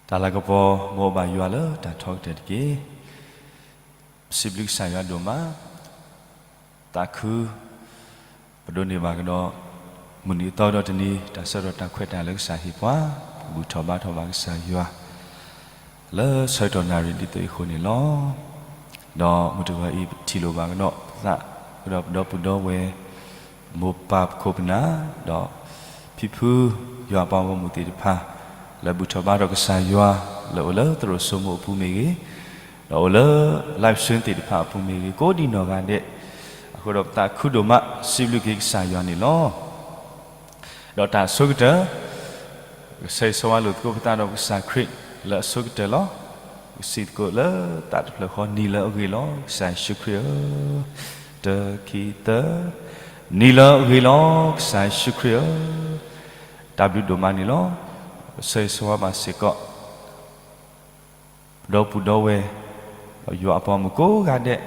တၢ်လၤကပီၤ မ်အဘၣ်ယွၤလၢတၢ်ထီကတၢၢ်တက့ၢ်. ပစံးဘျုးကစၢ်ယွၤဒိၣ်မး, သးခု ပဒိးန့ၢ်ဘၣ်ကဒီး မုၢ်နံၤအသီဒီးတနံၤ တၢ်ဆၢကတီၢ်တၢ်ခွဲးတၢ်ယာ်လၢကစၢ်ဟ့ၣ်ပှၤ, ပဘူၣ်ထီၣ်ဘါထီၣ်ဘၣ်ကစၢ်ယွၤ လၢဆၢကတီၢ်နၣ်ရံၣ်ဒ်သိးအံၤအဃိန့ၣ်လီၤ. ဒီးမုၢ်တဂီၤအံၤ ပထံၣ်လိာ်ဘၣ်ကဒီးပသး ကဒီးပဒီပုၢ်ဒီဝဲၢ် မိၢ်ပၢ်ပခိၣ်ပနၢ် ဒီးဖံဖု ယွၤအပှၤဂီၢ်မုၢ်သ့ၣ်တဖၣ် လၢဘူၣ်ထီၣ်ဘါထီၣ်ကစၢ်ယွၤ လၢအိၣ်လၢသရိာ်စိမိၣ်အပူၤမ့ၢ်ဂ့ၤ, ဒီးအိၣ်လၢ live stream သ့ၣ်တဖၣ်အပူၤမ့ၢ်ဂ့ၤ ကိးဒံနီၢ်ဂၤဒဲး, အဃိဒီးပသးခုဒိၣ်မး စံးဘျုးက့ၤကစၢ်ယွၤန့ၣ်လီၤ. ဒီးတၢ်အဆိကတၢၢ် ကဆၢဂ့ၤဆၢဝါလိာ်သကိးပသးဒီးပကစၢ်ခရံာ်လၢအဆိကတၢၢ်လီၤ. ပကစံးသကိးလၢသးတဖျၢၣ်ဃီ နံၤလၢအဂ့ၤလီၤ ကစၢ်ယ့ၣ်ၡူးခရံာ်ဧၢ, တၢ ခံ သၢ, နံၤလၢအဂ့ၤလီၤ ကစၢ်ယ့ၣ်ၡူးခရံာ်ဧၢ, တၢ်ဘျုးဒိၣ်မးန့ၣ်လီၤ. ပဆၢဂ့ၤဆၢဝါဘၣ်စ့ၢ်ကီး ပဒီပုၢ်ဒီဝဲၢ် ဒီးယွၤအပှၤဂီၢ်မုၢ်ကိးဂၤဒဲး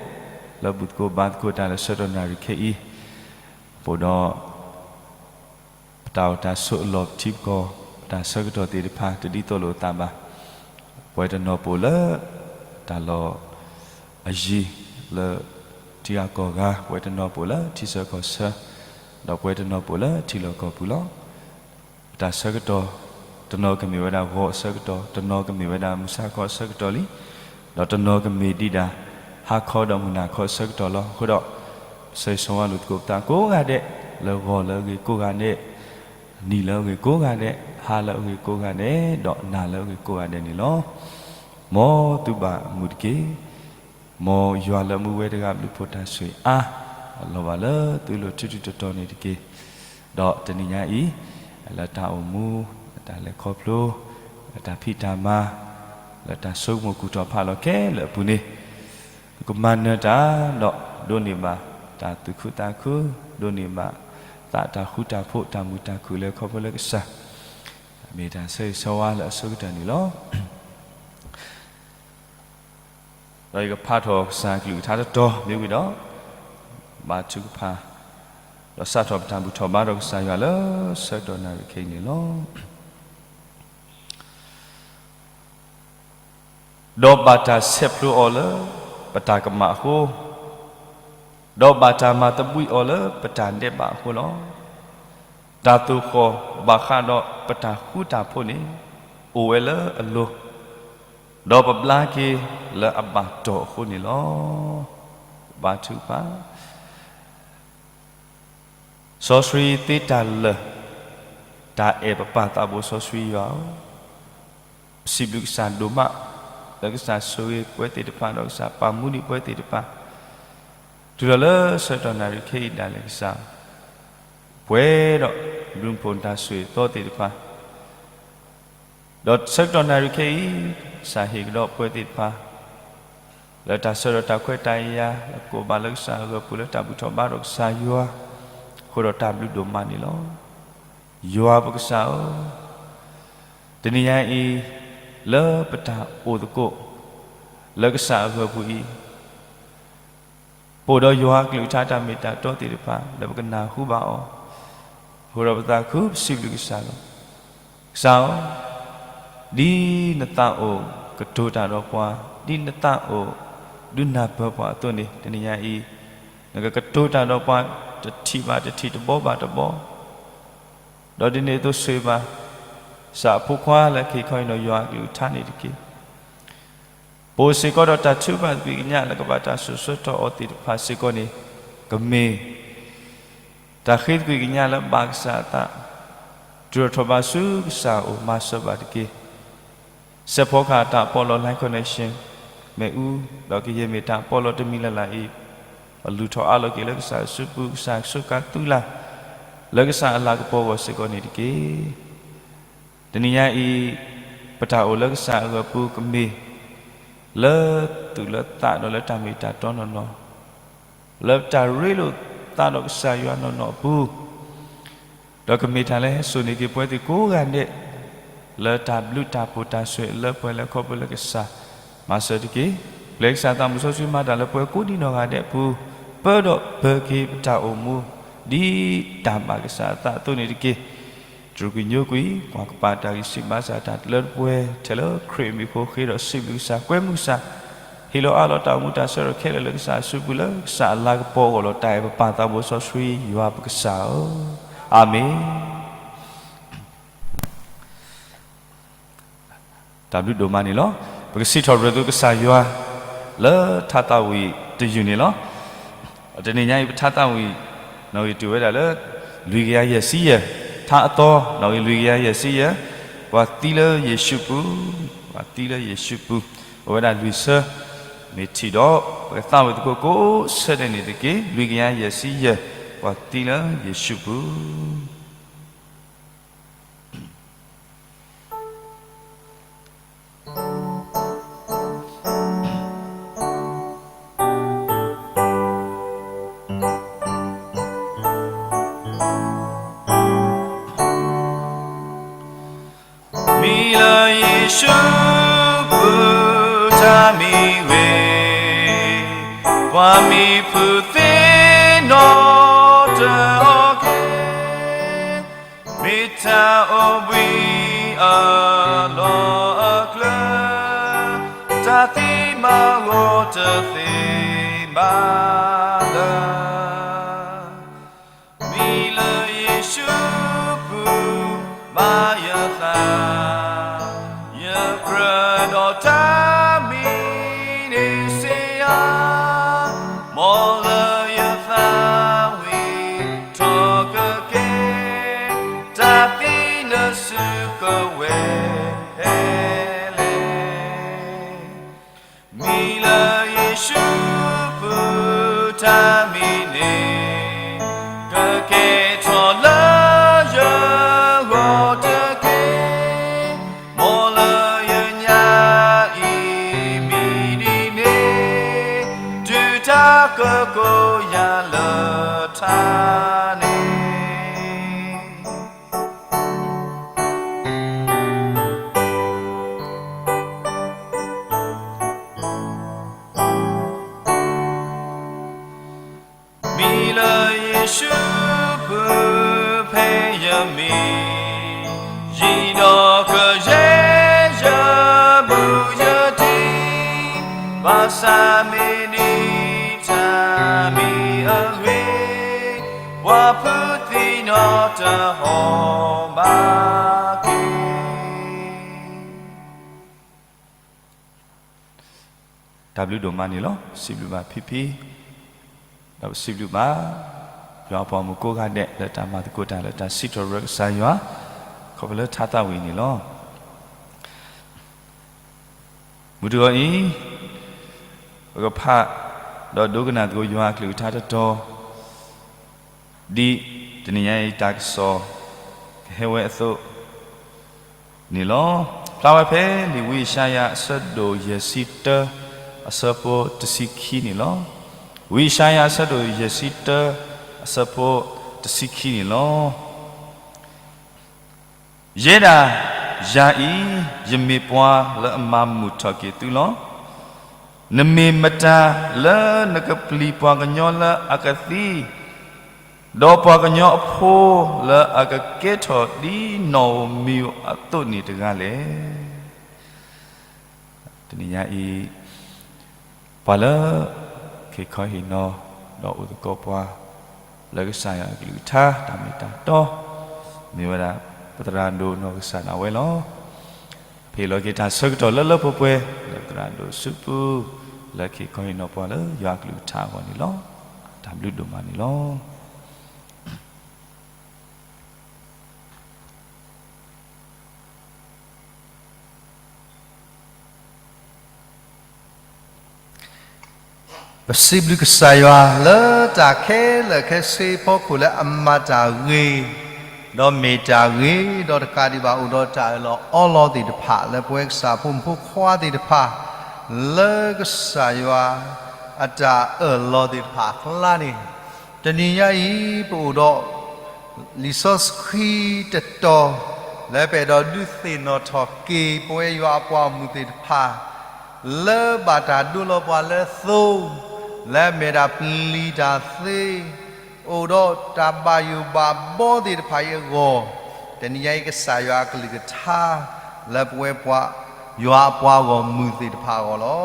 လၢဘူၣ်သကိးဘါသကိးတၢ်လၢဆၢကတီၢ်နၣ်ရံၣ်ခဲအံၤ, အဃိဒီး ပတၢ်အိၣ်တၢ်ဆိးအလီၢ်ပထံပကီၢ် ပတၢ်ဆၢကတီၢ်သ့ၣ်တဖၣ် တဒ်သိးလိာ်အသးဘၣ်. ပဝဲတနီၤပအိၣ်လၢ တၢ်လီၢ်အယံၤ လၢထံဂၤကီၢ်ဂၤ, ပဝဲတနီၤပအိၣ်လၢထံဆၢကီၢ်ဆၢ, ဒီးပဝဲတနီၤပအိၣ်လၢထံလီၢ်ကီၢ်ပူၤလီၤ. ပတၢ်ဆၢကတီၢ် တနီၤကမ့ၢ်ဝဲဒၣ်ဂီၤအဆၢကတီၢ်, တနီၤကမ့ၢ်ဝဲဒၣ်မုၢ်ဆါခီအဆၢကတီၢ်လံ, ဒီးတနီၤကမ့ၢ်ဒံးဒၣ် ဟါခီဒီးမုၢ်နၤခီအဆၢကတီၢ်လီၤ. အဃိဒီး ပဆၢဂ့ၤဆၢဝါလိာ်သကိးပသးကိးဂၤဒဲး လၢဂီၤလၢအဂ့ၤကိးဂၤဒဲး, နံၤလၢအဂ့ၤကိးဂၤဒဲး, ဟါလၢအဂ့ၤကိးဂၤဒဲး, ဒီးနၤလၢအဂ့ၤကိးဂၤဒဲးန့ၣ်လီၤ. မ်သုဘၣ်မုာ်တက့ၢ်. မ်ယွၤလၢမူဝဲတဂၤဘျုးဖှိၣ်တၢ်ဆိၣ်ဂ့ၤအါ လီၤဘၣ်လၢသုလိၤထူထူတီတီန့ၣ်တက့ၢ်. ဒီးတနံၤညါအံၤ လၢတၢ်အိၣ်မူ, လၢတၢ်လဲၤခီဖျိ, လၢတၢ်ဖံးတၢ်မၤ, လၢတၢ်ဆိကမိၣ်ကူၣ်ထီၣ်ဖးလီၤခဲလၢာ်အပူၤန့ၣ်, သုကမၤနၢၤတၢ်ဒီးဒိးန့ၢ်ဘၣ်တၢ်သူၣ်ခုသးခု, ဒိးန့ၢ်ဘၣ်သးတၢ်ဃူတၢ်ဖိး တၢ်မုာ်တၢ်ခုၣ်လၢခီဖျိလၢကစၢ်, မ့ၢ်တၢ်ဆၢဂ့ၤဆၢဝါလၢအဆိကတၢၢ်န့ၣ်လီၤ. ဒီးယကဖးထီၣ်ကစၢ်ကလုၢ်ကထါတတီၤမ့ၢ်ဝံၤဒီး, ဘါထုကဖၣ်, ဒီးစးထီၣ်ပတၢ်ဘူၣ်ထီၣ်ဘါထီၣ်ကစၢ်ယွၤလၢဆၢကတီၢ်နၣ်ရံၣ်ခဲအံၤန့ၣ်လီၤ. ဒီးဘၣ်တၢ်ဆဲးဖျိအီၤလၢပတၢ်ကမၣ်အဃိ, ဒီးဘၣ်တၢ်မၤသဘှံးအီၤလၢပတၢ်ဒဲးဘးအဃိလီၤ. တၢ်သိၣ်ဃီၣ်ဘၣ်ဃးဒီးပတၢ်ဃူတၢ်ဖိးန့ၣ် အိၣ်ဝဲလၢအလိၤ, ဒီးပဘျါက့ၤလၢအဘၣ်တီၢ်အဃိန့ၣ်လီၤ. ဘါထုကဖၣ်. စီဆှံသ့တၢ်လၢာ်, တၢ်အဲၣ်ပပၢ်သးဘိစီဆှံယွၤဧၢ, ပစံးဘျုးကစၢ်ဒိၣ်မး, လၢကစၢ်ဆိၣ်ဂ့ၤပဝဲသ့ၣ်တဖၣ် ဒီးကစၢ်ပာ်မူဒံးပဝဲသ့ၣ်တဖၣ်, တုၤလီၤလၢဆၢကတီၢ်နၣ်ရံၣ်ခဲအံၤဒၣ်လဲာ်ကစၢ်, ပှဲၤဒီးဘျုးဖှိၣ်တၢ်ဆိၣ်ဂ့ၤအသီသ့ၣ်တဖၣ် ဒီးဆၢကတီၢ်နၣ်ရံၣ်ခဲအံၤ, ကစၢ်ဟ့ၣ်ကဒီးပဝဲသ့ၣ်တဖၣ် လၢတၢ်ဆၢကတီၢ်တၢ်ခွဲးတၢ်ယာ် လၢကိၣ်ဘၣ်လၢကစၢ်အဂၢၢ်ပူၤ လၢတၢ်ဘူၣ်ထီၣ်ဘါထီၣ်ကစၢ်ယွၤ, အဃိဒီးတၢ်ဘျုးဒိၣ်မးန့ၣ်လီၤ. ယွၤပကစၢ်ဧၢ, တနံၤညါအံၤ, လၢပတၢ်အိၣ်သကိး လၢကစၢ်အဂၢၢ်ပူၤအံၤ ပအိၣ်ဒီးယွၤအကလုၢ်ကထါတၢ်မ့ၢ်တၢ်တီသ့ၣ်တဖၣ် လၢပကနၢ်ဟူဘၣ်အီၤ, အဃိဒီးပသးခုပစံးဘျုးကစၢ်လီၤ. ကစၢ်ဧၢ, ဒ်နသးအိၣ်ကတိၤတၢ်ဒီးပှၤ, ဒ်နသးအိၣ်ဒုးနၢ်ပၢၢ်ပှၤအသိးန့ၣ် တနံၤညါအံၤ, နကကတိၤတၢ်ဒီးပှၤတထံၣ်ဘၣ်တထံၣ်တဘီဘၣ်တဘီ ဒီးဒ်န့ၣ်အသိးဆိၣ်ဂ့ၤဘၣ် ကစၢ်အဖိခွါလၢအက့ၤခီအံၤဒီးယွၤအကလုၢ်ကထါန့ၣ်တက့ၢ်. ပအိၣ်စ့ၢ်ကီးဒီးတၢ်ထုကဖၣ်သကွံာ်ကညးလၢကဘၣ်တၢ်စိာ်ဆှၢထီၣ်အီၤသ့ၣ်တဖၣ်စ့ၢ်ကီးန့ၣ်, ကမ့ၢ် တၢ်ဃ့သကွံာ်ကညးလၢဘၣ်ကစၢ်အသး, တုၤထီၣ်ထီၣ်ဘးဆူကစၢ်အအိၣ်မၤစၢၤဘၣ်တက့ၢ်. စဲးဖီကဟၣ်တၢ်ပီးလီၤ Line Connection မ့ၣ်အူ, ဒီးကယဲၢ်မ့ၢ်တၢ်ပီးလီၤတမံၤလၢ်လၢ်အံၤ, ပလူၤထီၣ်အးလီၤက့ၤလၢကစၢ်အစုပူၤ ကစၢ်ဆိကၤသူလၢ် လၢကစၢ်အလၤကပီၤအဂီၢ်စ့ၢ်ကီးန့ၣ်တက့ၢ်. တနံၤညါအံၤ, ပတၢ်အိၣ်လၢကစၢ်အဂၢၢ်ပူၤကမ့ၢ် လၢသူၣ်လၢသးဒီးလၢတၢ်မ့ၢ်တၢ်တီနီၢ်နီၢ်, လၢပတၢ်ရ့လိာ်သးဒီးကစၢ်ယွၤနီၢ်နီၢ်အပူၤ, ဒီးကမ့ၢ်တၢ်လၢဟဲစိာ်န့ၢ်က့ၤပဝဲသ့ၣ်ကိးဂၤဒဲး လၢတၢ်ဘျုးတၢ်ဖှိၣ်တၢ်ဆိၣ်ဂ့ၤလၢပှဲၤလၢခီဖျိလၢကစၢ်မၤစၢၤတက့ၢ်. ပျဲကစၢ်သးမုၢ်စီဆှံမၤတၢ်လၢပှဲၤကိးဒံနီၢ်ဂၤဒဲးအပူၤ, ပၢဒီးပၢၤက့ၤပတၢ်အိၣ်မူ ဒ်တၢ်ဘၣ်ကစၢ်အသးအသိးန့ၣ်တက့ၢ်. စူၢ်က့ၤညိကွံာ် ကွၢ်ကပၤတၢ်ဂံၢ်စၢ်ဘါစၢ် တၢ်လၢတပှဲၤ ထဲလၢခရံာ်အမံၤဖိဃ့ဒီး စံးဘျုးကစၢ် ကွဲမုာ်ကစၢ် ဟ့ၣ်လီၤအးလီၤတၢ်အိၣ်မူတၢ်ဆၢထၢၣ်ခဲလၢာ်လၢကစၢ်အစုပူၤ လၢကစၢ်အလၤကပီၤအဂီၢ်လီၤ. တၢ်အဲၣ်ပပၢ်သးဘိစီဆှံယွၤပကစၢ်ဧၢ, အၤမ့ၣ်. တၢ်ဘျုးဒိၣ်မးန့ၣ်လီၤ. ပကစံးထီၣ်ပတြၢၤသုကစၢ်ယွၤ လၢထါသးဝံၣ်တယုၢ်န့ၣ်လီၤ. တနံၤညါအံၤ ပထါသးဝံၣ် နီၣ်ဂံၢ်တုၤဝဲဒၣ်လၢ လွံၢ်ကယၤယဲၢ်ဆံယဲၢ်, ထါအသီ နီၣ်ဂံၢ်လွံၢ်ကယၤယဲၢ်ဆံယဲၢ်, ပှၤသံလၢယ့ၣ်ၡူးပူၤ, ပှၤသံလၢယ့ၣ်ၡူးပူၤ, အိၣ်ဝဲဒၣ်လွံၢ်ဆၢ, မ့ၢ်ထံၣ်ဒီး ပကသးဝံၣ်သကိးကိးဆၢဒဲးန့ၣ်တက့ၢ်. လွံၢ်ကယၤယဲၢ်ဆံယဲၢ်, ပှၤသံလၢယ့ၣ်ၡူးပူၤ မံၤလၢယ့ၣ်ၡူးပူၤတၢ်မံဝဲ, ပှၤမံၤဖုသ့ၣ်နီၣ်တအီၣ်က့ၤ, မ့ၢ်တၢ်အိၣ်ဘှံးအလီၢ်အကျၢၤ, တၢ်သံမၤဂီၤတသ့ဘၣ်လၢ မံၤလၢယ့ၣ်ၡူးပူၤမၤယသး, ယကြၢးဒီးတၢ်မံန့ၣ်စ့ၢ်ဧါ, မ်လၢယသးဝံၣ်ထီၣ်ကကဲ, တၢ်သံလၢစုကဝဲၤဖဲလဲၣ်. မံၤလၢယ့ၣ်ၡူးပူၤတၢ်မံန့ၣ်, ကကဲထီၣ်လၢယဂီၢ်တက့ၢ်. မ်လၢယညါအံၤမံဒ်န့ၣ်, တုၤတၢ်ကကိးယၤလၢထါန့ၣ် မံၤလၢယ့ၣ်ၡူးပူၤဖဲယမံၤ, ယံၤဒီးကယဲၢ်ယမူယတံၤ, ဘၣ်ဆၣ်မ့ၢ်ဒ် တၢ်မံအဂ့ၢ်, ပှၤဖုသံနီတဟီၣ်ဘၣ်က့ၤ. တၢ်ဘျုးဒိၣ်မးန့ၣ်လီၤ. စံးဘျုးဘၣ်ဖံဖံ, ဒီးပစံးဘျုးဘၣ် ယွၤအပှၤမုၣ်ကိးဂၤဒဲး လၢတၢ်မၤသကိးတၢ်လၢတၢ်စံးထီၣ်ပတြၢၤကစၢ်ယွၤ ခီဖျိလၢထါသးဝံၣ်န့ၣ်လီၤ. မုၢ်တဂီၤအံၤ ပကဖး ဒီးဒိကနၣ်သကိးယွၤအကလုၢ်ကထါတတီၤ ဒ်တနံၤညါအံၤတၢ်ကစီၣ် ကဟဲဝဲအသိးန့ၣ်လီၤ. ဖျါဝဲဖဲလံာ်ဝံယၡါယၤအဆၢဒိၣ်ယဲၢ်ဆံတၢ အဆၢဖိတဆံခံန့ၣ်လီၤ. ဝံယၡါယၤအဆၢဒိၣ်ယဲၢ်ဆံတၢ အဆၢဖိတဆံခံန့ၣ်လီၤ. ယဲဒၣ်ယၤအံၤ ယမ့ၢ်ပှၤလၢအမၤမုာ်ထီၣ်က့ၤသုလီၤ. နမ့ၢ်မတၤလၢနကပျံၤပှၤကညီလၢအကသံ, ဒီးပှၤကညီအဖိလၢအကကဲထီၣ်ဒ်နီၣ်ဧိၤမံၤဧိၤအသိးန့ၣ်တဂၤလဲၣ်. တနံၤညါအံၤ ပှၤလၢ ခ့ၣ်ခီဟ့ၣ်နီၤ ဒီးအိၣ်သကိးပှၤ လၢကစၢ်ယွၤအကလုၢ်ကထါ တၢ်မ့ၢ်တၢ်တီ မ့ၢ်ဝဲဒၣ် ပသရၣ်ဒိၣ်နီၢ်ကစၢ်ဒၣ်ဝဲလီၤ. ဟ့ၣ်လီၤက့ၤတၢ်ဆၢကတီၢ်လၢလၢပှဲၤပှဲၤ လၢသရၣ်ဒိၣ်စုပူၤ လၢခ့ၣ်ခီဟ့ၣ်နီၤပှၤလၢယွၤအကလုၢ်ကထါအဂီၢ်န့ၣ်လီၤ. တၢ်ဘျုးဒိၣ်မးန့ၣ်လီၤ. ပစံးဘျုးကစၢ်ယွၤလၢတၢ်ခဲလၢာ်ခဲဆ့အဖီခိၣ်လၢအမၤတၢ်ဂ့ၤ, ဒီးမ့ၢ်တၢ်ဂ့ၤ, ဒီးတကးဒံးဘၣ်အိၣ်ဒီးတၢ်အၢၣ်လီၤအီလီၤသ့ၣ်တဖၣ် လၢပဝဲကစၢ်ဖိမုၣ်ဖိခွါသ့ၣ်တဖၣ် လၢကစၢ်ယွၤအတၢ်အၢၣ်လီၤသ့ၣ်တဖၣ်အကျါန့ၣ်, တနံၤညါအံၤ ပအိၣ်ဒီး လံာ်စီဆှံတတီၤ လၢပအဲၣ်ဒိးဒုးသ့ၣ်နီၣ်ထီၣ်က့ၤ ပဝဲယွၤအပှၤဂီၢ်မုၢ်သ့ၣ်တဖၣ် လၢဘၣ်တၢ်ဒိလီၤပှၤလၢသိ, လၢမဲာ်တၢ်ပျံၤတၢ်သ့, အိၣ်ဒီးတၢ်ဘၣ်ယိၣ်ဘၣ်ဘီသ့ၣ်တဖၣ်အံၤအဂီၢ်, တနံၤညါအံၤကစၢ်ယွၤအကလုၢ်ကထါ လၢပဝဲပှၤ ယွၤအပှၤဂီၢ်မုၢ်သ့ၣ်တဖၣ်အဂီၢ်လီ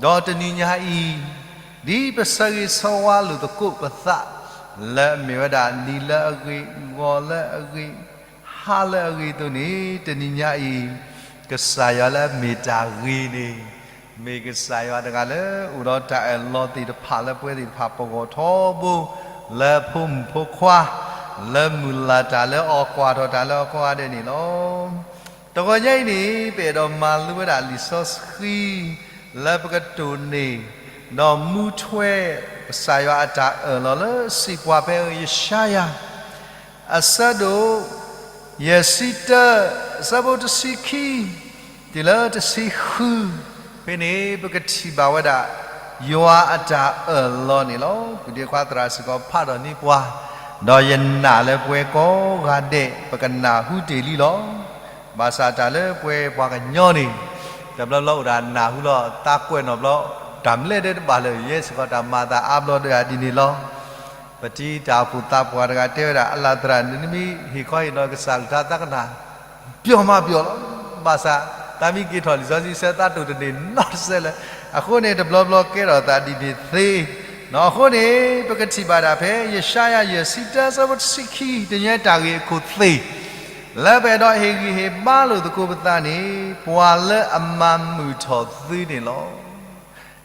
ၤ. ဒီးတနံၤညါအံၤ ဒ်ပဆၢဂ့ၤဆၢဝါလိာ်သကိးပသး လၢအမ့ၢ်ဝဲဒၣ်နံၤလၢအဂ့ၤ, ဂီၤလၢအဂ့ၤ, ဟါလၢအဂ့ၤအသိးန့ၣ် တနံၤညါအံၤ ကစၢ်ယွၤလၢအမ့ၢ်တၢ်ဂ့ၤန့ၣ် မ့ၢ်ကစၢ်ယွၤတဂၤလၢအိၣ်ဒီးတၢ်အၢၣ်လီၤသ့ၣ်တဖၣ်လၢပဝဲသ့ၣ်တဖၣ်ပဂီၢ်ထီဘိ, လၢဖိမုၣ်ဖိခွါ, လၢမုၢ်လၢ်တၢ်လၢအီၤကွၢ်ထီၣ်တၢ်လၢအီၤကိးဂၤဒဲးန့ၣ်လီၤ. တဂီၤညါအံၤန့ၣ် ပအဲၣ်ဒိးမၤလိဝဲဒၣ်လံာ်စီဆှံ လၢပကတိၢ်န့ၢ် ဒီးမူထွဲ ကစၢ်ယွၤအတၢ်အၢၣ်လီၤလၢစံးပှၤဖဲယၡါယၤ အဆၢဒိၣ် ယဲၢ်ဆံတၢ အဆၢဖိတဆံခံ တုၤလၢတဆံဃု ဖဲန့ၣ် ပကထံၣ်ဘၣ်ဝဲဒၣ် ယွၤအတၢ်အၢၣ်လီၤန့ၣ်လီၤ. ပုၢ်ဒ့ခွါသရၣ်စ့ၢ်ကီးဖးထီၣ်န့ၢ်ပှၤ, ဒီးယနာ်လၢပှၤကိးဂၤဒဲး ပကနၢ်ဟူတ့ၢ်လံလီၤ. ဘၣ်ဆၣ်တၢ်လၢပှၤကညီန့ၣ် တဘျီဘျီအိၣ်ဒၣ်နၢ်ဟူလီၤ သးကွဲးနီၣ်ဘျီ, တၢ်မလဲၣ်ဒဲးတဘၣ်လၢၤ ယဲစ့ၢ်ကီးတၢ်မၤအသးအါဘျီဒီးဒ်န့ၣ်လီၤ. ပတံၤတၢ်အိၣ်ဖှိၣ်သးပှၢ်တဂၤတဲဝဲဒၣ် အလၢ်သရၣ် နမ့ၢ်ဟ့ၣ်ခီဟ့ၣ်နီၤကစၢ်ကလုၢ်ကထါသးကနၣ် ပျီမးပျီလီၤ. ဘၣ်ဆၣ် တၢ်မ့ၢ်က့ၤထီၣ်လံာ်စီဆှံဆၢသးတိၢ်တန့ၢ်နီတစဲးလၢၤ. အဃိန့ၣ် တဘျီဘျီကဲထီၣ်သးဒ်န့ၣ်သ့. အဃိန့ၣ် ပကထံၣ်ဘၣ်ဒၣ်ဖဲ ယၡါယၤ ယဲၢ်ဆံတၢ အဆၢဖိတဆံခံ တညီတၢ်ဂ့ၢ်အခိၣ်သ့ၣ် လၢပအဲၣ်ဒိးဟ့ၣ်ဂံၢ်ဟ့ၣ်ဘါလိာ်သကိးပသးန့ၣ် ပှၤလၢအမၤမုာ်ထီၣ်သုန့ၣ်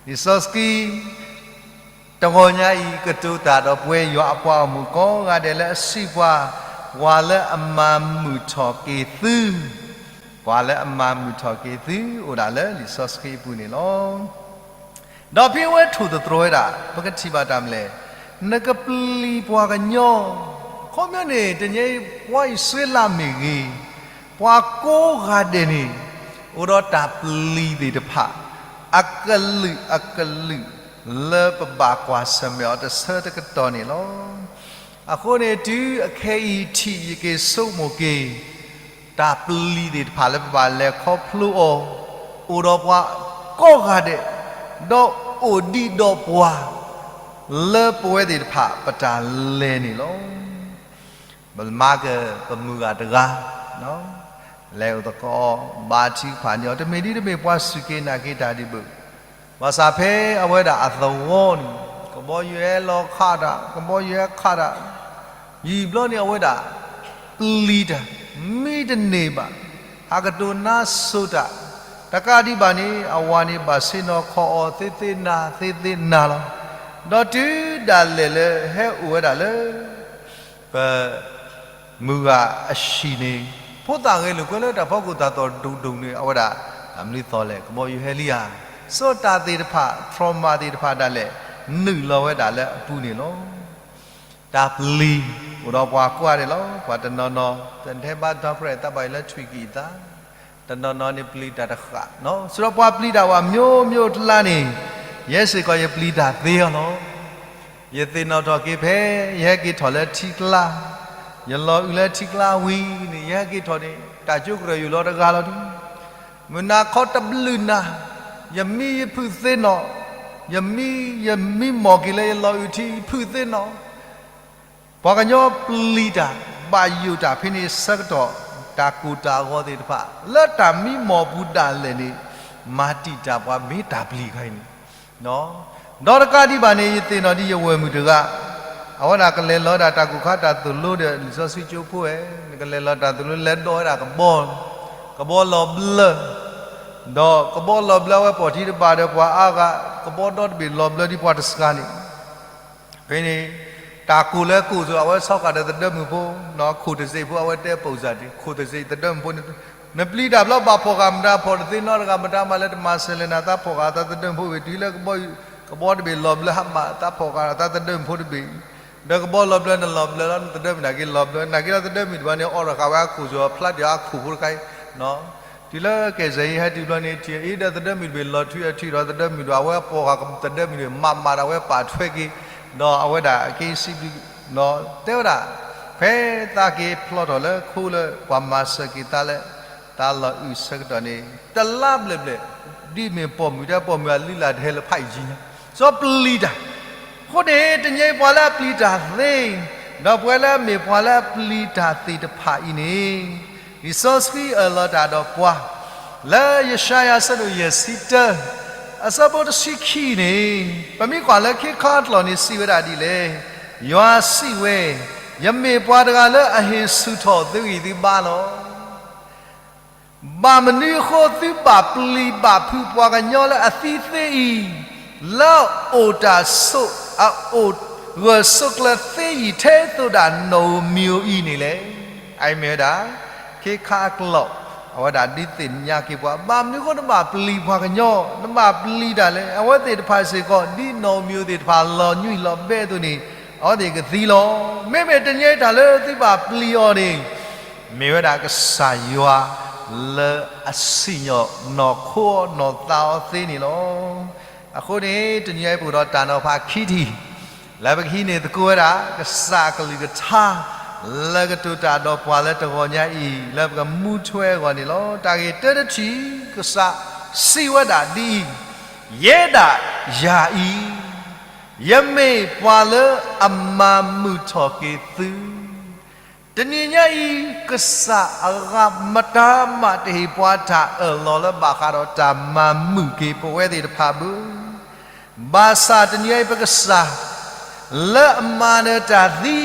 လီၤ. လံာ်စီဆှံ တဂီၤညါအံၤ ကတိၤတၢ်ဒီးပဝဲယွၤအပှၤဂီၢ်မုၢ်ကိးဂၤဒဲးလၢအစံးပှၤ, ပှၤလၢအမၤမုာ်ထီၣ်က့ၤသု, ပှၤလၢအမၤမုာ်ထီၣ်က့ၤသု အိၣ်ဒၣ်လၢလံာ်စီဆှံအပူၤန့ၣ်လီၤ. ဒီးဖဲအဝဲထိၣ်သတြီၤဝဲဒၣ် ပကထံၣ်ဘၣ်တၢ်မနုၤလဲၣ်, နကပျံၤပှၤကညီ, အခီပညီန့ၣ် တနံၤအံၤ ပှၤအံၣ်စရ့လးမ့ၢ်ဂ့ၤ, ပှၤကိးဂၤဒဲးန့ၣ် အိၣ်ဒီးတၢ်ပျံၤသ့ၣ်တဖၣ် အကလုာ်အကလုာ် လၢပဘၣ်ကွၢ်ဆၢၣ်မဲာ်အီၤတဆၢတကတီၢ်န့ၣ်လီၤ. အဃိန့ၣ် တုၤအခဲအံၤထံၣ်ယက့ၤဆိကမိၣ်က့ၤ တၢ်ပျံၤသ့ၣ်တဖၣ်လၢပဘၣ်လဲၤခီဖျိအီၤ, အိၣ်ဒီးပှၤကိးဂၤဒဲး, ဒီးအိၣ်ဒံးဒီးပှၤ လၢပဝဲသ့ၣ်တဖၣ်ပတၢ်လဲၤန့ၣ်လီၤ. ပမုၢ်ဂၤတဂၤ လဲၤအိၣ်သကိး ဘါထုကဖၣ်န့ၢ်အီၤ တမ့ၢ်ဒ်တမ့ၢ်ပှၤစူၢ်က့ၤနာ်က့ၤတၢ်ဒံးဘၣ်. ဘၣ်ဆၣ်ဖဲအဝဲဒၣ်အသဝီန့ၣ် ကဘီယူၤဟဲလီၤခးတၢ်, ကဘီယူၤဟဲခးတၢ်, ယံာ်ဘျီန့ၣ်အဝဲဒၣ် ပျံၤတၢ်, မံတန့ၢ်ဘၣ်, ဟးကတိၤနါစိၤတၢ်, တကးဒံးဘၣ်န့ၣ် အဝၤန့ၣ်ဘၣ်ဆ့ၣ်နီၤခီအီၤသ့သ့နၤ သ့သ့နၤလီၤ. ဒီးတုၤဒၣ်လဲာ်လၢဟဲအိၣ်ဝဲဒၣ်လၢ ပ မုၢ်ဂၤအဟံၣ်န့ၣ် ဖိသၣ်ဂဲၤလိာ်ကွဲလၢတၢ်ဖီခိၣ်သၣ်သီၣ်ဒိၣ်ဒိၣ်န့ၣ် အဝဲဒၣ် တၢ်မနုၤသီၣ်လဲၣ် ကဘီယူၤဟဲလံဧါ. စီၤတၢ်သ့ၣ်တဖၣ် trauma သ့ၣ်တဖၣ်ဒၣ်လဲာ် နုာ်လီၤဝဲဒၣ်လၢအပူၤန့ၣ်လီၤ. တၢ်ပျံၤ အိၣ်ဒီးပှၤကိးဂၤဒဲးလီၤ. ပှၤတနီၤနီၤ သ့ၣ်တဟဲဘါ doctorate သးဘၣ်အံၤလၢထွံၣ်ကံၢ်သး တနီၤနီၤန့ၣ်ပျံၤတၢ်တဃၣ်, စံးဒီးပှၤပျံၤတၢ်ဝဲ မျိုးမျိုး တလါန့ၣ် ယဲစ့ၢ်ကီးယပျံၤတၢ်သ့အီၤလီၤ. ယသ့ၣ်နီၣ်ထီၣ်က့ၤဖဲ ယဟဲက့ၤထီၣ်လၢထံကျါ, ယလီၤအုးလၢထံကျါဝံၤန့ၣ် ယဟဲက့ၤထီၣ်န့ၣ် တၢ်ကၠိကရၢၢ်ယိာ်လီၤတဂၤလီၤဒုး, မုၢ်နၤခီတဘျုးနၤ, ယမံယဖုၣ်သ့နီၣ်, ယမံ ယမံမီၢ်က့ၤလၢယလီၤအုးထံယဖုၣ်သ့နီၣ် ပှၤကညီပျံၤတၢ် ဘၣ်ယိၣ်တၢ်ဖဲန့ၣ်ဆၢကတီၢ် တၢ်ကိၢ်တၢ်ဂီၤသ့ၣ်တဖၣ် လၢတၢ်မံမီၢ်ပူၤဒၣ်လဲာ်န့ၣ် မၤတံာ်တာ်ပှၤမ့ၢ်တၢ်ပျံၤခါအံၤန့ၣ်, ဒီးတကးဒံးဘၣ်န့ၣ် ယသ့ၣ်နီၣ်ဒ်ယဝဲၢ်မုၣ်တဂၤ အဝဲဒၣ်ကလဲၤလီၤဝဲဒၣ်တၢ်ကူၣ်ခါတၢ်သိၣ်လိဒီး လံာ်စီဆှံကၠိဖိဝဲ, နကလဲၤလီၤတၢ်သိၣ်လိ လဲၤဒီးဝဲဒၣ်ကဘီ, ကဘီလီၤဘျၢ ဒီးကဘီလီၤဘျၢအဝဲပိာ်ထံတဘၣ်ဒီးပှၤအါဂၤ ကဘီဒီတဘ့ၣ်လီၤဘျၢဒ်ပှၤတစှၤန့ၣ် ဖဲန့ၣ် တၢ်ကိၢ်လၢကိၢ်စိၤ အဝဲဆီဃာ်ဒီးသဒၢမုၣ်ဖိ, ခိၣ်တစ့ၣ်ဖိ အဝဲတဲပိာ်စၢ်ဒံး ခိၣ်တစ့ၣ်သဒၢမုၣ်ဖိန့ၣ်, နပျံၤတၢ်ဘျီဘၣ်ဖီၣ်ဃာ်မတၤ ဖီၣ်တသ့နီတဂၤ မတၤမၤလၢတမၤစၢၤလဲၣ်နၤ သးဖီၣ်ဃာ်သးသဒၢမုၣ်ဖိဝံၤ တုၤလၢကဘီတဘ့ၣ်လီၤဘျၢဟးမး သးဖီၣ်ဃာ်သးသဒၢမုၣ်ဖိတဘ့ၣ်, ဒီးကဘီလီၤဘျၢနလီၤဘျၢလီၤ နသဒၢမုၣ်နာ်က့လီၤဘျၢ နာ်က့လီၤသဒၢမုၣ်တဘၣ်န့ၣ် အိးထီၣ်ဃာ်ဝဲအခိၣ်စိၤ ဖျါတ့ၢ်အခိၣ်ဖိတခါအံၤ တုၤလၢကဲစဲးဟံးဟဲတုၤဘျီန့ၣ် ထံၣ်အံၤဒီးသဒၢမုၣ်တဘ့ၣ်လီၤထွံအထွံၣ်ဒီးသဒၢမုၣ်တဘ့ၣ် အဝဲပိာ်ဃာ်သဒၢမုၣ်တဘ့ၣ် မးမးဒီးအဝဲပာ်ထွဲက့ၤ, ဒီးအဝဲဒၣ်အက့ၤစံးဘျုး, တဲဝဲဒၣ်, ဖဲသးက့ၤဖျီထီၣ်လၢခိလၢပှၤမၤစၢၤက့ၤသးလၢ သးလီၤအုးဆၢကတီၢ်န့ၣ် တလါဘျဲၣ်ဘျဲၣ်, ဒ်မ့ၢ်ပိာ်မုၣ်တဲပိာ်မုၣ်အလုၢ်အလၢ်တဟဲလၢဖးအံၤကံညါ, စီၤပျံၤတၢ်, အဃိန့ၣ် တနံၤအံၤပှၤလၢအပျံၤတၢ်သ့ ဒီးပဝဲလၢအမ့ၢ်ပှၤလၢအပျံၤတၢ်သ့ၣ်တဖၣ်အံၤန့ၣ်, လံာ်စီဆှံအၢၣ်လီၤတၢ်ဒီးပှၤ, လၢယၡါယၤအဆၢဒိၣ်ယဲၢ်ဆံတၢ, အဆၢဖိတဆံခံန့ၣ်, ပမ့ၢ်ကွၢ်လၢခ့ခါအကျိာ်န့ၣ်စံးဝဲဒၣ်ဒ်လဲၣ်, ယွၤစံးဝဲ, ယမ့ၢ်ပှၤတဂၤလၢအဟ့ၣ်ဆူၣ်ထီၣ်သုဂံၢ်သုဘါလီၤ. ဘၣ်မနုၤအဃိသုဘၣ်ပျံၤဘၣ်ဖုးပှၤကညီလၢအသံသ့အံၤ, လၢအအိၣ်တၢ်ဆိး, အအိၣ်ဂၢၢ်ဆိးကျၢၤသ့ယံာ်ထဲသိးဒၣ်နီၣ်ဧိၤမံၤဧိၤအံၤန့ၣ်လဲၣ်. အအံၤမ့ၢ်ဝဲဒၣ် ခ့ခါအကျိာ်, အဝဲဒၣ်ဒုးသ့ၣ်ညါက့ၤပှၤ, ဘၣ်မနုၤအဃိနဘၣ်ပျံၤပှၤကညီ, နဘၣ်ပျံၤတၢ်လဲၣ်. အဝဲသ့ၣ်တဖၣ်စ့ၢ်ကီး ဒ်နီၣ်ဧိၤမံၤဧိၤသ့ၣ်တဖၣ်လီၤညွံးလီၤဘဲအသိးန့ၣ်, အဝဲသ့ၣ်ကသံလီၤ. မ့မ့ၢ်တနံၤအံၤတၢ်လၢသုဘၣ်ပျံၤအီၤန့ၣ် မ့ၢ်ဝဲဒၣ်ကစၢ်ယွၤလၢအစံၣ်ညီၣ်နီၢ်ခိအီၤနီၢ်သးအီၤသ့န့ၣ်လီၤ. အဃိန့ၣ် တနံၤအံၤပအိၣ်ဒီးတၢ်နီၤဖးခံထံၣ်, လၢပကဟံးန့ၢ်သကိးဝဲဒၣ် ကစၢ်အကလုၢ်ကထါ လၢကတိၤတၢ်ဒီးပှၤလၢတဂီၤညါအံၤ လၢပကမူထွဲအဂီၢ်န့ၣ်လီၤ. တၢ်ဂ့ၢ်တၢတထံၣ် ကစၢ်စံးဝဲဒၣ်ဒ်အံၤ, ယဲဒၣ်ယၤအံၤ, ယမ့ၢ်ပှၤလၢအမၤမုာ်ထီၣ်က့ၤသု တနံၤညါအံၤ ကစၢ်အဂၤမတၤမးတဟ့ၣ်ပှၤတၢ်အၢၣ်လီၤလၢဘၣ်ဃးဒီးတၢ်မၤမုာ်က့ၤပဝဲသ့ၣ်တဖၣ်ဘၣ်. ဘၣ်ဆၣ်တနံၤအံၤပကစၢ် လၢအမၤနၢၤတၢ်သံ,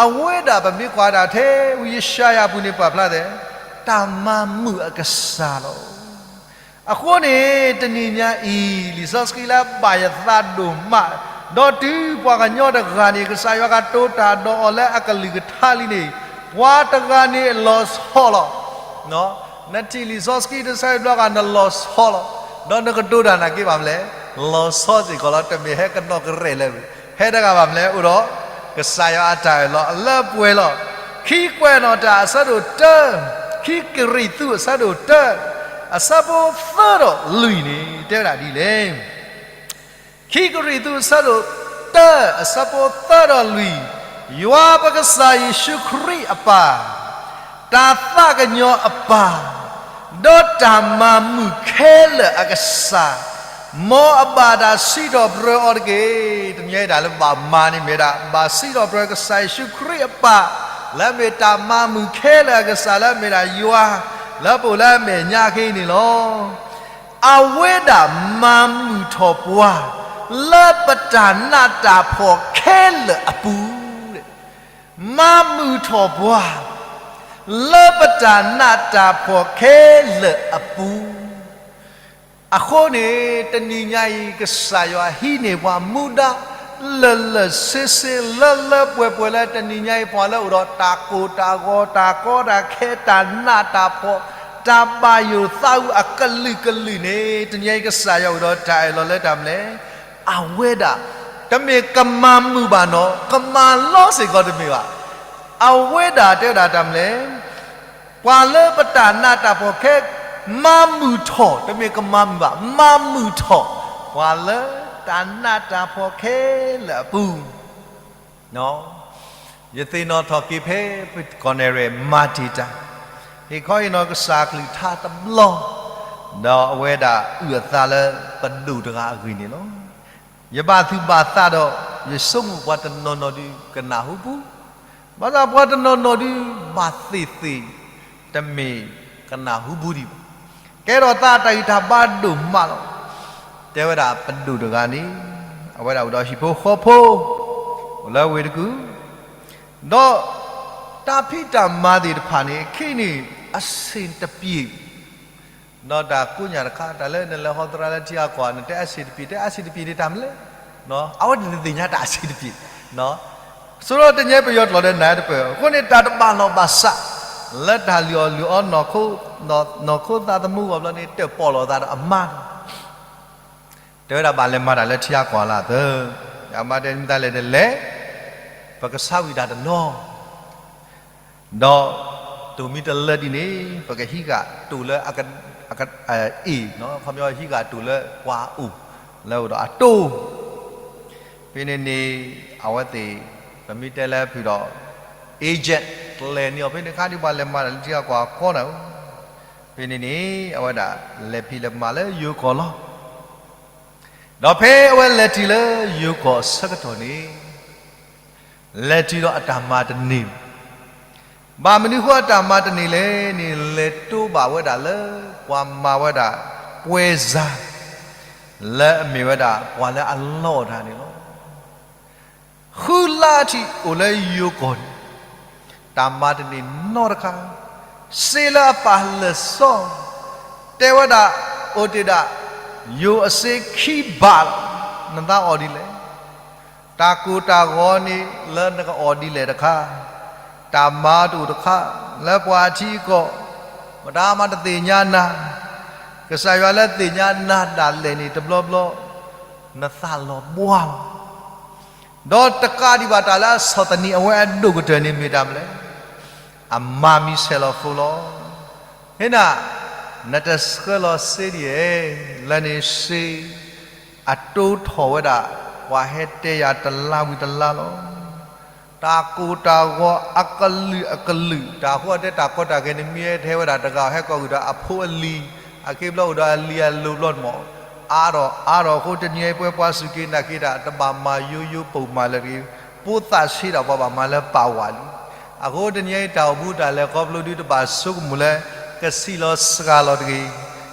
အဝဲဒၣ်ပမ့ၢ်ကွၢ်ဒၣ်ထဲဝံယၡါယၤအပူၤန့ၣ်ပာ်ဖျါသ့ၣ်, တၢ်မၤမုာ်အကစၢ်လီၤ. အဃိန့ၣ် တနံၤညါအံၤ လံာ်စီဆှံလၢဘၣ်ယသးဒိၣ်မး, ဒီးတုၤပှၤကညီတဂၤန့ၣ် ကစၢ်ယွၤကတိၤတၢ်ဒီးအီၤလၢအကလုၢ်ကထါလံန့ၣ်, ပှၤတဂၤန့ၣ်အလီၤဆီလီၤ. နထံၣ်လံာ်စီဆှံတဆၢဘျီဂၤနလီၤဆီလီၤ, ဒီးနကတိၤတၢ်နာ်က့ဘၣ်မလဲၣ်, လီၤဆီစ့ၢ်ကီးလီၤ. တမ့ၢ်ဟဲကနီၣ်ကရဲၣ်လၢၤ, ဟဲတဂၤဘၣ်မလဲၣ်, အိၣ်ဒီးကစၢ်ယွၤအတၢ်အၢၣ်လီၤအလၢပှဲၤလီၤ. ခံကွဲးနီၣ်တၢ်အဆၢဒိၣ်တၢ, ခံကရံၣ်သူးအဆၢဒိၣ်တၢ, အဆၢဖိသၢဒီးလွံၢ်န့ၣ် တဲဝဲဒၣ်ဒ်လဲၣ်. ခံကရံၣ်သူးအဆၢဒိၣ်တၢ အဆၢဖိသၢဒီးလွံၢ်, ယွၤပကစၢ်ယ့ၣ်ၡူးခရံာ်အပၢ်, တၢ်သးကညီၤအပၢ်, ဒီးတၢ်မၤမုာ်ခဲလၢာ်အကစၢ်, မ်အဘၣ်တၢ်စံးထီၣ်ပတြၢၤအီၤတက့ၢ်. တနံၤအံၤတၢ်လၢဘၣ်မၤန့ၣ်မ့ၢ်ဒၣ် ဘၣ်စံးထီၣ်ပတြၢၤကစၢ်ယ့ၣ်ၡူးခရံာ်အပၢ်, လၢအမ့ၢ်တၢ်မၤမုာ်ခဲလၢာ်အကစၢ် လၢအမ့ၢ်ဒၣ်ယွၤ, လၢပအိၣ်လၢအမဲာ်ညါခဲအံၤန့ၣ်လီၤ. အဝဲဒၣ်မၤမုာ်ထီၣ်ပှၤ လၢပတၢ်နးတၢ်ဖှီၣ်ခဲလၢာ်အပူၤ, မၤမုာ်ထီၣ်ပှၤ လၢပတၢ်နးတၢ်ဖှီၣ်ခဲလၢာ်အပူၤ. အဃိန့ၣ် တနံၤညါအံၤ ကစၢ်ယွၤဟံးန့ၢ်ပှၤမူဒါ လၢာ်လၢာ်ဆ့ဆ့ လၢလၢပှဲၤပှဲၤလၢတနံၤညါအံၤ ပှၤလၢအိၣ်ဒီးတၢ်ကိၢ်တၢ်ဂီၤ တၢ်ကီတၢ်ခဲ တၢ်နးတၢ်ဖှီၣ် တၢ်ဘၣ်ယိၣ်သးအုးအကလုာ်ကလုာ်န့ၣ် တနံၤညါအံၤကစၢ်ယွၤအိၣ်ဒီးတၢ်အၢၣ်လီၤလၢတၢ်မနုၤလဲၣ်, အဝဲဒၣ် တမ့ၢ်ကမၤမုာ်ဘၣ်နီၢ် ကမၤလီၤစ့ၢ်ကီးတမ့ၢ်ဘၣ်. အဝဲဒၣ်တဲဝဲဒၣ်တၢ်မနုၤလဲၣ်, ပှၤလၢပတၢ်နးတၢ်ဖှီၣ်ခဲ မၤမုာ်ထီၣ် တမ့ၢ်ကမၤမုာ်ဘၣ် မၤမုာ်ထီၣ် ပှၤလၢတၢ်နးတၢ်ဖှီၣ်ခဲလၢာ်အပူၤ, ယသ့ၣ်နီၣ်ထီၣ်က့ၤဖဲ ကီၢ်နဲၣ်ရဲၣ်မၤတ့ၢ်တၢ်, ဟ့ၣ်ခီဟ့ၣ်နီၤကစၢ်ကလုၢ်ကထါတဘျီ, ဒီးအဝဲဒၣ်အုၣ်အသးလၢပဒိၣ်တဂၤအဂ့ၢ်န့ၣ်လီၤ. ယဘၣ်သူၣ်ဘၣ်သးဒီး ယဆိကမိၣ်ပှၤတနီၤနီၤဒုးကနၢ်ဟူပူၤ, ဘၣ်ဆၣ်ပှၤတနီၤနီၤဒုး ဘၣ်သ့ၣ်သ့ၣ် တမ့ၢ်ကနၢ်ဟူပူၤဒံးဘၣ်. ကဲထီၣ်သးတၢ်ဂံၢ်တၢ်ဘါဒိၣ်မးလီၤ. တဲဝဲဒၣ်ပဒိၣ်တဂၤန့ၣ် အဝဲဒၣ်အိၣ်ဒီးဟံၣ်ဖိဃီဖိ အိၣ်လၢဝ့ၢ်တကူၣ်, ဒီးတၢ်ဖံးတၢ်မၤသ့ၣ်တဖၣ်န့ၣ် အခဲအံၤန့ၣ် အဆင်တပြေ ဒီးတၢ်ကိးညၣ်တခါ တၢ်လၢနလဲၤဟီသရၣ်လၢထံဂၤကီၢ်ဂၤ နတဲအဆင်တပြေ တဲအဆင်တပြေန့ၣ်တၢ်မနုၤလဲၣ်, အဝဲသ့ၣ်တသ့ၣ်ညါတၢ်အဆင်တပြေ, ဆိဒီးတညဲပယီၤကျိာ်ဒီးနၤတပၢၢ် အဃိန့ၣ် တၢ်တဘၣ်လီၢ်ဘၣ်စး လၢတၢ်လုၢ်အီၣ်လုၢ်အီ နီၢ်ခိသးသမူအဂီၢ်ဘျီန့ၣ် တၢၣ်ပီၣ်လိာ်သးဒီးအမါ တဲဝဲဒၣ်ဘၣ်လဲၤမၤတၢ်လၢထံဂၤကီၢ်ဂၤလၢအသၢ, အမါတဲမ့ၢ်သးလဲၤတလဲၤ, ပကဆါဝံၤတၢ်တနီၤ, ဒီးတိၢ်မံၤတလၢဒ်န့ၣ် ပကဟံးဃာ်တိၢ်လၢ အ့ၣ်, ခီပညီဟံးဃာ်တိၢ်လၢပှၤအိၣ် လၢအိၣ်ဒီးအတိၢ်, ဖဲန့ၣ်န့ၣ် အဝဲသ့ၣ် ပမ့ၢ်တဲလၢဖုၣ်ဒီး agent ကျဲၤန့ၢ်အီၤ ဖဲန့ၣ်ခါဒ်ပှၤလဲၤမၤတၢ်လၢထံဂၤကီၢ်ဂၤကီနၤဧၢ, ဖဲန့ၣ်န့ၣ် အဝဲဒၣ်လဲၤဖံးလဲၤမၤလၢယိၤကီၢ်လီၤ. ဒီးဖဲအဝဲလဲၤတုၤလၢယိၤကီၢ်အဆၢကတီၢ်န့ၣ် လဲၤတုၤဒီးအတၢ်မၤတန့ၢ်, ဘၣ်မနုၤဃိအတၢ်မၤတန့ၢ်လဲၣ်န့ၣ် လဲၤတိဘၣ်ဝဲဒၣ်လၢ ပှၤမၤဝဲဒၣ် ပွဲစား လၢအမ့ၢ်ဝဲဒၣ် ပှၤလၢအလီတၢ်န့ၣ်လီၤ. ဃုလါထံၣ်အိၣ်လၢယိၤကီၢ်န့ၣ် တၢ်မၤတန့ၢ်နီတခါ, စ့လၢအပာ်လၢာ်စီ တဲဝဲဒၣ် အိၣ်တ့ၢ်ဒၣ် ယိၤအစ့ခံဘးလီၤ, နသးအီၣ်ဒ်လဲၣ်. တၢ်ကိၢ်တၢ်ဂီၤန့ၣ် လၢနကအီၣ်ဒ်လဲၣ်တခါ, တၢ်မၤတအိၣ်တခါ, လၢပှၤထံကီၢ် မတၤမၤတသ့ၣ်ညါနၤ, ကစၢ်ယွၤလၢသ့ၣ်ညါနၤဒၣ်လဲာ်န့ၣ် တဘျီဘျီ နသးလီၤဘှါလီၤ. ဒီးတကးဒံးဘၣ်တၢ်လၢအဆီၣ်သနံးအဝဲအဒိၣ်ကတၢၢ်န့ၣ်မ့ၢ်တၢ်မနုၤလဲၣ်. အမၤမံၤဆဲးလီၤဖိလီၤ. ဟ့ၣ်နၤ, နတဆှၢလီၤစ့ဒ်အံၤ, လၢန့ၣ်စ့ အတိထီၣ်ဝဲဒၣ် ပှၤဟဲတဲယၤတလါဝံၤတလါလီၤ. တၢ်ကိၢ်တၢ်ဂီၤအကလုာ်အကလုာ်, တၢ်ဃိတဲတၢ်ကီတၢ်ခဲန့ၣ် မ့ၢ်ဟဲထဲဝဲဒၣ်တဂၤ ဟဲကိးဂုာ်ဒီးအဖိအလံၤ, အက့ဘျီအိၣ်ဒီးအလံၤအလိၤဘျီန့ၣ်မး, အါထီၣ်အါထီၣ်အဃိ တနံၤအံၤပဝဲပှၤစူၢ်က့ၤနာ်က့ၤတၢ် တဘၣ်မၤယိယိပိာ်မၤလၢၤတဂ့ၤ, ပိာ်သးဆ့ဒီးပှၤဘၣ်မၤလၢပာ်ဝးလံ. အဃိတနံၤအံၤတၢ်အိၣ်မူတၢ်လဲၤခီဖျိဒု တဘၣ်ဆိကမိၣ်လၢ ကဆံးလီၤစှၤလီၤတဂ့ၤ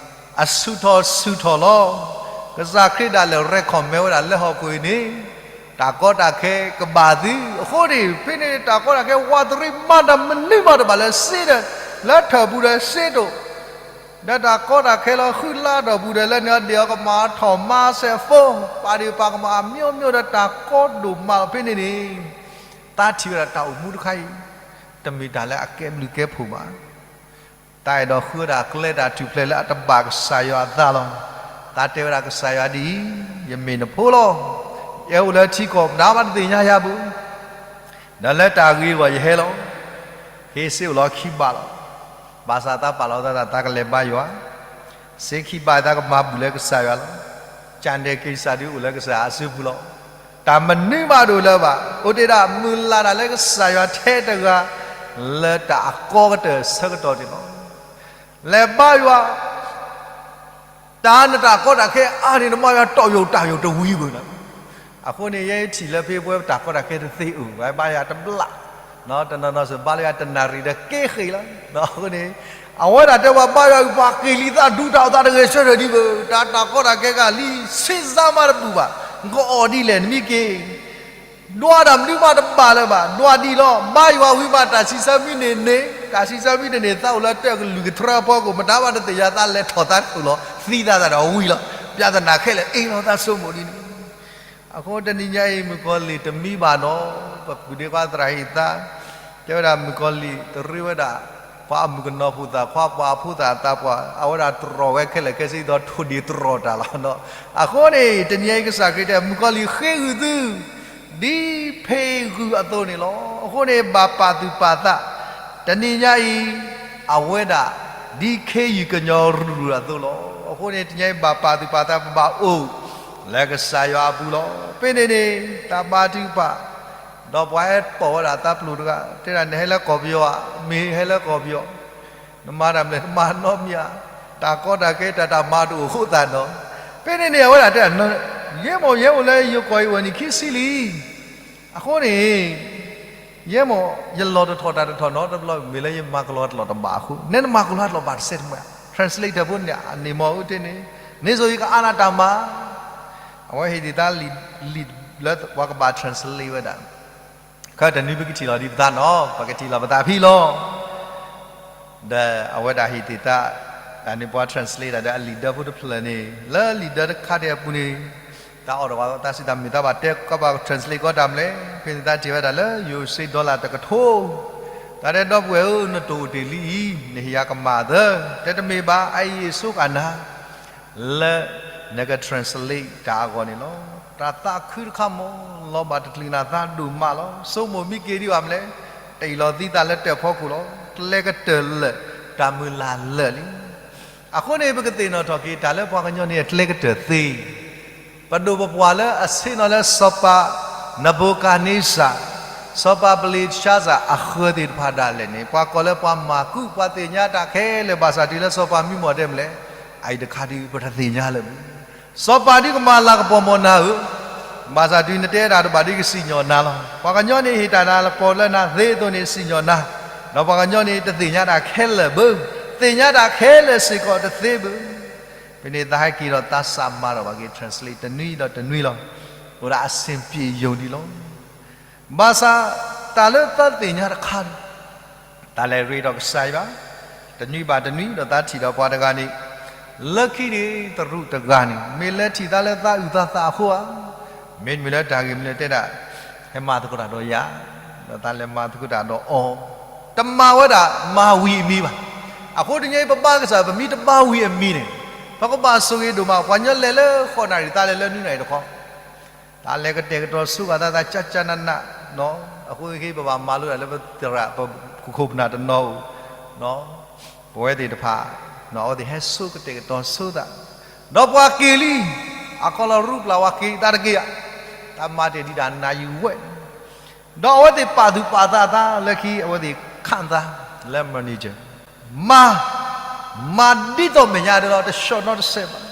အဆူၣ်ထီၣ်ဆူၣ်ထီၣ်လီၤ. ကစၢ်ခရံာ်ဒၣ်လဲာ် recommend ဝဲဒၣ်လၢဟီၣ်ခိၣ်အံၤန့ၣ်, တၢ်ကီတၢ်ခဲကဘၣ်သု, အဃိန့ၣ် ဖဲန့ၣ်တၢ်ကီတၢ်ခဲဝးတရံးမၤတၢ်မနုၤမးတဘၣ်လၢစ့ဒီး, လၢထၢၣ်ပူၤဒီးစ့တအိၣ်, ဒီးတၢ်ကီတၢ်ခဲလီၤဃုလါထီၣ်ပူၤဒီး လၢန့ၣ်အဒ့ၣ်အီၤကမၤထီၣ်မၤစဲးဖိ, ပာ်ဒ့ၣ်ပာ်ကမၣ်အမျိုးမျိုးဒီးတၢ်ကီဒိၣ်မးလီၤ. ဖဲန့ၣ်န့ၣ် သးထံၣ်ဝဲဒၣ်တၢ်အိၣ်မူတခါအံၤ တမ့ၢ်တၢ်လၢအကဲဘျုးကဲဖှိၣ်ဘၣ်. တၢ်အဲၣ်ဒိးဃုဝဲဒၣ်ကျဲတၢ်ထူၣ်ဖျဲးလၢအတဘၣ်ကစၢ်ယွၤအသးလီၤ. သးတဲဝဲဒၣ်ကစၢ်ယွၤဒ်အံၤ, ယမ့ၢ်နဖိလီၤ. ယဟဲအိၣ်လၢထံကီၢ် မတၤမၤတသ့ၣ်ညါယၤဘၣ်. ဒီးလၢတၢ်ဂ့ၤအဂီၢ်ယဟဲလီၤ. ဟ့ၣ်စ့အိၣ်လီၤခံဘးလီၤ. ဘၣ်ဆၣ်သးပာ်လီၤသး သးကလဲၤဘါယွၤ စ့ခံဘးသးကမၤဘူၣ်လၢကစၢ်ယွၤလီၤ. ကၢ်ဒဲးက့ၤစၢ်ဒုအိၣ်လၢကစၢ်ယွၤအစုပူၤလီၤ. တၢ်မနုၤမးတအိၣ်လၢၤဘၣ်. အိၣ်တ့ၢ်ဒၣ်မုၢ်လၢ်တၢ်လၢကစၢ်ယွၤထဲတဂၤ လၢတၢ်အကီကတၢၢ်ဆၢကတီၢ်န့ၣ်လီၤ. လဲၤဘါယွၤ တၢ်နတၢ်ကီတၢ်ခဲအါန့ၣ် နမၤယွၤတီၢ်ယိာ်တၢ်ယိာ်တဝံၤဘၣ်. အဃိန့ၣ် ယဲထံၣ်လၢဖဲပဝဲပတၢ်ကီတၢ်ခဲတသ့ အိၣ်ဝဲဘါယွၤတဘျီ, တနီၤနီၤစ့ၢ်ဘါလၢယွၤတနၣ်ရံၣ်ဒီးက့ဃ့ၢ်လီၤ. အဃိန့ၣ် အဝဲဒၣ်တဲဝဲဘါယွၤအံၤ ပှၤက့ၤလံသးဒူတၢ်အိၣ်သးတဂဲၤဆၢထၢၣ်ဒံးဘၣ်. တၢ်တၢ်ကီတၢ်ခဲကလံ ဆ့စါမးတဘူၣ်ဘၣ်. နကအီၣ်ဒ်လဲၣ် နမ့ၢ်က့ၤ ဒွးတၢ်မနုၤမးတဘၣ်လၢၤဘၣ်. ဒွးဒ်လီၤ. ဘါယွၤဝံၤမး တၢ်ဆံးဆၢမံန့ၣ်န့ၣ်, တၢ်ဆံးဆၢမံတန့ၢ် သးအိၣ်လၢတၢ်ကလုၢ်ကထြၢအဖီခိၣ် မတၤမၤတသ့ၣ်ညါ သးလဲၤထီၣ်သးခိၣ်လီၤ. သံသးသးဒီးဝံၤလီၤ. ပြဿနာခဲလၢာ်အ့လီၤ သးဆိကမိၣ်ဒ်န့ၣ်. အဃိတနံၤညါအံၤ မုၣ်ကီၤလံၢ်တမံဘၣ်နီၤ, ပပုၢ်ဒ့ခွါသရၣ်ဟ့ၣ်သး တဲဝဲဒၣ်မုၣ်ကီၤလံၢ်တရ့ဝဲဒၣ် ပှၤအမုၣ်ကနီၤဖိသၣ်ခွါ ပှၤအဖိသၣ်အသးပှၢ် အဝဲဒၣ်တြီၢ်ဝဲခဲလၢာ်ခဲဆ့ ဒီးထိၣ်ဒ့ၣ်တြီၢ်တၢ်လီၤ. အဃိန့ၣ် တနံၤညါအံၤကစၢ်ခရံာ်တဲ မုၣ်ကီၤလံၢ်ဃ့ဂုာ်သု ဒ်ဖဲဂုာ်အသိးန့ၣ်လီၤ. အဃိန့ၣ် ဘၣ်ပာ်သူၣ်ပာ်သး, တနံၤညါအံၤ အဝဲဒၣ် ဒ်ခ့ယုၢ်ကညီၤရူၤရူၤအသိးလီၤ. အဃိန့ၣ် တနံၤညါအံၤ ဘၣ်ပာ်သူၣ်ပာ်သး ပဘၣ်အိၣ်လၢကစၢ်ယွၤအပူၤလီၤ. ဖဲန့ၣ်န့ၣ် တၢ်ဘါထုကဖၣ် ဒီးပှၤဟဲပိာ်ဝဲဒၣ်သးပျိာ်တဂၤ တဲဒၣ် နဟဲလၢကီၢ်ပယီၤဧါ, မ့ၢ်ဟဲလၢကီၢ်ပယီၤ နမၤတၢ်မနုၤလဲၣ် နမၤနီတမံၤဧါ, တၢ်ကီတၢ်ခဲ တၢ်တၢ်မၤတအိၣ်အဃိသတးနီၤ. ဖဲန့ၣ်န့ၣ် အဝဲဒၣ်တဲဒၣ် ယဲမ့ၢ်ယဲအိၣ်လၢယိၤကီၢ်အံၤဝဲန့ၣ် ခံဆံလံ. အဃိန့ၣ် ယဲမ့ၢ်ယလီၢ်တထီၣ်တၢ်တထီၣ်နီတဘျီ မ့ၢ်လၢယမၤကလီတၢ်လီၢ်တဘၣ်အဃိ, နဲနမၤကလီတၢ်လီၢ်ဘၣ်တစဲးတမှဲး, translator ဖိန့ၣ် အန့ၣ်မ့ၢ်အူတ့ၢ်န့ၣ်, န့ၣ်စိၤယကအါနၤတၢ်မၤ, အဝဲဟ့ၣ်ဒံးသးလံာ်လၢပှၤကဘၣ် translate ဝဲဒၣ် ခဲတနွံပကထံၣ်လီၤဒံးပသးနီၤ, ပကထံၣ်လီၤပသးဖဲလီၤ. ဒီးအဝဲဒၣ်ဟ့ၣ်တ့ၢ်သး, အန့ၣ်ပှၤ translate ဒၣ်ဒီးအလံာ်ဒၢဖိတဖျၢၣ်န့ၣ်, လၢလံာ်ဒၢတခါဒဲးအပူၤန့ၣ်, တၢ်အီၣ်တၢ်အီသးစံးတၢ်မ့ၢ်တၢ်ဘၣ်တဲကီဘၣ် translate ကီတၢ်မနုၤလဲၣ်, ဖဲန့ၣ်သးထံၣ်ဝဲဒၣ်လၢယိၤစ့ dollar တကထိ, တၢ်တဲဒီပုၢ်ဝဲၢ်ဧၢ, နတအိၣ်တ့ၢ်လံအံၤ, နဟ့ၣ်ယၤကမၣ်သၢ, တဲတမ့ၢ်ဘၣ်, အအံၤအဆိကနၤ လၢနက translate တၢ်အဂီၢ်န့ၣ်လီၤ. တၢ်သးခုတခါမ့ၢ် လီၤဘၣ်တချုးနၤသးဒိၣ်မးလီၤ. ဆိကမိၣ်မ့ၢ်က့ၤဒံးဘၣ်မနုၤလဲၣ်, တအံၤလီၤသံသးလၢတၢ်ဖီခိၣ်လီၤ. ကျဲကတၢၢ်လၢာ် တၢ်မုၢ်လၢ်လၢာ်လံ. အဃိန့ၣ် ပကသ့ၣ်နီၣ်ထီၣ်က့ၤ တၢ်လၢပှၤကညီန့ၣ် အကျဲကတၢၢ်သ့ ပဒိၣ်ပပှၢ်လၢအဆ့ၣ်နီၤလၢစီၤပၤနဘူၤခၣ်နံစၢ်, စီၤပၤဘလ့ၡါစၢ်အဃၢၤသ့ၣ်တဖၣ်ဒၣ်လဲာ်န့ၣ်, ပှၤကိးလၢပှၤမၤကူ, ပှၤသ့ၣ်ညါတၢ်ခဲလၢာ်ဘၣ်ဆၣ်တုၤလၢစီၤပၤမံမီၢ်တဲမနုၤလဲၣ်, အအံၤတခါဒုး ပတသ့ၣ်ညါလၢၤဘၣ်. စီၤပၤဒုးကမၤလၤကပီၤမီၢ်နၤဧၢ, ဘၣ်ဆၣ်တုၤနတဲတၢ်တဘၣ်ဒုးကစံၣ်ညီၣ်နၤလီၤ. ပှၤကညီန့ၣ်ဟ့ၣ်တၢ်နၤလၢပီၣ်လၢနၤသ့အသိးန့ၣ်စံၣ်ညီၣ်နၤ, ဒီးပှၤကညီန့ၣ်တသ့ၣ်ညါတၢ်ခဲလၢာ်ဘၣ်, သ့ၣ်ညါတၢ်ခဲလၢာ်စ့ၢ်ကီးတသ့ဘၣ်. ဖဲန့ၣ်သးဟဲက့ၤဒီးသးစၢ်မၤဒီးဘၣ်က့ၤ translate တနွံဒီးတနွံလီၤ. အိၣ်ဒၣ်အဆင်ပြေရုံန့ၣ်လီၤ. ဘၣ်ဆၣ်တၢ်လၢသးသ့ၣ်ညါတခါန့ၣ် တၢ်လဲၤရ့ဒီးကစၢ်ယွၤ တနွံဘၣ်တနွံဒီးသးထံၣ်ဒီးပှၤတဂၤန့ၣ်, လၢခံန့ၣ်တရူးတဂၤန့ၣ် မ့ၢ်လဲၤထံၣ်သးလၢသးအုၣ်သးသးအဃိဧါ, မ့တမ့ၢ်လၢတၢ်ဂ့ၢ်မနုၤလဲၣ်တဲဒၣ်, ဟဲမၤသကိးတၢ်ဒီးယၤ, ဒီးသးလဲၤမၤသကိးတၢ်ဒီးအီၤ, တမၤဝဲဒၣ်မၤဝံၤအမံၤဘၣ်. အဃိတနံၤအံၤ ပဘါကစၢ် ပမ့ၢ်တဘါဝံၤအမံၤန့ၣ်, ပကဘၣ်ဆိၣ်ဂ့ၤဒိၣ်မး. ပှၤကညီလဲၤလၢဃိးနၣ်ရံၣ် သးလဲၤလၢနွံနၣ်ရံၣ်တခီ တၢ်လဲၤကတဲာ်ကတီၤဆိဃာ်သးသးကၠၢ်ကၠၢ်နးနး, အဃိန့ၣ် ပဘၣ်မၤလိဒၣ်လၢပသရၣ် ပခိၣ်ပနၢ်တနီၤဧိၤ, ပဝဲသ့ၣ်တဖၣ် အဝဲသ့ၣ်ဟဲဆိကတဲာ်ကတီၤဆိသး, ဒီးပှၤက့ၤလံ, အခီလီၤရူပျၢ်ဝဲက့ၤသးတက့ၢ်ဧါ, တၢ်မၤတ့ၢ်ဒံးတၢ်နးယံာ်ဝဲ ဒီးအဝဲသ့ၣ်ပာ်သူၣ်ပာ်သးအသးလၢခံ အဝဲသ့ၣ်ခးသးလၢ manager, မၤ, မၤဒ်သိးမဲာ်ညါဒဲးလီၤ, တဆှီၣ်နီတစဲးဘၣ်.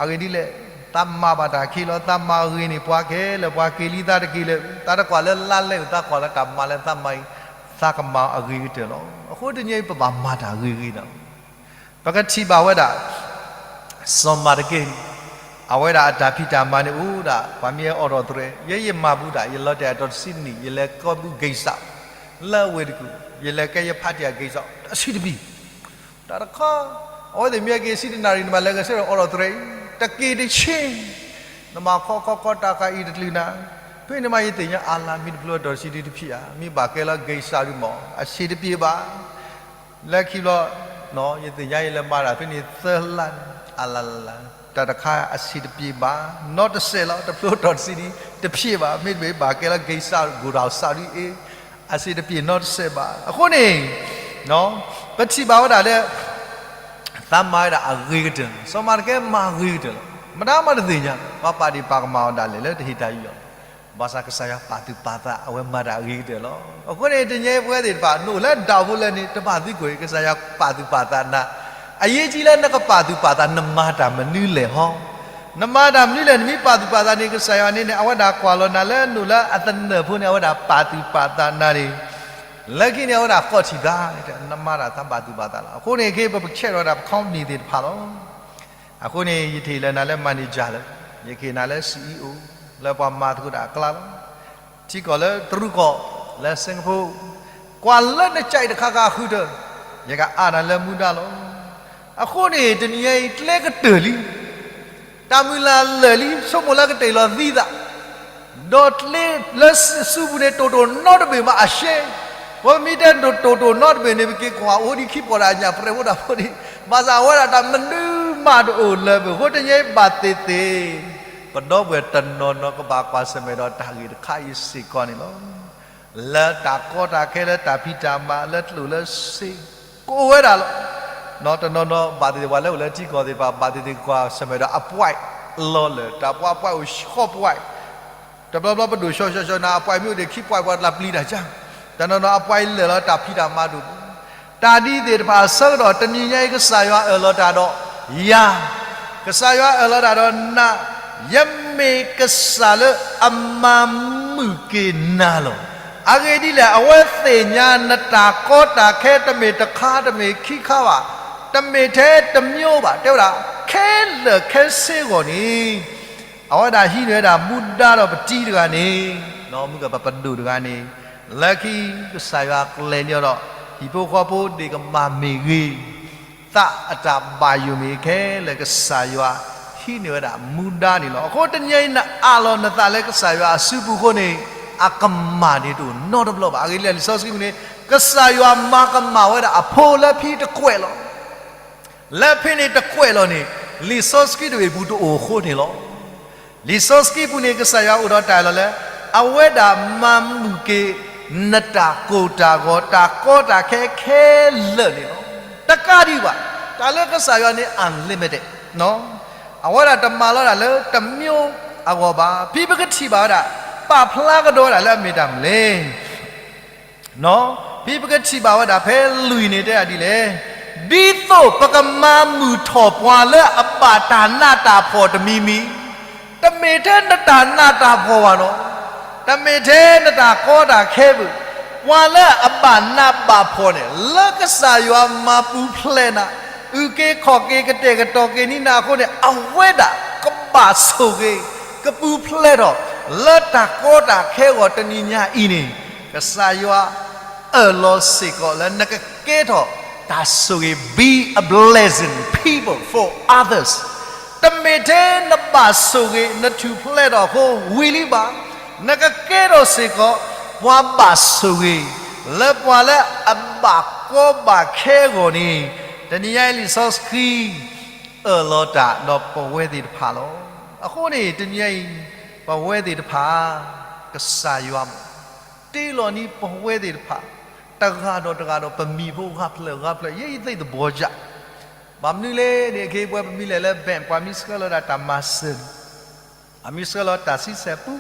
အဂ့ၢ်ဒ်လဲၣ်, သးမၤဘၣ်တၢ်ခံလီၤ, သးမၤဂ့ၤန့ၣ် ပှၤကဟဲလၢပှၤက့ၤလံသးတက့ၢ်လၢၤ, သးတကွၢ်လၢလါလဲအုၣ်, သးကွၢ်လၢတၢ်မၤလၢသးမၤအံၤ, သးကမၤအဂ့ၤကတၢၢ်လီၤ. အဃိတနံၤအံၤ ပဘၣ်မၤတၢ်ဂ့ၤဂ့ၤဒီး ပကထံၣ်ဘၣ်ဝဲဒၣ် စီၤမၤတကဲန့ၣ်, အဝဲဒၣ်အတၢ်ဖံးတၢ်မၤန့ၣ်အိၣ်ဒၣ် ပှၤမ့ၢ်ဟဲအိးထီၣ်သရဲ, ယဲယမၤဘူးဒၣ် ယလီၤတဲာ်အတီၤတဆံနံၣ် ယလဲၤကီၢ်သူးဂ့ၤစး လၢအဝ့ၢ်တကူၣ်, ယလဲၤကဲယဖးတံၢ်အဂ့ၤစး အဆံးတပံၤ, တၢ်တခါ, အဝဲသ့ၣ်မ့ၢ်ဟဲက့ၤဆံတနၣ်ရံၣ် နဘၣ်လဲၤဂဲၤဆၢထၢၣ်အိးထီၣ်သရဲအံၤ, တက့ၤတဆ့, နမၤခီခီခီတၢ်ဃာ်အံၤတကလုာ်နၤ, ဖဲန့ၣ်မးယသ့ၣ်ညါအါလါ မ့ၢ်တဖျိအတီၤတဆံဒုတဖံးဧါ, မ့ၢ်ဘၣ်ကဲလီၤဂ့ၤစးဒုမး အဆံးတပံၤဘၣ် လၢခံဘျီ, ယသ့ၣ်ညါယလဲၤမၤတၢ်ဖဲန့ၣ်သၢလါန့ၣ်, အလါလါလါ, တၢ်တခါအဆံးတပံၤဘၣ်, နီတစဲးလီၤ, တဖျိအတီၤတဆံဒုတဖံးဘၣ်, မ့တမ့ၢ်ဘၣ်ကဲလီၤဂ့ၤစး ကိၢ်တၢ်စးဒုအ့, အဆံးတပံၤနီတစဲးဘၣ်. အဃိန့ၣ်, ပထံၣ်ဘၣ်ဝဲဒၣ်လၢ သးမၤဝဲဒၣ်အဂ့ၤကတၢၢ်လီၤ. စီၤမၤတကဲမၤဂ့ၤကတၢၢ်လီၤ. မတၤမၤတသ့ၣ်ညါ, ပှၤပာ်ဒ့ၣ်ပာ်ကမၣ်အီၤဒၣ်လဲာ်လၢတဟ့ၣ်တၢ်ယူးယီၣ်လီၤ. ဘၣ်ဆၣ်ကစၢ်ယွၤပာ်သူၣ်ပာ်သး အဝဲမၤတၢ်အဂ့ၤကတၢၢ်လီၤ. အဃိန့ၣ် တနံၤအံၤပဝဲသ့ၣ်တဖၣ် နအိၣ်လၢဒၣ်ဖိလဲၣ်န့ၣ် တဘၣ်သံကွၢ် ကစၢ်ယွၤပာ်သူၣ်ပာ်သးနၤ, အရေးကြီးလၢနကပာ်သူၣ်ပာ်သး နမၤတၢ်မနုၤလဲၣ်ဟီ. နမၤတၢ်မနုၤလဲၣ် နမ့ၢ်ပာ်သူၣ်ပာ်သးန့ၣ် ကစၢ်ယွၤန့ၣ်န့ၣ် အဝဲဒၣ်ကွၢ်လီၤနၤလၢနအိၣ်လၢအသနၢၣ်ဖိန့ၣ် အဝဲဒၣ်ပာ်သူၣ်ပာ်သးနၤန့ၣ် လၢခံန့ၣ် အဝဲဒၣ်ဃီထံၣ်သး, နမၤတၢ်သးပာ်သူၣ်ပာ်သးလီၤ. အဃိန့ၣ် ခဲအံၤပကဆဲးထီၣ်ဝဲဒၣ်ပ company သ့ၣ်တဖၣ်လီၤ. အဃိန့ၣ် ယထံၣ်လၢနၤလၢ manager လၢ, ယကဟ့ၣ်နၤလၢ CEO လၢပှၤမၤသကိးတၢ်အကျါလီၤ. ထံကီၢ်လၢတရူးကီၢ် လၢ Singapore ကွၢ်လၢနကဲတခါခါဃုထၢ, ယကအါနၤလၢမူဒါလီၤ. အဃိန့ၣ် တနံၤအံၤကျဲကတၢၢ်လံ တၢ်မုၢ်လၢ်လၢာ်လံ ဆိကမိၣ်လၢကတ့ၢ်လီၤသံသး, ဒီးကျဲလၢစုပူၤန့ၣ် တိၢ်တိၢ်နီတဘ့ၣ်မးအရှဲ, ပမ့ၢ်တဲတိၢ်တိၢ်နီတဘ့ၣ်န့ၣ် ပက့ၤကွၢ်အိၣ်ဒံးခံပီၢ်ဒီးအညၣ်ပြဲၤဖိတၢ်ဖိန့ၣ်, ဘၣ်ဆၣ်အဝဲဒၣ်တၢ်မနုၤမးတအိၣ်လၢၤဘၣ်. အဃိတနံၤအံၤဘၣ်သ့ၣ်သ့ၣ်, ပဒီပုၢ်ဝဲၢ်တနီၤနီၤကဘၣ်ကွၢ်ဆၢၣ်မဲာ်ဒီးတၢ်ဂ့ၢ်တခါအံၤစ့ၢ်ကီးန့ၣ်လီၤ. လၢတၢ်ကီတၢ်ခဲလၢတၢ်ဖံးတၢ်မၤလၢကျိၣ်လၢစ့ ကအိၣ်ဝဲဒၣ်လီၤ. တနီၤနီၤဘၣ်သ့ၣ်သ့ၣ် ပှၤလၢအိၣ်လၢထံကီၢ်သ့ၣ်တဖၣ် ဘၣ်သ့ၣ်သ့ၣ်ကွၢ်ဆၢၣ်မဲာ်ဒီးအ point လီၤလၢာ်, တၢ်ပှၤ point အိၣ်ဃိး point, တဘျီဘျီပဒိၣ်ဆှီဆှီဆှီနၤ အ point မ့ၢ်အိၣ်ဒံးခံ point ပှၤတလၢပျံၤတၢ်ကါ, တနီၤနီၤအ point လၢာ်လီၤ တၢ်ဖံးတၢ်မၤဒိၣ်ပူၤ, တၢ်ဒ်သ့ၣ်တဖၣ်အဆၢကတီၢ် တနံၤညါအံၤကစၢ်ယွၤအၢၣ်လီၤတၢ်ဒီးယၤ ကစၢ်ယွၤအၢၣ်လီၤတၢ်ဒီးနၤ, ယမ့ၢ်ကစၢ်လၢအမၤမုာ်က့ၤနၤလီၤ. အဂ့ၢ်ဒ်လဲၣ်, အဝဲသ့ၣ်ညါနတၢ်ကီတၢ်ခဲ တမ့ၢ်တခါတမ့ၢ်ခံခါဘၣ်, တမ့ၢ်ထဲတမျိုးဘၣ်, တဲဝဲဒၣ် ခဲလၢာ်ခဲဆ့အဂီၢ်န့ၣ် အဝဲဒၣ်ဟံးန့ၢ်ဝဲဒၣ်မူဒါဒီးပတံၤတဂၤန့ၣ်, မုၢ်ကပပဒိၣ်တဂၤန့ၣ်, လၢခံကစၢ်ယွၤကျဲၤန့ၢ်အီၤဒီး ဟံၣ်ဖိဃီဖိဒ့ၣ်ကမၣ်မ့ၢ်ဂ့ၤ, သးအတၢ်ဘၣ်ယိၣ်မ့ၢ်ခဲလၢာ် ကစၢ်ယွၤဟံးန့ၢ်ဝဲဒၣ်မူဒါန့ၣ်လီၤ. အဃိတနံၤအံၤနအးလီၤနသးလၢကစၢ်ယွၤအစုပူၤအဃိန့ၣ် အကမၣ်န့ၣ်တအိၣ်နီတဘျီဘၣ်. အဂ့ၢ်ဒ်လဲၣ် လံာ်စီဆှံပူၤန့ၣ် ကစၢ်ယွၤမၤကမၣ်ဝဲဒၣ်အဖိလၢဖဲတကွဲးလီၤ လၢဖဲန့ၣ်တကွဲးလီၤန့ၣ် လံာ်စီဆှံတဘ့ၣ်ပူၤတအိၣ်အဃိန့ၣ်လီၤ. လံာ်စီဆှံပူၤန့ၣ် ကစၢ်ယွၤအိၣ်ဒီးတၢ်အၢၣ်လီၤလၢ အဝဲဒၣ်မၤမုာ်က့ၤ နတၢ်ကိၢ်တၢ်ဂီၤ တၢ်ကီတၢ်ခဲခဲလၢာ်န့ၣ်လီၤ. တကးဒံးဘၣ်, တၢ်လၢကစၢ်ယွၤန့ၣ် unlimited အဝဲဒၣ်တမၤလီၤဒၣ်လၢတမျိုးအဂီၢ်ဘၣ်. ဖဲပကထံၣ်ဘၣ်ဝဲဒၣ် ပာ်ဖျါကဒီးဝဲဒၣ်လၢအမ့ၢ်တၢ်မနုၤလဲၣ် ဖဲပကထံၣ်ဘၣ်ဝဲဒၣ်ဖဲလွံၢ်န့ၣ်တဲဒၣ်ဒ်လဲၣ်, ဒ်သိးပကမၤမုာ်ထီၣ်ပှၤလၢအဘၣ်တၢ်နးတၢ်ဖှီၣ်တမံၤမံၤ, တမ့ၢ်ထဲနတၢ်နးတၢ်ဖှီၣ်ဘၣ်နီၤ, တမ့ၢ်ထဲနတၢ်ကီတၢ်ခဲဘၣ်, ပှၤလၢအဘၣ်နးဘၣ်ဖှီၣ်န့ၣ် လၢကစၢ်ယွၤမၤပူၤဖျဲးနၤ, အုၣ်က့ၤခီၣ်က့ၤ ကတဲာ်ကတီၤက့ၤန့ၢ်နၤအဃိန့ၣ် အဝဲဒၣ်ကဘၣ်ဆိၣ်ဂ့ၤ ကပူၤဖျဲးထီၣ် လၢတၢ်ကီတၢ်ခဲအဂီၢ်တနံၤညါအံၤန့ၣ်, ကစၢ်ယွၤ အၢၣ်လီၤစ့ၢ်ကီးလၢနကကဲထီၣ်တၢ်ဆိၣ်ဂ့ၤ be a blessing people for others. တမ့ၢ်ထဲနဘၣ်ဆိၣ်ဂ့ၤ နထူၣ်ဖျဲးထီၣ်အဃိဝံၤလံဘၣ်, နကကဲထီၣ်စ့ၢ်ကီး ပှၤဘၣ်ဆိၣ်ဂ့ၤ လၢပှၤလၢအဘၣ်ကီဘၣ်ခဲအဂီၢ်န့ၣ်, တနံၤညါအံၤလံာ်စီဆှံ အၢၣ်လီၤတၢ်ဒီးပဝဲသ့ၣ်တဖၣ်လီၤ. အဃိန့ၣ် တနံၤညါအံၤ ပဝဲသ့ၣ်တဖၣ် ကစၢ်ယွၤမ့ၢ် တ့လီၤန့ၢ်ပဝဲသ့ၣ်တဖၣ် တဂၤဒီးတဂၤဒီး ပမံၤဖိဂၤဖျၢၣ်ဂၤဖျၢၣ် ယဲယသ့ၣ်တဘီယၣ်, ဘၣ်မနုၤလဲၣ်န့ၣ် အခ့အပှၤပမံၤလဲၣ်လၢ bank ပှၤမ့ၢ်ဆှၢလီၤဒၣ်တၢ်မၤစၢၤန့ၣ်, ပှၤမ့ၢ်ဆှၢလီၤတၢ်ဆံဆဲးပူ,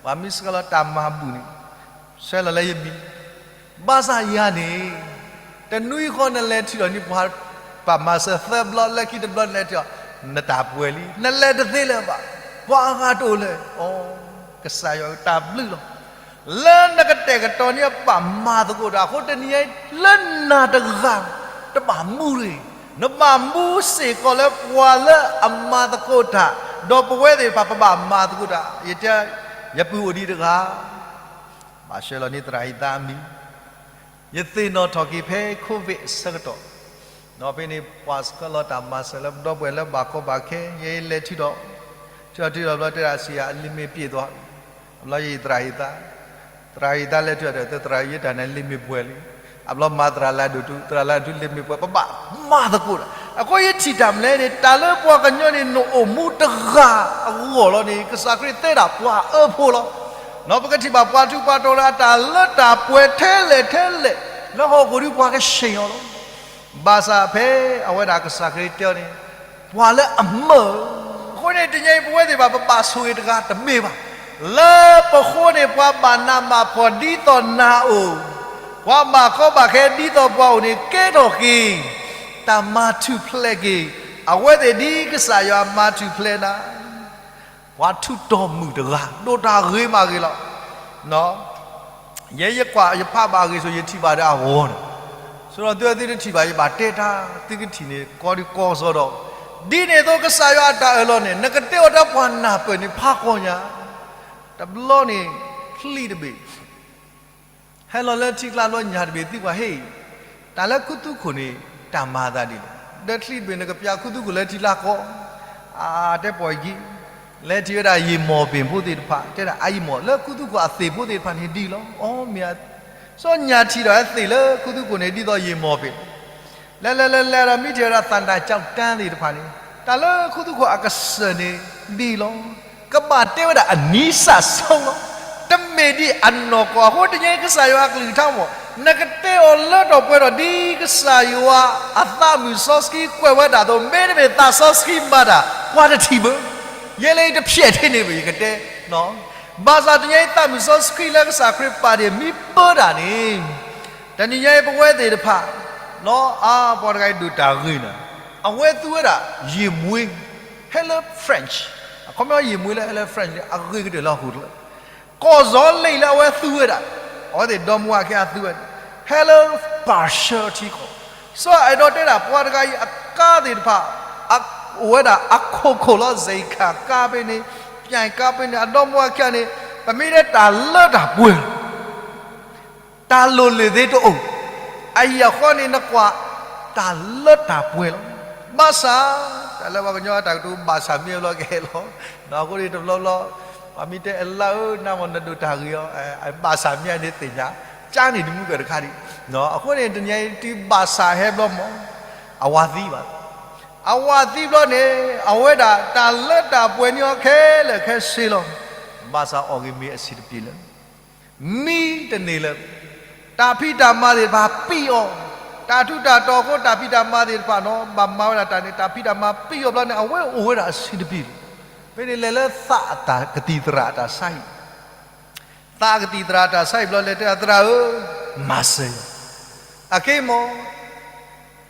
ပှၤမ့ၢ်ဆှၢလီၤတၢ်မၤဘူၣ်န့ၣ်, ဆှၢလီၤလၢယမံၤ, ဘၣ်ဆၣ်ယၤန့ၣ် တနွံဃီနလဲၤထံၣ်ဒီးန့ၣ် ပှၤဘၣ်မၤစၢၤသၢဘျီ လၢခံတဘျီနလဲၤထံၣ်ဒီး နတၢ်ပှဲၤလံ နလဲၤတသ့လၢၤဘၣ်, ပှၤအဂၤတအိၣ်လၢၤ, အိ ကစၢ်ယွၤတၢ်ဘျုးလီၤ. လၢနကတဲာ်ကတီၤန့ၢ်အဘၣ်မၤသကိးတၢ်အဃိ တနံၤညါအံၤ လၢနၤတဂၤ တဘၣ်မူတဂ့ၤ, နဘၣ်မူစ့ၢ်ကီးလၢပှၤလၢအမၤသကိးတၢ်, ဒီးပဝဲသ့ၣ်တဖၣ် ပဘၣ်မၤသကိးတၢ်, ယတဲ ယပုၢ်အိၣ်ဒံးတဂၤ ဘၣ်ဆှၢလီၤန့ၢ်သရၣ်အံၤသးအမံၤ, ယသ့ၣ်နီၣ်ထီၣ်က့ၤဖဲ COVID အဆၢကတီၢ်, ဒီးဖဲန့ၣ် ပှၤဆှၢလီၤတၢ်မၤစၢၤလၢပဒီပုၢ်ဝဲၢ်လၢဘၣ်ကီဘၣ်ခဲ, ယဲယလဲၤထံၣ်ဒီး, ထံၣ်ဒီးထံၣ်ဒီးဘျီတဲဒၣ်စံးယၤ အလံာ်မ့ၢ်ပှဲၤသွား, အဘျီယအံၤသရၣ်အံၤသး, သရၣ်အံၤသးလဲၤထံၣ်ဒီး သရၣ်အံၤယတၢ်န့ၣ်လံာ်မ့ၢ်ပှဲၤလံ, အဘျီမၤသရၣ်လၢအဒိၣ်တုၤ သရၣ်လၢအဒိၣ်တုၤလံာ်မ့ၢ်ပှဲၤ ပဘၣ်မၤသကိးတၢ်, အဃိယထံၣ်တၢ်မနုၤလဲၣ်န့ၣ် တၢ်လၢပှၤကညီန့ၣ် နအိၣ်မူတဂၤအဂီၢ်လီၤန့ၣ် ကစၢ်ခရံာ်တဲဒၣ်ပှၤအၢဖိလီၤ. ဒီးပကထံၣ်ဘၣ်ပှၤထူးပှၤတီၤလၢအတၢ်လၢတၢ်ပှဲၤထဲလဲၣ်ထဲလဲၣ်, လၢဟီၣ်ခိၣ်ဒုပှၤကဆ့ၣ်အီၤလီၤ. ဘၣ်ဆၣ်ဖဲအဝဲဒၣ်ကစၢ်ခရံာ်တဲအီၤန့ၣ်, ပှၤလၢအမၢၢ်, အဃိန့ၣ် တနံၤအံၤပဝဲသ့ၣ်တဖၣ် ပဘၣ်ဆိၣ်ဂ့ၤတဂၤတမ့ၢ်ဘၣ်, လၢပဃိန့ၣ် ပှၤဘၣ်နးဘၣ်ဖှီၣ်ဒ်သိးနၤအိၣ်, ပှၤဘၣ်ကီဘၣ်ခဲဒ်သိးပှၤအိၣ်န့ၣ် ကဲထီၣ်က့ၤ တၢ်မၤထူၣ်ဖျဲးက့ၤ အဝဲသ့ၣ်ဒ်ကစၢ်ယွၤမၤထူၣ်ဖျဲးနၤ ပှၤထူးတီၤမုၢ်တဂၤ ဒိၣ်တၢ်ဂ့ၤမးဂ့ၤလီၤ. ယဲယကွၢ်ယဖးဘၣ်အဂ့ၢ်ဆိး ယထံၣ်ဘၣ်ဒီးအဂီၢ်န့ၣ်, ဆိးဒီးသုသုတထံၣ်ဘၣ် ယဘၣ်တဲတၢ် သုကထံၣ်န့ၣ် ကီဒုးကီစီဒီး, ဒ်န့ၣ်အသိးကစၢ်ယွၤအတၢ်အၢၣ်လီၤန့ၣ် နကတဲအီၤတၢ်ပှၤနၢ်ပၢၢ်န့ၣ် ဖးကီညါ, တဘျီန့ၣ် ချံတဘ့ၣ် ဟဲလီၤလၢထံကျါဘျီညၣ်တဘ့ၣ်သံကွၢ်ဟ့ၣ်, တၢ်လၢခူသူၣ်ခိၣ်န့ၣ် တၢ်မၤအသးဒ်လဲၣ်, ဒီးချံတဘ့ၣ်န့ၣ် ကပျၢ်ခူသူၣ်ခိၣ်လၢထံကျါဃီ, အတဲပီၢ်ယံၤ, လဲၤထံၣ်ဝဲဒၣ်ယံာ်မီၢ်ပ့ၣ်ဖိသ့ၣ်တဖၣ်, တဲဒၣ်အယံာ်မီၢ် လၢခူသူၣ်ခိၣ်အသ့ၣ်ဖိသ့ၣ်တဖၣ်န့ၣ်ဒ်လီၤ. အီမ့ၢ်, စီၤညၣ်ထံၣ်ဒီးအသ့ၣ်လၢခူသူၣ်ခိၣ်န့ၣ် ဒ်သိးယံာ်မီၢ်ပ့ၣ် လဲၤလဲၤလဲၤလဲၤဒီး မ့ၢ်ထံၣ်ဝဲဒၣ်သၣ်တၢ်ကၠီၣ်တၢ်သ့ၣ်တဖၣ်န့ၣ်, တၢ်လၢခူသူၣ်ခိၣ်အကစၢၢ်န့ၣ်ဒ်လီၤ. ကဘၣ်တဲဝဲဒၣ်အနံၣ်စၢ်စီလီၤ. တမ့ၢ်ဒ်အနီၢ်ကီၢ်အဃိ တနံၤအံၤကစၢ်ယွၤအကလုၢ်ကထါမ့ၢ် နကတဲအီၤလၢထီၣ်ပှဲၤထီၣ်ဒ်ကစၢ်ယွၤအသးမုၢ်စီဆှံကွဲးဝဲဒၣ်အသိး, မ့တမ့ၢ်သးစီဆှံမၤတၢ် ပှၤတထံၣ်ဘၣ်. ယဲလၢယတဖျဲၣ်ထဲန့ၣ်ဘၣ် ယကတဲ ဘၣ်ဆၣ်တနံၤအံၤသးမုၢ်စီဆှံလၢကစၢ်ခရံာ်ပာ်တ့ၢ်မ့ၢ်ပၢတၢ်န့ၣ်, တနံၤညါအံၤပဝဲသ့ၣ်တဖၣ်, အါပှၤတဂၤအံၤဒိၣ်တၢ်ဂ့ၤနၤ, အဝဲသူဝဲဒၣ်ယံာ်မွ့, ဟဲလၢ French, အခီပညီယံာ်မွ့လၢဟဲလၢ French န့ၣ် အဂ့ၤကတၢၢ်လၢဟီၣ်ခိၣ်ချၢ, ကီၢ်စီၤလ့ၣ်လၢအဝဲသူဝဲဒၣ်, အဝဲသ့ၣ်ဒီမါဝၤခံဂၤသူဝဲဒၣ်, ဟဲလၢ ပၤၡၢထံကီၢ်, စီၤအဲၣ်ဒိးတဲဒၣ်ပှၤတဂၤအံၤအကါသ့ၣ်တဖၣ် အိၣ်ဝဲဒၣ်အခိၣ်ခိၣ်လီၤ, စ့ၢ်ကါဖဲန့ၣ်, ပျဲၢ်ကါဖဲန့ၣ်, အဒီမါဝၤခံဂၤန့ၣ်, ပမ့ၢ်တဲတၢ်လၢတၢ်ပှဲၤ တၢ်လိၣ်လၢသ့တအိၣ်, အအံၤအဃိန့ၣ် နကွၢ်တၢ်လၢတၢ်ပှဲၤလီၤ. ဘၣ်ဆၣ်, တၢ်လၢပှၤကညီတၢ်ကတိၤ ဘၣ်ဆၣ်မ့ၢ်ဘျီကဟဲလီၤ, အဃိန့ၣ်တဘျီဘျီ, ပှၤမ့ၢ်တဲအလါဧၢ နမ့ၢ်နဒိၣ်တၢ်ဂ့ၤအီၤ, ဘၣ်ဆၣ်မ့ၢ်န့ၣ်သ့ၣ်ညါ, ကါန့ၣ်တမုၢ်ကတခါဒံး, အဃိန့ၣ် တနံၤအံၤတုၤဘၣ်ဆၣ်ဟဲဘျီမး, အဝၤသံဘၣ် အဝၤသံဘျီန့ၣ် အဝဲဒၣ်တၢ်လၢတၢ်ပှဲၤန့ၣ်အီၤခဲလၢာ်ခဲဆ့လီၤ. ဘၣ်ဆၣ်အီၣ်ဂ့ၤမ့ၤအဆံးတပျ့ၤလၢ မံတန့ၢ်လၢၤ, တၢ်ဖံးတၢ်မၤသ့ၣ်တဖၣ်ပံၢ်အီၤ, တၢ်ထူးတၢ်တီၤအဃိတၢ်ဖံးတၢ်မၤသ့ၣ်တဖၣ်နီၤ ဘၣ်မၤဝဲဒၣ်တၢ်န့ၣ် တၢ်ဖံးတၢ်မၤပံၢ်အီၤဘျီန့ၣ် အဝဲအိၣ်ဝဲဒၣ်အဆံးတပျ့ၤလီၤ. ဖဲန့ၣ်လဲၤလၢသးအတၢ်ကသံၣ်သရၣ်အတၢ်ဆါဟံၣ် သးကသံၣ်သရၣ်အတၢ်ဆါဟံၣ်ဘျီလဲၤတဲသရၣ်ဧၢ, မၤစၢၤယၤ, အက့မး,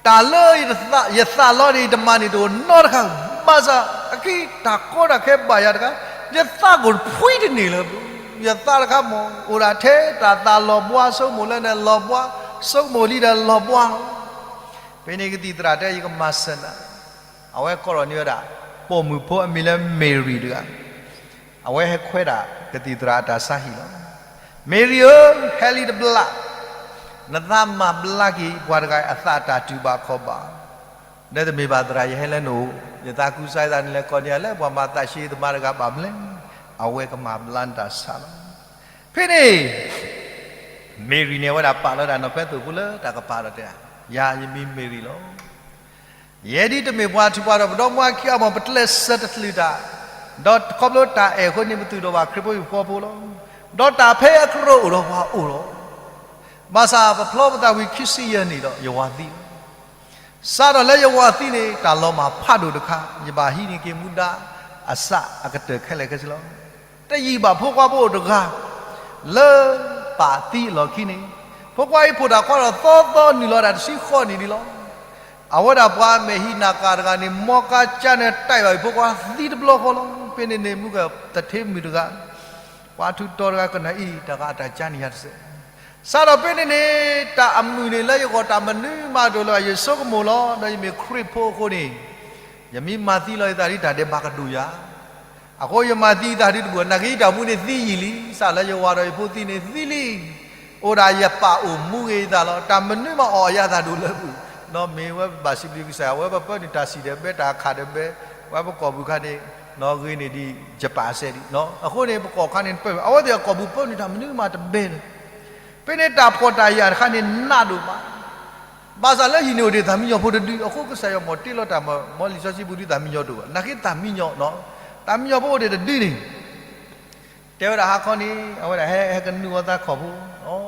တၢ်လၢယသးလီန့ၣ် ယတမၤန့ၢ်တအိၣ်နီတခါဧၢ, ဘၣ်ဆၣ် အခံတၢ်ကီတၢ်ခဲဘၣ်ယၤတခါ, ယသးကိးတဖှံတန့ၢ်လၢၤ, ယသးတခါမ့ၢ် အိၣ်ဒၣ်ထဲတၢ်သးလီၤဘှါ ဆိကမိၣ်လၢနလီၤဘှါ, ဆိကမိၣ်လံဒီးလီၤဘှါလီၤ. ဖဲန့ၣ်ကသံၣ်သရၣ်တဲ ယကမၤစၢၤနၤ, အဝဲကိးထီၣ်န့ၢ်ဝဲဒၣ် ပိာ်မုၣ်ဖိအမံၤလၢ Mary တဂၤ, အဝဲဟဲခွဲဒၣ်ကသံၣ်သရၣ်အတၢ်ဆါဟံၣ်လီၤ. Mary ဧၢ, ဟဲလံတဘျီ, နသးမၤဘျါက့ၤ ပှၤတဂၤအသးတၢ်တူၢ်ဘၣ်ခီၣ်ဘၣ်, ဒီးတမ့ၢ်ဘၣ်သရၣ် ယဟဲလၢနအိၣ်, ယသးကူစါယသးန့ၣ် လဲၤကိးန့ၢ်ယၤလၢပှၤမၤသးဆှံသမားတဂၤဘၣ်မနုၤလဲၣ်, အဝဲကမၤဘျါနတၢ်ဆါလီၤ. ဖဲန့ၣ် Mary န့ၣ် အဝဲဒၣ်ပာ်လီၤဒၣ်နီၢ်ဖဲသိၣ်ဖိလၢတၢ်ကပၤဒီးတဲ, ယၤယမံၤ Mary လီၤ. ယဲဒ်တမ့ၢ်ပှၤထူးပှၤတီၤ ပဒီမါခံအါမး ပတကျဲးစၢးတချုးတၢ်, ဒီးခီဖျိတၢ်အဲၣ်အဃိန့ၣ် ပသူၣ်ဒီးပှၤခရံာ်ဖိဟံၣ်ဖိဃီဖိလီၤ. ဒီးတၢ်ဖဲအကရၢၢ်အိၣ်ဒီးပှၤအိၣ်လီၤ. ဘၣ်ဆၣ်ပဖျီပသးဝံၤခံဆံယဲၢ်နံၣ်ဒီး ယဝၤသံလီၤ. စးထီၣ်လၢယဝၤသံန့ၣ် တၢ်လီၤမၢ်ဖးဒိၣ်တခါ, ယဘၣ်ဟံးန့ၢ်က့ၤမူဒါအစးအကတၢၢ်ခဲလၢာ်ခဲဆ့လီၤ. တယံာ်ဘၣ် ဖိခွါဖိအိၣ်တဂၤ လၢပၢ်သံအလီၢ်ခံန့ၣ်, ဖိခွါအံၤဖိတၢ်ခွါဒီးသီသီနုာ်လီၤဒၣ်တဆံဃိးနံၣ်ဒံးလီၤ. အဝဲဒၣ်ပှၤမဲာ်ဟံးနၤကၤတဂၤန့ၣ် မီကါကၠါန့ၣ် တဲဘၣ်အံၤ ဖိခွါသံတဘျီဃီလီၤ. ဖဲန့ၣ်န့ၣ် မုၢ်ကသထ့မုၣ်တဂၤ ပှၤထူးတီၤတဂၤ ကနၣ်အံၤ တၢ်ဂၤအတၢ်ကၠါန့ၣ်ယၤတစဲး. စးထီၣ်ဖဲန့ၣ်န့ၣ် တၢ်အမုာ်န့ၣ်လၢယဂီၢ်တၢ်မနုၤမးတအိၣ်လၢၤဘၣ်, ယဆိကမိၣ်လီၤ. ဒီးယမ့ၢ်ခရံာ်ဖိအဃိန့ၣ် ယမ့ၢ်မၤသံလီၤယသးဒ်တၢ်ဒဲးဘးကဒိၣ်ယၤ အဃိယမၤသံယသးဒ်တဘူၣ်, နာ်က့ယတၢ်မူန့ၣ်သံယံာ်လံ, စးလၢယဝၤဒီးယဖိသံန့ၣ်သံလံ, အိၣ်ဒၣ်ယပၢ်အိၣ်မူဂ့ၤယသးလီၤ. တၢ်မနုၤမးအီၣ်အယၤသးဒိၣ်လၢပူၤ, မ့ၢ်ဝဲပဘၣ်စံးဘျုးကစၢ်ယွၤ အဝဲပပၢနုာ်တၢ်စံၣ်ဒီးဘဲတၢ်ခးဒီးဘဲ, ဝဲပကိာ်ပူၤခါန့ၣ် ဂ့ၤန့ၢ်ဒံးယပၢ်စဲးဒံး, အဃိန့ၣ် ပကိာ်ခါန့ၣ် ပၢဝဲ, အဝဲသ့ၣ်အကိာ်ပူၤပၢနုာ်တၢ်မနုၤမးတဘဲလၢၤ. ဖဲန့ၣ်တၢ်ဖှီၣ်တၢ်ယာ်တခါန့ၣ်နးဒိၣ်မး ဘၣ်ဆၣ်လၢဟံၣ်န့ၣ်အိၣ်ဒံးသၣ်မံယီၤဖိတဒု, အဃိကစၢ်ယွၤမ့ၢ်တ့လီၤတၢ်မၤ မ်လံာ်စီဆှံပူၤဒုးသၣ်မံယီၤတအိၣ်ဘၣ်, နာ်က့သၣ်မံယီၤ, သၣ်မံယီၤဖိအိၣ်ဒံးတဒုန့ၣ်, တဲဝဲဒၣ်ဟါခီန့ၣ် အဝဲဒၣ်ဟဲ ဟဲကနုၢ်အီၣ်သးခီၣ်ဖိ,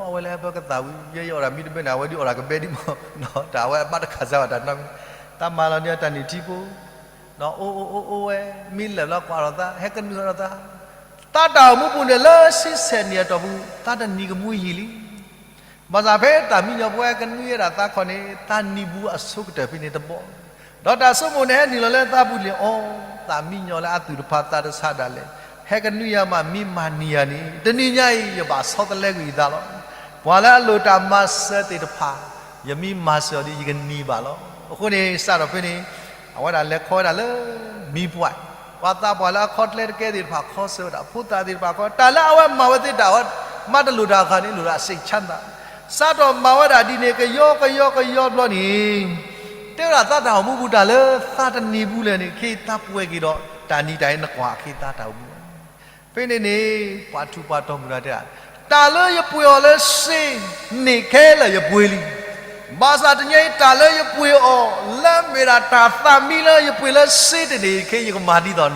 အဝဲလၢဟဲဖၢကသၣ်ဝံၤ ယဲယအီၣ်တၢ်မံတဘဲန့ၣ် အဝဲဒုးအီၣ်တၢ်ကဘဲဒံးမး, တၢ်အဝဲအဘၣ်တခးစၢ်ဘၣ်တၢ်နီတမံၤ, တၢ်မၤလီၤန့ၢ်အတၢ်နုၢ်ထံဖိ, အိၣ်အိၣ်အိၣ်အိၣ်ဝဲ, မ့ၢ်လၢာ်လီၤကွၢ်ထီၣ်သး ဟဲကနုၢ်အီၣ်ဒီးသး, သးတၢ်အိၣ်မူပူၤန့ၣ် လၢဆံဆဲးနံၣ်အတီၢ်ပူၤ သးတနံၤကမှံဟံၣ်လံ ဘၣ်ဆၣ်ဖဲသၣ်မံယီၤဖိဟဲကနုၢ်ယဲဒၣ်သးခီၣ်န့ၣ် သးနံၤပူၤအဆိကတၢၢ်ဖဲန့ၣ်တဘီ, ဒီးတၢ်ဆိကမိၣ်န့ၣ်ဟဲနုာ်လီၤလၢသးပူၤန့ၣ်, အိ, သၣ်မံယီၤလၢအသူၣ်တဖၣ်သးတဆးဒၣ်လဲာ် ဟဲကနုၢ်ယၤမး မ့ၢ်မၤနံၤယၤန့ၣ် တနံၤညါအံၤ ယဘၣ်ဆီတလဲကွံာ်ယသးလီၤ. ပှၤလၢအလိၣ်တၢ်မၤစၢၤသ့ၣ်တဖၣ် ယမ့ၢ်မၤစၢၤအီၤဒီး ယကနံၤဘၣ်လီၤ. အဃိန့ၣ် စးထီၣ်ဖဲန့ၣ် အဝဲဒၣ်လဲၤခီဝဲဒၣ်လၢ မံပှၢ်, ပှၤသးပှၢ်လၢအခီကျဲတကဲသ့ၣ်တဖၣ်ခီဆၢဝဲဒၣ်, ဖိသၣ်သ့ၣ်တဖၣ်ခီ, တၢ်လၢအဝဲမၤဝဲသ့ၣ်တဖၣ် မၤတလိၣ်တၢ်အခါန့ၣ် လိၣ်ဒၣ်စံးဆၢသး, စးထီၣ်မၤဝဲဒၣ်ဒ်န့ၣ် ကယီကယီကယီဘျီန့ၣ် တဲဝဲဒၣ်သးတၢ်အိၣ်မူပူၤတၢ်လၢသးတနံၤပူၤလဲၣ်န့ၣ် ခဲအံၤသးပှဲၤက့ၤဒီး တၢ်နံၤတၢ်အံၤနကွၢ်ခဲအံၤသးတၢ်အိၣ်မူ ဖဲန့ၣ်န့ၣ် ပှၤထူးပှၤတီၤမုၢ်ဒီးတဲဒၣ်, တၢ်လၢယပှ့ၤအီၤလၢစ့န့ၣ်ခဲလၢာ်ယပှ့ၤလံ. ဘၣ်ဆၣ်တနံၤအံၤ တၢ်လၢယပှ့ၤအီၤလၢမ့ၢ်ဒၣ်တၢ်သးမံလၢယပှ့ၤလၢစ့တန့ၣ် ခဲအံၤယကမၤဒ်သိးနၤလီၤ.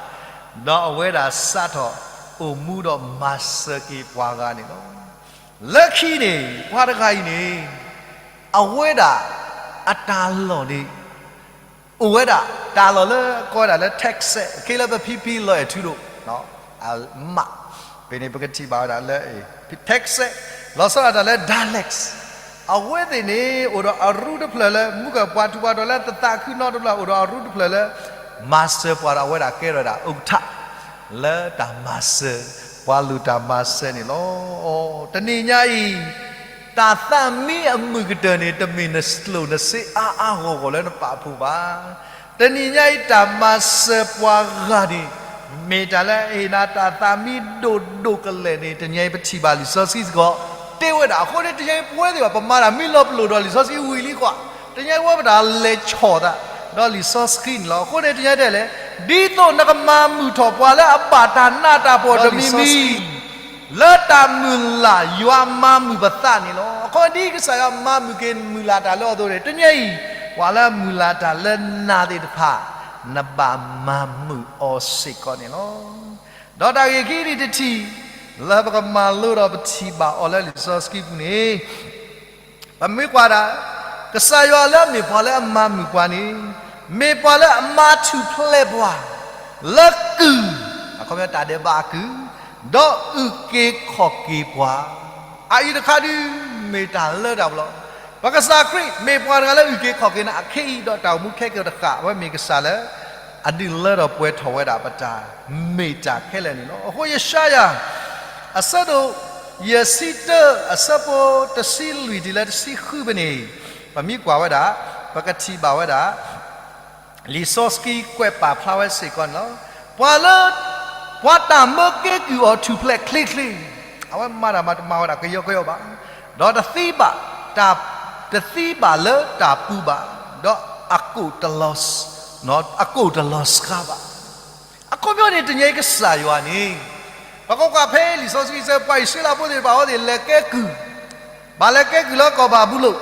ဒီးအဝဲဒၣ်စးထီၣ်အိၣ်မူဒီးမၤစၢၤက့ၤပှၤဂၤန့ၣ်လီၤ. လၢခံန့ၣ် ပှၤတဂၤအံၤန့ၣ် အဝဲဒၣ်အတၢ်လီၢ်န့ၣ် အိၣ်ဝဲဒၣ် တၢ်လီၢ်လၢကိးဝဲဒၣ်လၢ Texas ခဲလၢာ်ပဖံဖံလီၤအဲၣ်ထူဒိၣ် မး, ဖဲန့ၣ်ပကထံၣ်ဘၣ်ဝဲဒၣ်လၢ Texas လီၤဆီဒၣ်တၢ်လၢ Dallas အဝဲသ့ၣ်န့ၣ် အိၣ်ဒီးအရူတဖျၢၣ်လၢ မူကပှၤထူးပှၤတီၤလၢသသးခုနီတဘျီ အိၣ်ဒီးအရူတဖျၢၣ်လၢ မၤစၢၤပှၤဒီးအဝဲဒၣ်ကဲထီၣ်ဝဲဒၣ် ဥက္ကဋ္ဌ လၢတၢ်မၤစၢၤ ပှၤလိၣ်တၢ်မၤစၢၤန့ၣ်လီၤ. တနံၤညါအံၤ တၢ်သးမံအမုာ်ကတၢၢ်န့ၣ် တမ့ၢ်နကျိၣ်နစ့အါအါဂီၢ်ဂီၢ်လၢနပာ်ဖှိၣ်ဘၣ်. တနံၤညါအံၤ တၢ်မၤစၢၤပှၤဂၤန့ၣ် မ့ၢ်တၢ်လၢအဟ့ၣ်နၤတၢ်သးမံဒိၣ်ဒိၣ်ကလဲာ်န့ၣ် တနံၤအံၤပထံၣ်ဘၣ်လံာ်စီဆှံစ့ၢ်ကီး တဲဝဲဒၣ်. အဃိန့ၣ် တနံၤအံၤပဝဲသ့ၣ်ဘၣ် ပမၤတၢ်မ့ၢ်လီၤပလိာ်ဒီးလံာ်စီဆှံဝံၤလံကွၢ်, တနံၤအံၤပဝဲပတၢ်လဲၤဆီၣ်သး ဒီးလံာ်စီဆှံန့ၣ်လီၤ. အဃိန့ၣ် တနံၤအံၤတဲလဲၣ်, ဒ်သိးနကမၤမုာ်ထီၣ်ပှၤလၢအဘၣ်တၢ်နးတၢ်ဖှီၣ်တမံၤမံၤ လၢတၢ်မုၢ်လၢ်ယွၤမၤမုာ်ပသးန့ၣ်လီၤ. အခီဒ်ကစၢ်ယွၤမၤမုာ်က့ၤမုၢ်လၢ်တၢ်လၢအသိးန့ၣ် တနံၤအံၤ ပှၤလၢအမုၢ်လၢ်တၢ်လၢနၤသ့ၣ်တဖၣ် နဘၣ်မၤမုာ်အီၤစ့ၢ်ကီးန့ၣ်လီၤ. ဒီးတၢ်ဂ့ၢ်ခံနံၤတထံၣ် လၢပကမၤလိဒီးပထံၣ်ဘၣ်အီၤလၢလံာ်စီဆှံပူၤန့ၣ် ပမ့ၢ်ကွၢ်ဒၣ် ကစၢ်ယွၤလၢအမ့ၢ်ပှၤလၢအမၤမုာ်ပှၤန့ၣ် မ့ၢ်ပှၤလၢအမၤထူၣ်ဖျဲးပှၤ လၢကုၢ်, အခီပညီတၢ်ဒဲးဘးအကုၢ်, ဒီးအုၣ်က့ၤခီၣ်က့ၤပှၤ, အအံၤတခါဒုး မ့ၢ်တၢ်လၢတၢ်ပလီၢ်, ပကစၢ်ခရံာ်မ့ၢ်ပှၤတဂၤလၢအုၣ်က့ၤခီၣ်က့ၤနၤအခဲအံၤ ဒီးတၢ်အိၣ်မူခဲကတဃၣ် အဝဲမ့ၢ်ကစၢ်လၢ အဒုးလၢထီၣ်ပှဲၤထီၣ်ဝဲဒၣ်ပတၢ်မ့ၢ်တၢ်ခဲလၢာ်န့ၣ်လီၤ. အဃိယၡါယၤ အဆၢဒိၣ်ယဲၢ်ဆံတၢ အဆၢဖိတဆံလွံၢ်တုၤလၢတဆံဃုဖဲန့ၣ်, ပမ့ၢ်ကွၢ်ဝဲဒၣ်, ပကထံၣ်ဘၣ်ဝဲဒၣ် လံာ်စီဆှံကွဲးပာ်ဖျါဝဲစ့ၢ်ကီးန့ၣ်လီၤ. ပှၤလၢ ပှၤတၢ်မၢကဲကုၢ်အီၤထူၣ်ဖျဲးချ့ချ့, အဝဲမၤတၢ်မၤတမၤဝဲဒၣ်ကယီကယီဘၣ်, ဒီးတသံဘၣ်, တၢ်, တသံဘၣ်လၢတၢ်ပူၤဘၣ်, ဒီးအကိၣ်တလီၤ, အကိၣ်တလီၤစှၤဘၣ်. အခီပညီန့ၣ် တနံၤအံၤကစၢ်ယွၤန့ၣ်, ပကကွၢ်ဖဲလံာ်စီဆှံဆၢ ပှၤအံၣ်စရ့လးဖိသ့ၣ်တဖၣ်အဝဲသ့ၣ်လဲၤကဲကုၢ်, ဘၣ်လဲၤကဲကုၢ်လၢကီၢ်ဘၤဘူလိၣ်,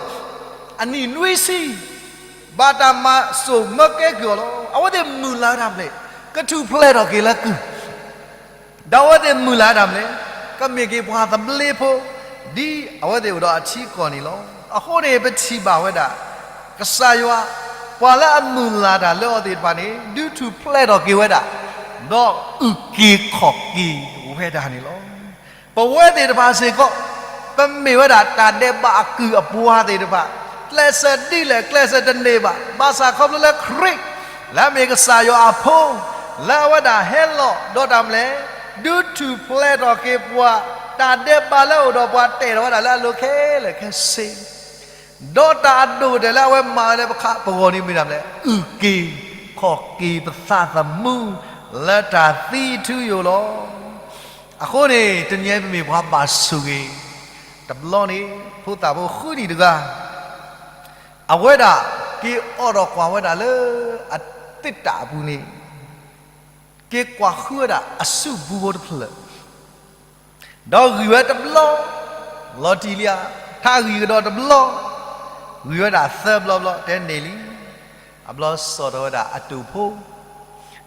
အနံၣ်နွံဆံ, ဘၣ်တၢ်မၤစိာ်မၢကဲကုၢ်အီၤလီၤ. အဝဲသ့ၣ်မုၢ်လၢ်တၢ်မနုၤလဲၣ်, ကထူၣ်ဖျဲးထီၣ်က့ၤလၢကုၢ် ဒီးအဝဲသ့ၣ်မုၢ်လၢ်တၢ်မနုၤလဲၣ်, ကမ့ၢ်က့ၤပှၤသဘျ့ဖိ, ဒ်အဝဲသ့ၣ်အိၣ်ဒီးအထံအကီၢ်န့ၣ်လီၤ. အဃိန့ၣ် ပထံၣ်ဘၣ်ဝဲဒၣ်, ကစၢ်ယွၤ, ပှၤလၢအမုၢ်လၢ်တၢ်လၢအီၤသ့ၣ်တဖၣ်န့ၣ် ဒုးထူၣ်ဖျဲးထီၣ်က့ၤဝဲဒၣ်, ဒီးအုၣ်က့ၤခီၣ်က့ၤဝဲဒၣ်န့ၣ်လီၤ. ပဝဲသ့ၣ်တဖၣ်စ့ၢ်ကီး, ပမ့ၢ်ဝဲဒၣ်တၢ်ဒဲးဘးအကုၢ်အပှၤသ့ၣ်တဖၣ်, ကျဲးစၢးဒ်လဲၣ်ကျဲးစၢးတန့ၢ်ဘၣ်, ဘၣ်ဆၣ်ခီဖျိလၢခရံာ်, လၢအမ့ၢ်ကစၢ်ယွၤအဖိ, လၢအဝဲဒၣ်ဟဲလီၤဒီးတၢ်မနုၤလဲၣ်, ဒုးထူၣ်ဖျဲးထီၣ်က့ၤပှၤ, တၢ်ဒဲးဘးလၢအအိၣ်ဒီးပှၤတဲာ်ထီၣ်ဝဲဒၣ်လၢအလိၤခဲလၢာ်ခဲဆ့ ဒီးတၢ်အဒိၣ်ကတၢၢ်လၢအဝဲမၤဝဲလၢပခါပဂီၢ်န့ၣ်မ့ၢ်တၢ်မနုၤလဲၣ်, အုၣ်က့ၤခီၣ်က့ၤပသးသမူလၢတၢ်သံအထူအယိာ်လီၤ. အဃိန့ၣ် တနံၤအံၤပမ့ၢ်ပှၤဘၣ်ဆိၣ်ဂ့ၤ, တဘျီန့ၣ် ဖိသၣ်ဖိဃုနံၣ်တဂၤ, အဝဲဒၣ်က့ၤအိးထီၣ်ကွၢ်ဝဲဒၣ်လၢအသ့ၣ်တၢ်အပူၤန့ၣ်, က့ၤကွၢ်ဃုဝဲဒၣ်အစုပူဖိတဖျၢၣ် ဒီးဂံၢ်ဝဲတဘျီ, လီၤတံၢ်လံဧါ, ထါဂံၢ်ကဒီးတဘျီ, ဂံၢ်ဝဲဒၣ်သၢဘျီဘျီ တဲန့ၢ်လံ, အဘျီစိာ်ထီၣ်ဝဲဒၣ်အတူၢ်ဖိ,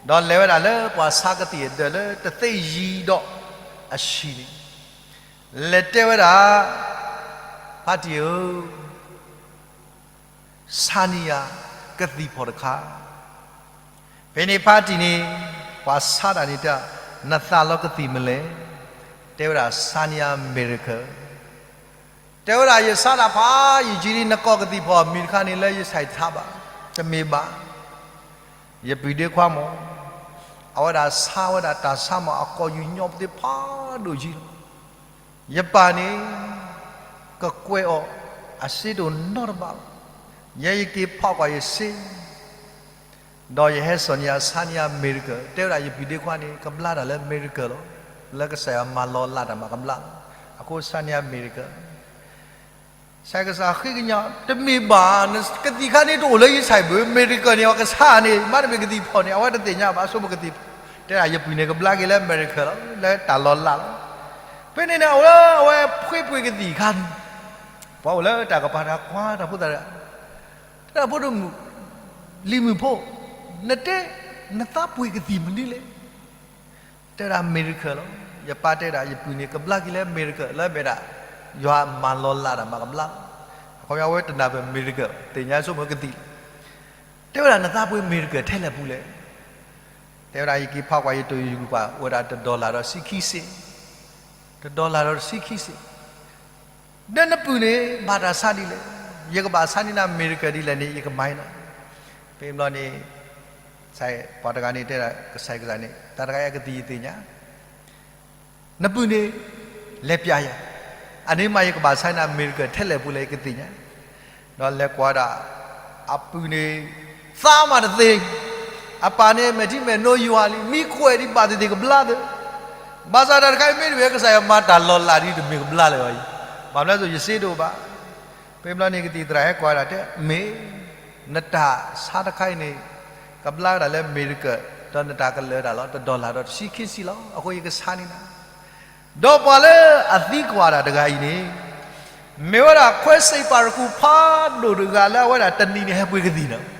ဒီးလဲၤဝဲဒၣ်လၢပှၤဆါကသံၣ်အဒၢးလၢတသ့ယံၤဒီးအဆံးန့ၣ်, လဲၤတဲဝဲဒၣ်, ဖါတံၢ်ဧၢ, ဆါန့ၢ်ယၤကသံၣ်ဖီၣ်တခါ. ဖဲန့ၣ်ဖါတံၢ်န့ၣ်, ပှၤဆါတၢ်န့ၣ်တဲ, နသးလီကသံၣ်မနုၤလဲၣ်, တဲဝဲဒၣ်ဆါန့ၢ်ယၤ miracle, တဲဝဲဒၣ်ယဆါတၢ်ဖးယံာ်လံ, နကိးကသံၣ်ဖီၣ်မံၤတခါန့ၣ်လၢယဆဲးဆါဘၣ်, တမ့ၢ်ဘၣ်, ယပုၢ်ဒ့ခွါမး, အဝဲဒၣ်ဆါဝဲဒၣ်တၢ်ဆါမး အကိာ်ယူၢ်ညီပသ့ဖးဒိၣ်ယံၤလီၤ. ယပၢ်န့ၣ် ကကွဲးအီၤအစ့တအိၣ်နီတဘျီဘၣ်, ယဲယက့ၤဖီၣ်ကွၢ်ယစ့, ဒီးယဟဲစိာ်န့ၢ်ယၤ ဆါန့ၢ်ယၤ miracle, တဲဝဲဒၣ်ယပုၢ်ဒ့ခွါန့ၣ် ကဘျါတၢ်လၢ miracle လီၤ, လၢကစၢ်ယွၤမၤလီၤလးတၢ်မၤကဘျါလီၤ, အဃိဆါန့ၢ်ယၤ miracle ဆဲးကစၢ်ဃ့ကညး, တမ့ၢ်ဘၣ်, ကသံၣ်ခါန့ၣ်တအိၣ်လၢယဆဲးဘၣ်, miracle န့ၣ် အကဆါန့ၣ် မ့တမ့ၢ်ကသံၣ်ဖီၣ်န့ၣ် အဝဲတသ့ၣ်ညါဘၣ်, ဆိကမိၣ်ကသံၣ်ဖီၣ်, တဲဒၣ်ယပုၢ်န့ၣ်ကဘျါက့ၤလၢ miracle လီၤ, လၢတၢ်လီၤလးလီၤ. ဖဲန့ၣ်န့ၣ် အဝဲ, အဝဲဖှ့ပှ့ၤကသံၣ်ခါန့ၣ်, ပှၤအိၣ်လၢတၢ်ကပၤတၢ်ကွၢ်တၢ်ဖိသၣ်, တဲဒၣ်ဖိဒိၣ်မုၣ်, လံၤမုၣ်ဖိ, နတဲ, နသးပှ့ၤကသံၣ်မနုၤလဲၣ် တဲဒၣ် miracle လီၤ. ယပၢ်တဲဒၣ်ယပုၢ်န့ၣ် ကဘျါက့ၤလၢ miracle လၢအမ့ၢ်ဒၣ် ယွၤမၤလီၤလးတၢ်မၤကဘျါလီၤ. အခီပညီအဝဲတနၢ်ပၢၢ် miracle သ့ၣ်ညါဆိကမိၣ်ကသံၣ်လီၤ. တဲဝဲဒၣ်နသးပှ့ၤ miracle ထဲလဲၣ်ပူၤလဲၣ်. တဲဝဲဒၣ်ယက့ၤဖးကွၢ်ယတိၢ်ယုၢ်ကွၢ် အိၣ်ဝဲဒၣ်တဒီလၣ်ဒီးတဆံခံစ့ၣ်, တဒီလၣ်ဒီးတဆံခံစ့ၣ် ဒီးနပုၢ်န့ၣ် ဘၣ်တၢ်ဆါဒ်လဲၣ်. ယကဘၣ်ဆါန့ၢ်နၤ miracle ဒ်လဲၣ်န့ၣ် ယကမၤနၤ. ဖဲဘျီန့ၣ် ပှၤတဂၤန့ၣ်တဲဒၣ်ကစၢ်ယွၤန့ၣ် တၢ်တဂၤအံၤကသံၣ်ယသ့ၣ်ညါ, နပုၢ်န့ၣ် လဲၤပျးယၤ, အန့ၣ်မးယကဘၣ်ဆါန့ၢ်နၤ miracle ထဲလဲၣ်ပူၤလဲၣ်ယကသ့ၣ်ညါ. ဒီးလဲၤကွၢ်ဒၣ် အပုၢ်န့ၣ် သးမးတသ့, အပၢ်န့ၣ် မဲာ်ထံမဲာ်နိယွၤလံ, မံကွဲးဒံးဘၣ်သ့ၣ်သ့ၣ်ကဘျါသ့. ဘၣ်ဆၣ်တၢ်တခါအံၤမ့ၢ်တမ့ၢ်ကစၢ်ယွၤမၤတၢ်လီၤလးဒ်တမ့ၢ်ကဘျါလၢၤဘၣ်အံၤ, ဘၣ်မနုၤအဃိ ယစ့တအိၣ်ဘၣ်. ဖဲဘျီန့ၣ်ကသံၣ်သရၣ်ဟဲကွၢ်ဒၣ်တဲ မ့ၢ် နတၢ်ဆါတခါအံၤန့ၣ် ကဘျါဝဲဒၣ်လၢ miracle ဒီးနတၢ်ကလၢၤတၢ်လီၤ တဒီလၣ်ဒီးတဆံခံစ့ၣ်လီၤ. အဃိယကဆါန့ၢ်နၤ. ဒီးပှၤလၢအသံကွၢ်တၢ်တဂၤအံၤန့ၣ် မ့ၢ်ဝဲဒၣ်ခွဲးစံးပာ်ရကူၣ်ဖးဒိၣ်တဂၤလၢအဝဲဒၣ်တနံၤန့ၣ်ဟဲပှ့ၤကသံၣ်လီၤ.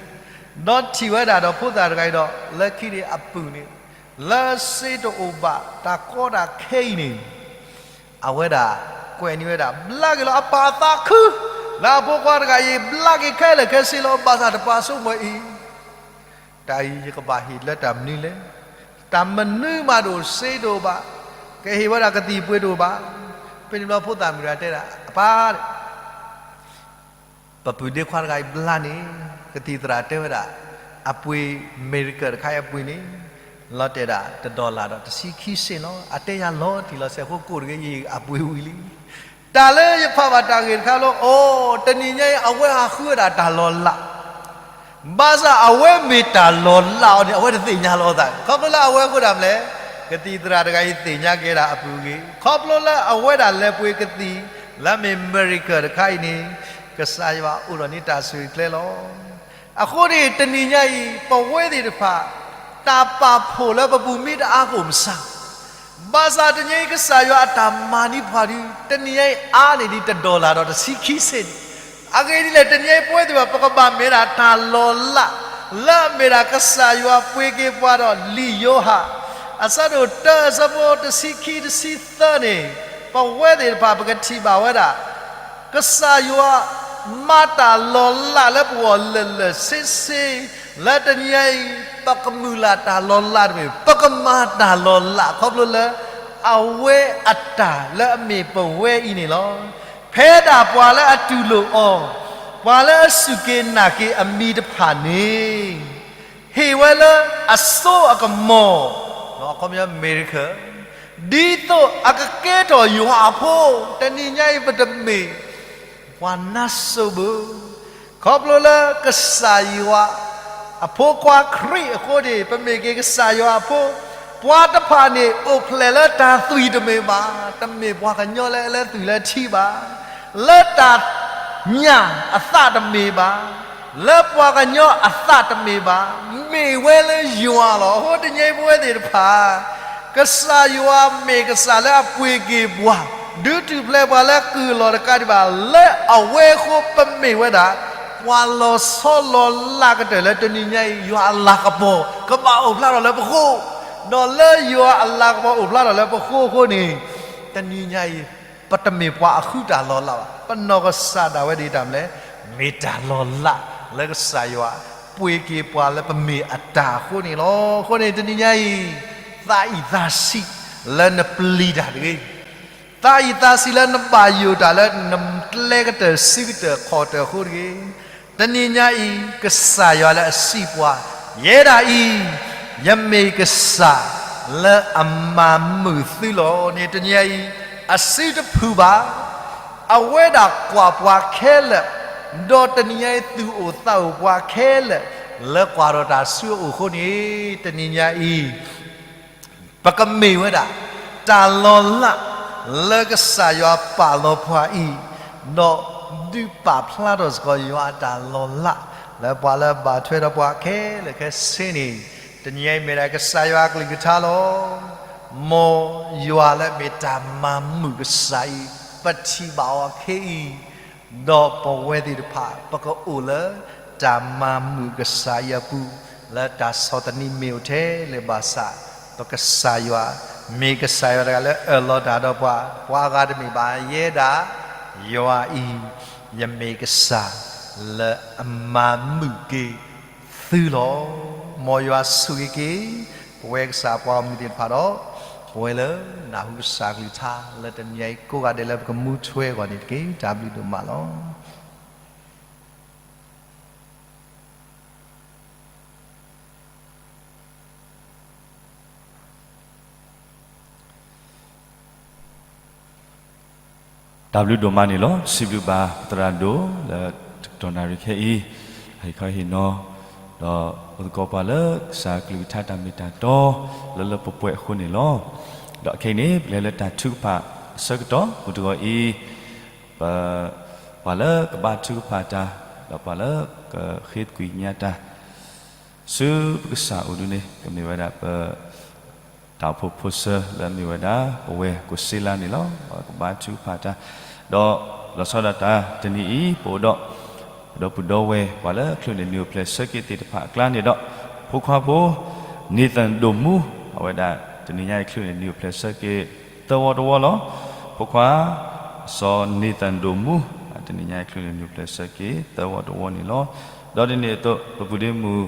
ဒီးထံၣ်ဝဲဒၣ်ဒီးဖိသၣ်တဂၤအံၤဒီး လၢခံန့ၣ်အပုၢ်န့ၣ် လၢစ့တအိၣ်ဘၣ်တၢ်ကီတၢ်ခဲအံၤန့ၣ် အဝဲဒၣ်ကွဲးန့ၢ်ဝဲဒၣ် ဘျါက့ၤလီၤအပၢ်အသးခု လၢအဖိခွါတဂၤအံၤ ဘျါက့ၤခဲလၢာ်ခဲဆ့လီၤ. ဘၣ်ဆၣ်တပာ်ဆိကမိၣ်အံၤ တၢ်အံၤယကဘၣ်ဟ့ၣ်လၢတၢ်မနုၤလဲၣ်. တၢ်မနုၤမးတအိၣ် စ့တအိၣ်ဘၣ်, ကဟ့ၣ်ဝဲဒၣ်ကသံၣ်ပှ့ၤတအိၣ်ဘၣ်. ဖဲန့ၣ်ဘျီဖိသၣ်မုၣ်တဂၤတဲဒၣ် အပၢ် ပပုၢ်ဒ့ခွါတဂၤအံၤဘျါန့ၣ် ကသံၣ်သရၣ်တဲဝဲဒၣ် အပှ့ၤ အမဲရကၤတခါအံၤအပှ့ၤန့ၣ် လီၤတဲာ်ဒၣ် တစ်dollar ဒီးတဆံခံစ့ၣ်လီၤ. အတဲယၤလီၤတံၢ်လီၤဆဲးအဃိ ကိၣ်တဂ့ၤ ယအပှ့ၤဝံၤလံ. တၢ်လၢယဖးဘၣ်တၢ်ဂ့ၢ်တခါလၢ အိၣ် တနံၤညါအံၤ အဝဲဟးဃုဝဲဒၣ်တၢ်လီၤလး ဘၣ်ဆၣ်အဝဲမ့ၢ်တၢ်လီၤလးအီၤန့ၣ် အဝဲတသ့ၣ်ညါလီၤအသး. ခီဖျိလၢအဝဲအဃိဒၣ်မလဲၣ်, ကသံၣ်သရၣ်တဂၤအံၤသ့ၣ်ညါက့ၤဒၣ်အပူၤအဂ့ၢ်, ခီဖျိလၢအဝဲဒၣ်လဲၤပှ့ၤကသံၣ် လၢအမ့ၢ်အမဲရကၤတခါအံၤန့ၣ် ကစၢ်ယွၤအိၣ်ဒီးန့ၢ်တၢ်ဆိၣ်ဂ့ၤကျဲလီၤ. အဃိန့ၣ် တနံၤညါအံၤ ပဝဲသ့ၣ်တဖၣ် တၢ်ပာ်ဖှိၣ်လၢပပူၤမ့ၢ်တအါကအိၣ်မဆါ ဘၣ်ဆၣ်တနံၤအံၤ ကစၢ်ယွၤအတၢ်မၤန့ၢ်ပှၤဒုး တနံၤညါအံၤအါန့ၢ်ဒံး တစ်dollar ဒီးတဆံခံစ့ၣ်န့ၣ်, အဂ့ၢ်ဒ်လဲၣ် တနံၤအံၤပဝဲသ့ၣ်တဖၣ် ပကဘၣ်မ့ၢ်ဒၣ်တၢ်လီၤလး လၢအမ့ၢ်ဒၣ်ကစၢ်ယွၤပှ့ၤက့ၤပှၤဒီးလံာ်ယိၤဟၣ် အဆၢဒိၣ်တၢ အဆၢဖိတဆံခံ တဆံသၢန့ၣ်, ပဝဲသ့ၣ်တဖၣ် ပကထံၣ်ဘၣ်ဝဲဒၣ် ကစၢ်ယွၤ မၤတၢ်လီၤလးလၢပဂီၢ်လၢာ်လၢာ်ဆ့ဆ့, လၢတနံၤညါအံၤ ပကမုၢ်လၢ်တၢ်လီၤလးတမ့ၢ် ပကမၤတၢ်လီၤလးခီဖျိလၢ အဝဲအတၢ်လၢအမ့ၢ်ပဝဲအံၤန့ၣ်လီၤ. ဖဲဒၣ်ပှၤလၢအတူၢ်လိာ်အီၤ, ပှၤလၢအစူၢ်က့ၤနာ်က့ၤအမံၤတဖၣ်န့ၣ် ဟ့ၣ်ဝဲလၢအစိအကမီၤ, အခီပညီ miracle, ဒ်သိးအကကဲထီၣ်ယွၤအဖိ, တနံၤညါအံၤပတမ့ၢ် ပှၤနါစိၤဘၣ်, ခီဖျိလၢကစၢ်ယွၤ အဖိခွါခရံာ်အဃိန့ၣ် ပမ့ၢ်က့ၤကစၢ်ယွၤအဖိ, ပှၤတဖၣ်န့ၣ် အိၣ်ဖျဲၣ်လၢတၢ်သွံၣ်တမ့ၢ်ဘၣ်, တမ့ၢ်ပှၤကညီလၢအလၢသွံၣ်လၢထံဘၣ်, လၢတၢ်ညၣ်အသးတမ့ၢ်ဘၣ်, လၢပှၤကညီအသးတမ့ၢ်ဘၣ်, မ့ၢ်ဝဲလၢယွၤလီၤ. အဃိတနံၤအံၤပဝဲသ့ၣ်တဖၣ် ကစၢ်ယွၤမ့ၢ်ကစၢ်လၢအပှ့ၤက့ၤပှၤ, ဒုးထူၣ်ဖျဲးပှၤလၢကုၢ်လီၢ်တကးဒံးဘၣ်, လၢအဝဲအဃိပမ့ၢ်ဝဲဒၣ် ပှၤလီၤဆီလီၤလးကတၢၢ်လၢတနံၤညါအံၤ ယွၤအလၤကပီၤ ကဘၣ်အိၣ်ဖျါထီၣ်လၢပဃိ, ဒီးလၢယွၤအလၤကပီၤအိၣ်ဖျါထီၣ်လၢပဃိအဃိန့ၣ်, တနံၤညါအံၤ ပတမ့ၢ်ပှၤအဃုတၢ်လီၤလးဘၣ်, ပနီၢ်ကစၢ်ဒၣ်ဝဲဒၣ်တၢ်မနုၤလဲၣ်, မ့ၢ်တၢ်လီၤလးလၢကစၢ်ယွၤ ပှ့ၤက့ၤပှၤလၢပမ့ၢ်အတၢ်အဃိန့ၣ်လီၤ. အဃိန့ၣ် တနံၤညါအံၤ သးအံၣ်သးဆံးလၢနပျံၤတၢ်တဂ့ၤ, သးအံၣ်သးဆံးလၢနဘၣ်ယိၣ်တၢ်လၢနကျဲကတၢၢ်စံးကတၢၢ်ခီၣ်တၢၢ်အဃိတဂ့ၤ, တနံၤညါအံၤ ကစၢ်ယွၤလၢအစံးပှၤ, ယဲဒၣ်အံၤ ယမ့ၢ်ကစၢ်လၢအမၤမုာ်သုလီၤန့ၣ် တနံၤညါအံၤ အစုတဖုၣ်ဘၣ်, အဝဲဒၣ်ကွၢ်ပှၤခဲလၢာ်, ဒီးတနံၤညါအံၤ သူၣ်အိၣ်သးအိၣ်ပှၤခဲလၢာ် လၢကွၢ်ဒီးတၢ်ဆူအအိၣ်အဃိန့ၣ် တနံၤညါအံၤ ပကမ့ၢ်ဝဲဒၣ် တၢ်လီၤလးလၢကစၢ်ယွၤပာ်လီၤပှၤအံၤ, ဒီးဒုးပာ်ဖျါထီၣ်စ့ၢ်ကီးယွၤအတၢ်လီၤလး လၢပှၤလၢဘၣ်ထွဲဒီးပှၤခဲလၢာ်ခဲဆ့န့ၣ်, တနံၤညါအံၤမ့ၢ်ဒၣ်ကစၢ်ယွၤအကလုၢ်ကထါလီၤ. မ်ယွၤလၢမ့ၢ်တၢ်မၤမုာ်ကစၢ်အံၤ ပထံၣ်ဘၣ်အီၤခဲအံၤ ဒီးပဝဲသ့ၣ်တဖၣ် ပကအိၣ်လၢတၢ်မၤမုာ်ကစၢ်အံၤအပူၤ, လၢတၢ်ဆီၣ်သနံးမ့ၢ်အိၣ်ထဲလဲၣ်ဘၣ်ဆၣ်, ပကစၢ်ယွၤ မ့ၢ်ကစၢ်ယွၤတဂၤလၢအၢၣ်လီၤတၢ်ဒီးပှၤ, ပှၤအဂၤတမ့ၢ်ဘၣ်, ယဲဒၣ် ယွၤအံၤ ယမ့ၢ်ကစၢ်လၢအမၤမုာ်က့ၤသုလီၤ. မ်ယွၤဆိၣ်ဂ့ၤက့ၤ ပဝဲကစၢ်ပှၤဂီၢ်မုၢ်သ့ၣ်တဖၣ်ဒီး ပဝဲလၢနၢ်ဟူကစၢ်ကလုၢ်ကထါ လၢတနံၤအံၤကိးဂၤဒဲးလၢပကမူထွဲအဂီၢ်န့ၣ်တက့ၢ်. တၢ်ဘျုးဒိၣ်မးလီၤ. တၢ်ဘျုးဒိၣ်မးန့ၣ်လီၤ. စံးဘျုးဘၣ်ပသရၣ်ဒိၣ်လၢတကတီၢ်နၣ်ရံၣ်ခဲအံၤ ဟ့ၣ်ခီဟ့ၣ်နီၤ ဒီးအိၣ်သကိးပှၤလၢကစၢ်ကလုၢ်ကထါတၢ်မ့ၢ်တၢ်တီ လၢလၢပှဲၤပှဲၤအဃိန့ၣ်လီၤ. ဒီးခဲအံၤန့ၣ် ပလဲၤလၢတၢ်ထုကဖၣ်အဆၢကတီၢ် ပူၤတဂီၤအံၤ ပ ပှၤလၢကဘါထုကဖၣ်တၢ် ဒီးပှၤလၢကဃ့သကွံာ်ကညးတၢ် ဆူပကစၢ်အိၣ်ဒုန့ၣ် ကမ့ၢ်ဝဲဒၣ်ပ တၢ်အိၣ်ဖှိၣ်ဖိဆၢလၢအမ့ၢ်ဝဲဒၣ် ပဝဲၢ်ကိးစ့လါန့ၣ်လီၤ. ပကဘါထုကဖၣ်တၢ် ဒီးလီၤဆီဒၣ်တၢ်တနံၤအံၤ ပအိၣ်ဒီး ပဒီပုၢ်ဒီဝဲၢ် ပှၤလၢချုးန့ၢ်နံၤအိၣ်ဖျဲၣ်ဆၢက့ၤသ့ၣ်တဖၣ်အကျါန့ၣ်ဒီး ဖိခွါဖိ န့ၢ်သၣ်ဒိၣ်မူ အဝဲဒၣ်တနံၤညါအံၤချုးန့ၢ်နံၤအိၣ်ဖျဲၣ်ဆၢက့ၤသၢဝီတဝီလီၤ. ဖိခွါ စီၤန့ၢ်သၣ်ဒိၣ်မူ တနံၤညါအံၤချုးန့ၢ်နံၤအိၣ်ဖျဲၣ်ဆၢက့ၤသၢဝီတဝီန့ၣ်လီၤ. ဒီးဒ်န့ၣ်အသိး ပပုၢ်ဒ့မုၣ်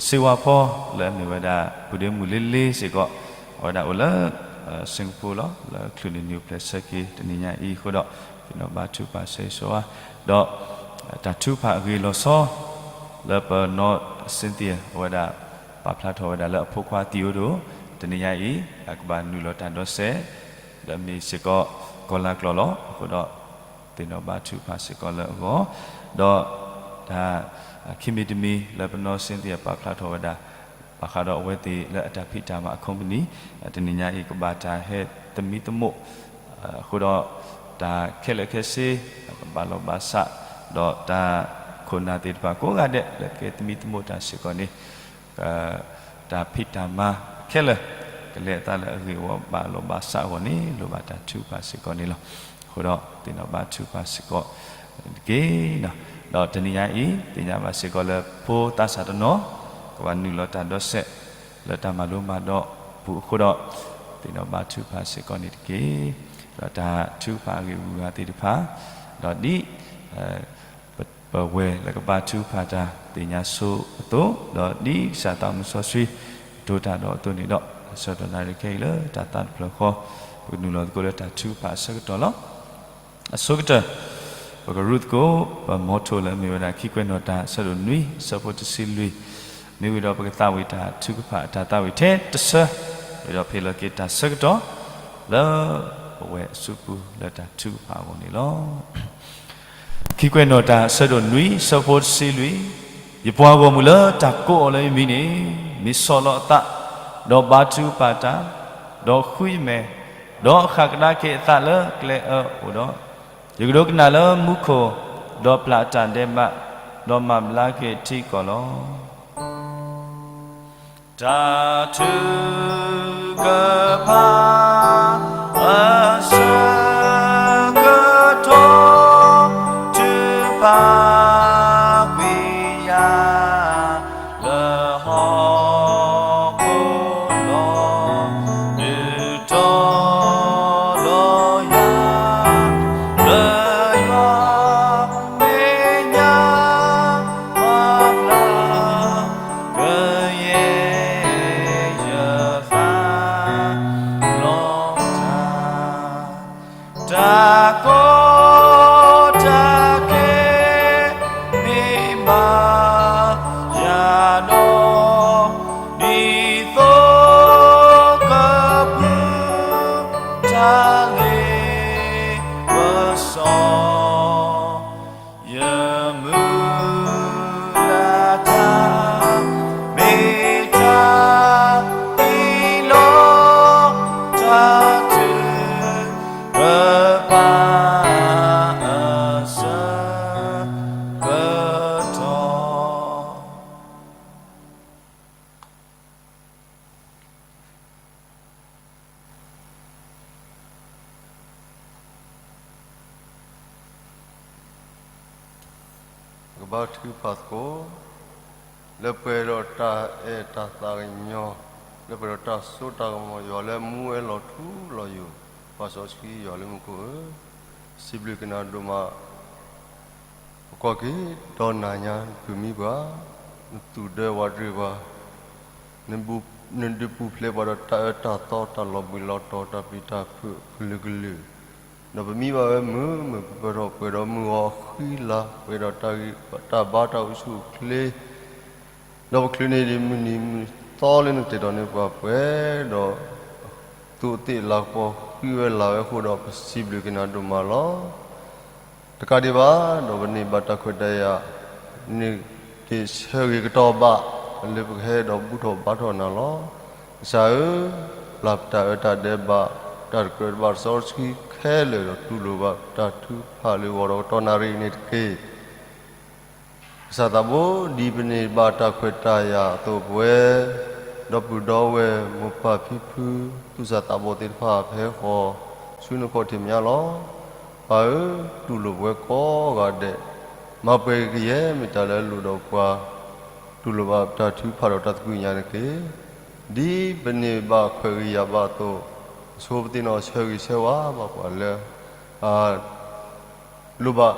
စ့ဝါဖီ လၢအမ့ၢ်ဝဲဒၣ် ပုၢ်ဒ့မုၣ်လ့လ့စ့ၢ်ကီး အဝဲဒၣ်အိၣ်လၢ စ့ၣ်ကပူၤလီၤ. လၢချုးန့ၢ်နံၤအိၣ်ဖျဲၣ်ဆၢက့ၤတနံၤညါအံၤအဃိဒီး ပနီၣ်ဘါထုကဖၣ်ဆိၣ်ဂ့ၤဆိၣ်ဝါ ဒီး တၢ်ထုကဖၣ်အဂ့ၢ်လီၤဆီ လၢပနီၢ်စ့သ့ၣ် အဝဲဒၣ်ပာ်ဖျါထီၣ်ဝဲဒၣ်လၢအဖိခွါသံးအိၣ်ဒီး တနံၤညါအံၤ အကဘၣ်နုာ်လီၤတၢ်ဒီးစဲး လၢအမ့ၢ်စ့ၢ်ကီး ကီၤလၤကျိာ်လီၤ. အဃိဒီး သ့ၣ်နီၣ်ဘါထုကဖၣ်စ့ၢ်ကီးလၢအဂီၢ်, ဒီးတၢ်ခံမံၤတမံၤလၢပနီၢ်စ့သ့ၣ်အပာ်ဖျါထီၣ်ဝဲဒၣ် ဘၣ်ဃးဒီးအဝဲသ့ၣ်လၢအတၢ်ဖံးတၢ်မၤအ company တနံၤညါအံၤ ကဘၣ်တၢ်ဟဲသမံသမိး အဃိဒီး တၢ်ခဲလၢာ်ခဲဆ့ ကဘၣ်လီၤဘၣ်စး, ဒီးတၢ်ခိၣ်နၢ်သ့ၣ်တဖၣ်ကိးဂၤဒဲး လၢကဲသမံသမိးတၢ်စ့ၢ်ကီးန့ၣ် တၢ်ဖံးတၢ်မၤခဲလၢာ် ကလဲၤအသးလၢအဂ့ၢ်အဝီဘၣ်လီၤဘၣ်စးအဂီၢ်န့ၣ် လိၣ်ဘၣ်တၢ်ထုကဖၣ်စ့ၢ်ကီးန့ၣ်လီၤ. အဃိဒီးသ့ၣ်နီၣ်ဘါထုကဖၣ်စ့ၢ်ကီးတက့ၢ်. ဒီးတနံၤညါအံၤ သ့ၣ်ညါဘၣ်စ့ၢ်ကီးလၢဖိသးစၢ်တနီၤ ကဘၣ်နုာ်လီၤတၢ်ဒီးစဲး လၢတၢ်မၤလိမၤဒိးအပူၤအဃိဒီး သ့ၣ်နီၣ်ဘါထုကဖၣ်စ့ၢ်ကီးန့ၣ်တက့ၢ်. ဒီးတၢ်ထုကဖၣ်အဂ့ၢ်အဂၤသ့ၣ်တဖၣ် ဒီးဒ် ပဝဲၢ်လၢကဘါထုကဖၣ်တၢ်သ့ၣ်ညါဆိအသိး ဒီးဒ်ကစၢ်သးမုၢ်စီဆှံ ကတိၤတၢ်ဒီးအသိးန့ၣ်ဒီး ဆၢကတီၢ်နၣ်ရံၣ်ခဲအံၤလၢတၢ်သးတဖျၢၣ်ဃီ ပကနုာ်လီၤသကိးလၢတၢ်ထုကဖၣ်အဆၢကတီၢ်လီၤ. အဆိကတၢၢ် ပကရူၢ်သကိး ပမီထိၣ်လၢအမ့ၢ်ဝဲဒၣ်ခံကွဲးနီၣ်တၢ်အဆၢဒိၣ်နွံ အဆၢဖိတဆံလွံၢ်, မ့ၢ်ဝံၤဒီးပကသးဝံၣ်တၢ်ထုကဖၣ်အတၢ်သးဝံၣ်ထဲတဆၢ ဝံၤဒီးဖ့ၣ်လီၤက့ၤတၢ်ဆၢကတီၢ် လၢပဝဲၢ်အစုပူၤလၢတၢ်ထုကဖၣ်အဂီၢ်န့ၣ်လီၤ. ခံကွဲးနီၣ်တၢ်အဆၢဒိၣ်နွံ အဆၢဖိတဆံလွံၢ်, ယပှၤဂီၢ်မုၢ်လၢတၢ်ကိးအီၤလၢယမံၤန့ၣ် မ့ၢ်ဆီၣ်လီၤအသး, ဒီးဘါထုကဖၣ်တၢ်, ဒီးဃုယမဲာ်, ဒီးအဃၣ်ကဒါက့ၤအသးလၢကျဲအၢအအိၣ်ဒီး, ယကဒိကနၣ်လၢမူခိၣ်, ဒီးပျၢ်အတၢ်ဒဲးဘး, ဒီးမၤဘျါက့ၤထံကီၢ်လီၤ. တၢ်ထုကဖၣ်အဆၢကတီၢ် ထုကဖၣ်ကွံာ်ယၤ လၢဟီၣ်ခိၣ်လီၤ, ဒုးတီၤလီၤယၤ လၢယွၤမဲာ်ညါ ပှၤဘျါ ကယဲၢ်ယသးလီၤတၢ်, တၢ်ကီတၢ်ခဲ မ့ၢ်ဘၣ်ယၤဒီး ဒ်သိးကပူၤ တၢ်လ့ပစီ ယမုၢ်လၢ်တၢ် မ့ၢ်တၢ်အံၤလီၤ, တၢ်ထုကဖၣ်အဆၢကတီၢ် ကဘါထုကဖၣ်သကိး လၢပှဲၤဒီးတၢ်အဲၣ်တၢ်သးကညီၤ, လၢပှဲၤဒီးတၢ်စိတၢ်ကမီၤ ယွၤလၢမူဝဲလီၤထူလီၤယိာ်, ပၢ်စီဆှံယွၤလၢမူခိၣ်ဧၢ, စံးဘျုးက့ၤနၤဒိၣ်မး ပကွၢ်က့ၤဒီးနၤညါ နပုၢ်မံပှၤ, နသူၣ်ဒၢဝးတရံးပှၤ, နဒုးပူၤဖျဲးပှၤဒီးတၢ်အၢတၢ်သီ တၢ်လီၤဘှံးလီၤတီၤ တၢ်ပျံၤတၢ်ဖုးကလုာ်ကလုာ်, ဒီးပမံဘၣ်ဝဲမုာ်မုာ်ပၢၢ်ထီၣ် ပှဲၤဒီးမုၢ်ဂီၤအဃံလၤ ပှဲၤဒီးတၢ်ဂံၢ်တၢ်ဘါတၢ်အိၣ်ဆူၣ်အိၣ်ချ့ ဒီးပချုးန့ၢ်ဒံးမုၢ်နံၤမုၢ်သီလၢနကတဲာ်တီၤန့ၢ်ပှၤ ပှဲၤဒီး သူးသ့ၣ်လၤကပီၤဃံဝဲလၤဝဲအဃိဒီး ပစံးဘျုးက့ၤနၤဒိၣ်မးလီၤ. တကးဒံးဘၣ် ဒီးပန့ၢ်ဘၣ်တၢ်ခွဲးတၢ်ယာ် န့ၣ်ဒံးဆၢဂ့ၤကတီၢ်ဘၣ် လၢပကဟဲဒီးဘူၣ်ထီၣ်ဘါထီၣ်နၤလီၤ. ကစၢ်ဧၢ, ပျၢ်ပတၢ်အၢတၢ်ဒဲးဘး တၢ်တကြၢးတဘၣ်တစီတဆှံခဲလၢာ်ဒီး တူၢ်လိာ်ဘၣ်တၢ်ထုကဖၣ်လၢဂီၤဒီးကတီၢ်နၣ်ရံၣ်န့ၣ်တက့ၢ်. ကစၢ်သးဘိ ဒ်ပန့ၢ်ဘၣ်တၢ်ခွဲးတၢ်ယာ်အသိး ပဝဲ ဒီပုၢ်ဒီဝဲၢ် မိၢ်ပၢ်ဖံဖု သူၣ်စၢ်သးဘီၣ်သ့ၣ်တဖၣ် ဖဲဃီၤဆူနခီၣ်ထံးမဲာ်ညါလီၤ. ပၢ်ဧၢ, တူၢ်လိာ်ပဝဲကိးဂၤဒဲး, မၤပှဲၤကယဲၢ်မ့ၢ်တၢ်လၢအလိၣ်ဒီးပှၤ, တူၢ်လိာ်ဘၣ်ပတၢ်ထုကဖၣ်ဒီးတၢ်သကွံာ်ညါန့ၣ်တက့ၢ်. ဒ်ပန့ၢ်ဘၣ်ခွဲးဂ့ၤယာ်ဘၣ်အသိး, အဆိပသ့ၣ်နီၣ်ဆၢဂ့ၤဆၢဝါဘၣ်ပှၤလၢ အ လိၣ်ဘၣ်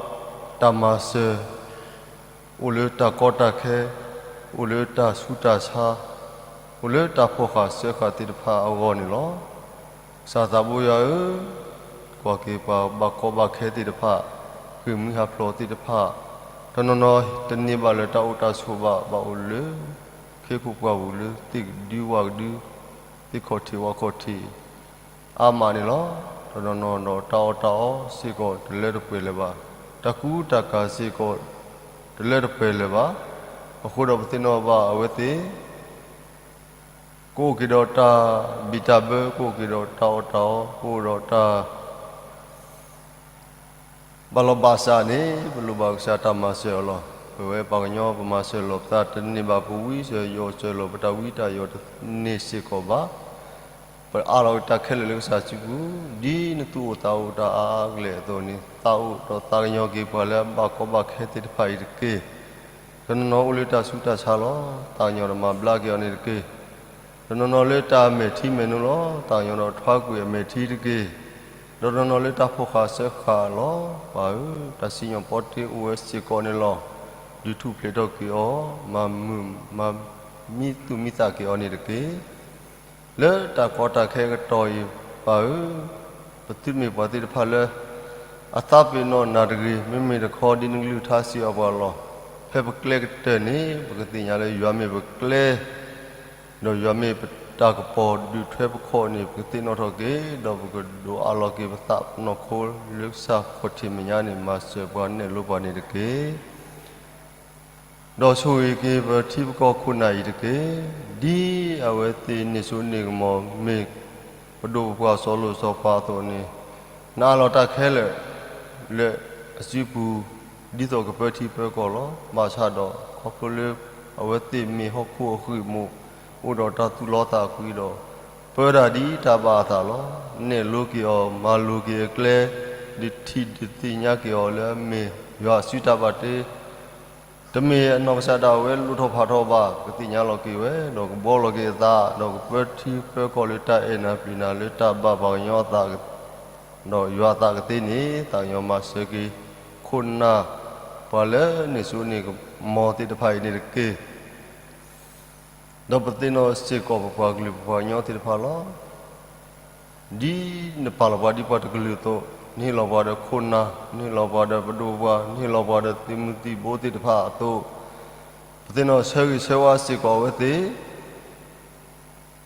တၢ်မၤစၢၤ, အိၣ်လၢတၢ်ကီတၢ်ခဲ, အိၣ်လၢတၢ်ဆူးတၢ်ဆါ, အိၣ်လၢတၢ်ဖှီၣ်ဃာ်စၢဃာ်သ့ၣ်တဖၣ်အဂီၢ်န့ၣ်လီၤ. ကစၢ်သးဘိယွၤဧၢ, ကွၢ်က့ၤပှၤဘၣ်ကီဘၣ်ခဲသ့ၣ်တဖၣ်, ဃ့ၢ်မှံဟးဖျိးသ့ၣ်တဖၣ်, တနီၤနီၤတန့ၢ်ဘၣ်လၢၤတၢ်အိၣ်တၢ်ဆိးဘၣ်, ဘၣ်အိၣ်လၢ ခ့ခိၣ်ပှၢ်ပူၤလၢ သ့ၣ်ကဒုဝၣ်ကဒု, သ့ၣ်ခီၣ်ထံးဝၣ်ခီၣ်ထံး အါမးန့ၣ်လီၤ. တနီၤနီၤဒီးတၢ်အီၣ်တၢ်အီစ့ၢ်ကီးတလၢတပှဲၤလၢၤဘၣ်, တၢ်ကူတၢ်ကၤစ့ၢ်ကီးတလၢတပှဲၤလၢၤဘၣ်. အဃိဒီးပသ့ၣ်နီၣ်ဘၣ်အဝဲသ့ၣ် ကအိၣ်က့ၤဒီးတၢ်ဘံၣ်တၢ်ဘၢ, ကအိၣ်က့ၤဒီးတၢ်အီၣ်တၢ်အီ, ကအိၣ်ဒီးတၢ် ဘၣ်လီၤဘၣ်စးန့ၣ် ပလိၣ်ဘၣ်ကစၢ်တၢ်မၤစၢၤအီၤလီၤ. ပဝဲပှၤကညီပမၤစၢၤလီၤပသးတန့ၢ်ဘၣ်, ပဝံစၢၤယိးစၢၤလီၤပတၢ်ဝံတၢ်ယိးတန့ၢ်စ့ၢ်ကီးဘၣ်. ပအးလီၤတၢ်ခဲလၢာ်လၢကစၢ်စုပူၤ, ဒ်နသူၣ်အိၣ်သးအိၣ်တၢ်အါအါကလဲာ်အသိးန့ၣ်, သးအိၣ်ဒီးသးကညီၤက့ၤပှၤလၢအဘၣ်ကီဘၣ်ခဲသ့ၣ်တဖၣ်အံၤတက့ၢ်. တနီၤနီၤအိၣ်လၢတၢ်ဆူးတၢ်ဆါလီၤ. သးကညီၤဒီးမၤဘျါက့ၤအီၤန့ၣ်တက့ၢ်. တနီၤနီၤလၢတၢ်မဲာ်ထံမဲာ်နိလီၤ. သးကညီၤဒီးထွါကွံာ်အမဲာ်ထံတက့ၢ်. ဒီးတနီၤနီၤလၢတၢ်ဖိဃာ်စၢဃာ်လီၤ. ပၢ်ဧၢ, တၢ်စံၣ်ညီၣ်ပီတ့အိၣ်ဝဲစ့ၢ်ကီးန့ၣ်လီၤ. ဒုးထူၣ်ဖျဲးထီၣ်က့ၤအီၤ, မၤမုာ်မၤမံသူၣ်မံသးက့ၤအီၤန့ၣ်တက့ၢ်. လၢတၢ်ကီတၢ်ခဲအကတီၢ်အံၤ, ပၢ်ဧၢ, ပသုတမ့ၢ်ပှၤသ့ၣ်တဖၣ်လၢ အသးပ့ၤနီၣ်နၤတဂ့ၤ, မ့မ့ၢ်တခီဒ်နကလုၢ်ကထါစံးအီၤပှၤလီၤ. ဖဲပကျဲကတၢၢ်န့ၣ် ပကသ့ၣ်ညါလၢယွၤမ့ၢ်ပကျဲ, ဒီးယွၤမ့ၢ်ပတၢ်ကပီၤဒုးထွဲပခီၣ်န့ၣ် ပကသ့ၣ်နီၣ်ထီၣ်က့ၤ, ဒီးပကဒိးအးလီၤက့ၤပသးပနီၢ်ခိလၢကစၢ်ခီၣ်ထံးမဲာ်ညါန့ၣ် မၤစၢၤပှၤနဲၣ်လိပှၤန့ၣ်တက့ၢ်. ဒီးဆိၣ်ဂ့ၤက့ၤပထံပကီၢ်ခိၣ်နၢ်အံၤတက့ၢ်. ဒ်အဝဲသ့ၣ်န့ၢ်စိန့ၢ်ကမီၤ မ့ၢ်ပဒိၣ်ပပှၢ်စီၤလိၤစီၤပၤအသိးန့ၣ်, နအးလီၤတၢ်ခဲလၢာ်လၢအစုပူၤ ဒ်သိးကပၢထံပၢကီၢ်လီၤ. ဘၣ်ဆၣ်ဒီးခီဖျိလၢအဝဲသ့ၣ်မ့ၢ်ဟီၣ်ခိၣ်အဃံၢ်မိၣ် အိၣ်ဒီးတၢ်သူၣ်လီသးကွံဒီး ပၢတၢ်ဒ်တၢ်ဘၣ်အသးလီၤ. နဲၣ်လိက့ၤအီၤ, မၤလိၤက့ၤအကျဲ, ဒုးထံၣ်ဒုးသ့ၣ်ညါက့ၤအီၤလၢအမ့ၢ်ယွၤအစုတၢ်ဘၣ်တ့ တမ့ၢ်အနီၢ်ကစၢ်ဒၣ်ဝဲလိၣ်ထီၣ်ဖးထီၣ်ဘၣ်, ကသ့ၣ်ညါလီၤက့ၤဝဲ, ဒီးကဘှီလီၤက့ၤအသး, ဒီးကပၢထံပၢကီၢ်လၢတၢ်အဲၣ်နၤပျံၤနၤလၢတၢ်ဘၣ်ပှၤကညီအသး, ဒီးယွၤအသးကသ့န့ၣ် သးကညီၤမၤစၢၤက့ၤ ခိၣ်နၢ်ပှၤလၢန့ၢ်စိန့ၢ်ကမီၤသ့ၣ်တဖၣ်အံၤန့ၣ်တက့ၢ်. ဒီးပသ့ၣ်နီၣ်စ့ၢ်ကီးပပှၤကလုာ်ပပှၤကညီသ့ၣ်တဖၣ်လီၤ. ဒ်နပာ်လီၤပှၤဒ်ပှၤတကလုာ်အသိး, နဟ့ၣ်လီၤပှၤဒီးခိၣ်နၢ်, နဟ့ၣ်လီၤပှၤဒီးပဒိၣ်ပပှၢ်, နဟ့ၣ်လီၤပှၤဒီးသုးမုၢ်သံၣ်ဘိသ့ၣ်တဖၣ်အသိး, ပသ့ၣ်နီၣ်ဆၢဂ့ၤဆၢဝါစ့ၢ်ကီးအဝဲသ့ၣ်,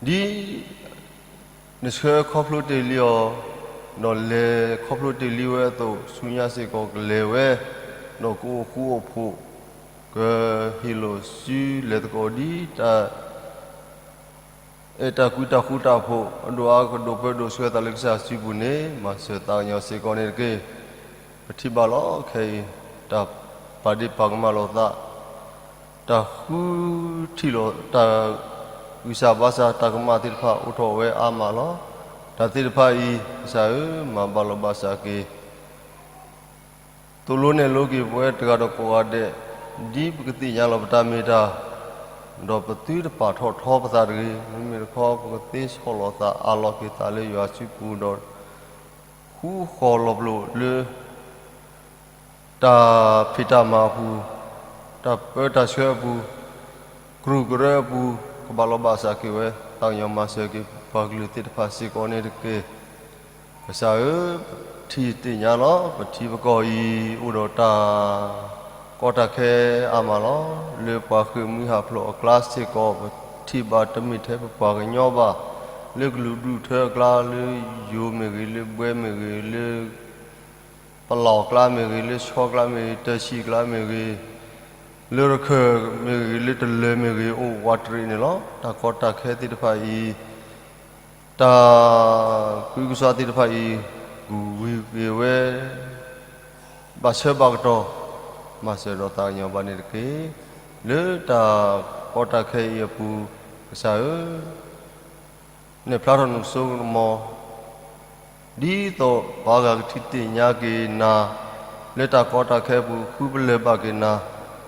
ဒ်နဆှၢခီဖျိတ့ၢ်လံအီၤ, ဒီးလဲၤခီဖျိတ့ၢ်လံဝဲအသိး, ဆူညါစ့ၢ်ကီးကလဲၤဝဲ, ဒီးကအိၣ်ဃူအိၣ်ဖိး, ကဟ့ၣ်လိာ်စုလဲၤသကိးဒ်တၢ် အဲၣ်တၢ်ကွံတၢ်ဃူတၢ်ဖိး, အဒိၣ်အါကဒိၣ်ပၢဒိၣ်ဆှၢသးလၢကစၢ်စုပူၤန့ၣ်, မၤစၢၤသးကညီၤစ့ၢ်ကီးန့ၣ်တက့ၢ်. ပထံၣ်ဘၣ်လီၤခဲအံၤ, တၢ်ပာ်ဒ့ၣ်ပာ်ကမၣ်လိာ်သး, တၢ်ဃုထံၣ်လိာ်တၢ်ဂံၢ်စၢ်ဘါစၢ်တၢ်ကမၣ်သ့ၣ်တဖၣ်အိၣ်ထီၣ်ဝဲအါမးလီၤ. တၢ်သ့ၣ်တဖၣ်အံၤ, ကစၢ်ဧၢ, မၤဘၣ်လီၤဘၣ်စးက့ၤ သိၣ်လိနဲၣ်လိက့ၤပဝဲတဂၤဒီးကိးဂၤဒဲး, ဒ်ပကသ့ၣ်ညါလီၤပတၢ်မ့ၢ်တၢ်, ဒီးပသုတပာ်ထီၣ်ထီပသးတဂ့ၤ, မ့မ့ၢ်တခီ ပကသ့ဆီၣ်လီၤသးအးလီၤက့ၤသးလၢယွၤစုပူၤဒီး ဃူဃီၤလီၤပလိာ်လၢ တၢ်ဖံးတၢ်မၤအပူၤ, တၢ်ပၢတၢ်ဆှၢအပူၤ, ကရူၢ်ကရၢအပူၤ, ကဘၣ်လီၤဘၣ်စးက့ၤဝဲ, သးကညီၤမၤစၢၤက့ၤပှၤကလုာ်သ့ၣ်တဖၣ်စ့ၢ်ကီးန့ၣ်တက့ၢ်. ကစၢ်ဧၢ, ပထံၣ်သ့ၣ်ညါလီၤ, ပထံပကီၢ်အံၤ အိၣ်ဒီးတၢ်ကီတၢ်ခဲအါမးလီၤ. လၢပှၤဃ့ၢ်မှံဟးဖျိးအကျါစ့ၢ်ကီး, ပထံၣ်ဘၣ်တမ့ၢ်ထဲပပှၤကညီဘၣ်, လၢကလုာ်ဒူၣ်ထၢအကျါ, လၢယိၤမ့ၢ်ဂ့ၤ, လၢဘှဲမ့ၢ်ဂ့ၤ, လၢ ပလီၢ်အကျါမ့ၢ်ဂ့ၤ, လၢဆီကျါမ့ၢ်ဂ့ၤ, တၢ်ဆံၣ်ကျါမ့ၢ်ဂ့ၤ, လၢရခၢၣ်မ့ၢ်ဂ့ၤ, လၢတလၢၤမ့ၢ်ဂ့ၤ, အိၣ်ဝးတရံးန့ၣ်လီၤ. တၢ်ကီတၢ်ခဲသ့ၣ်တဖၣ်အံၤ, တၢ်ကူကစီၣ်သ့ၣ်တဖၣ်အံၤ, ကဝံၤက့ၤဝဲ ဘၣ်ဆၢဘၣ်ကတီၢ်, မၤစၢၤဒီးသးကညီၤဘၣ်န့ၣ်တက့ၢ်. လၢတၢ်ကီတၢ်ခဲအံၤအပူၤ, ကစၢ်ဧၢ, နဲၣ်ဖျါထီၣ်နစိကမီၤ, ဒ်သိးပှၤဂၤကထံၣ်သ့ၣ်ညါက့ၤနၤ, လၢတၢ်ကီတၢ်ခဲအပူၤ ဃုပလၢၢ်ဘၣ်က့ၤနၤ,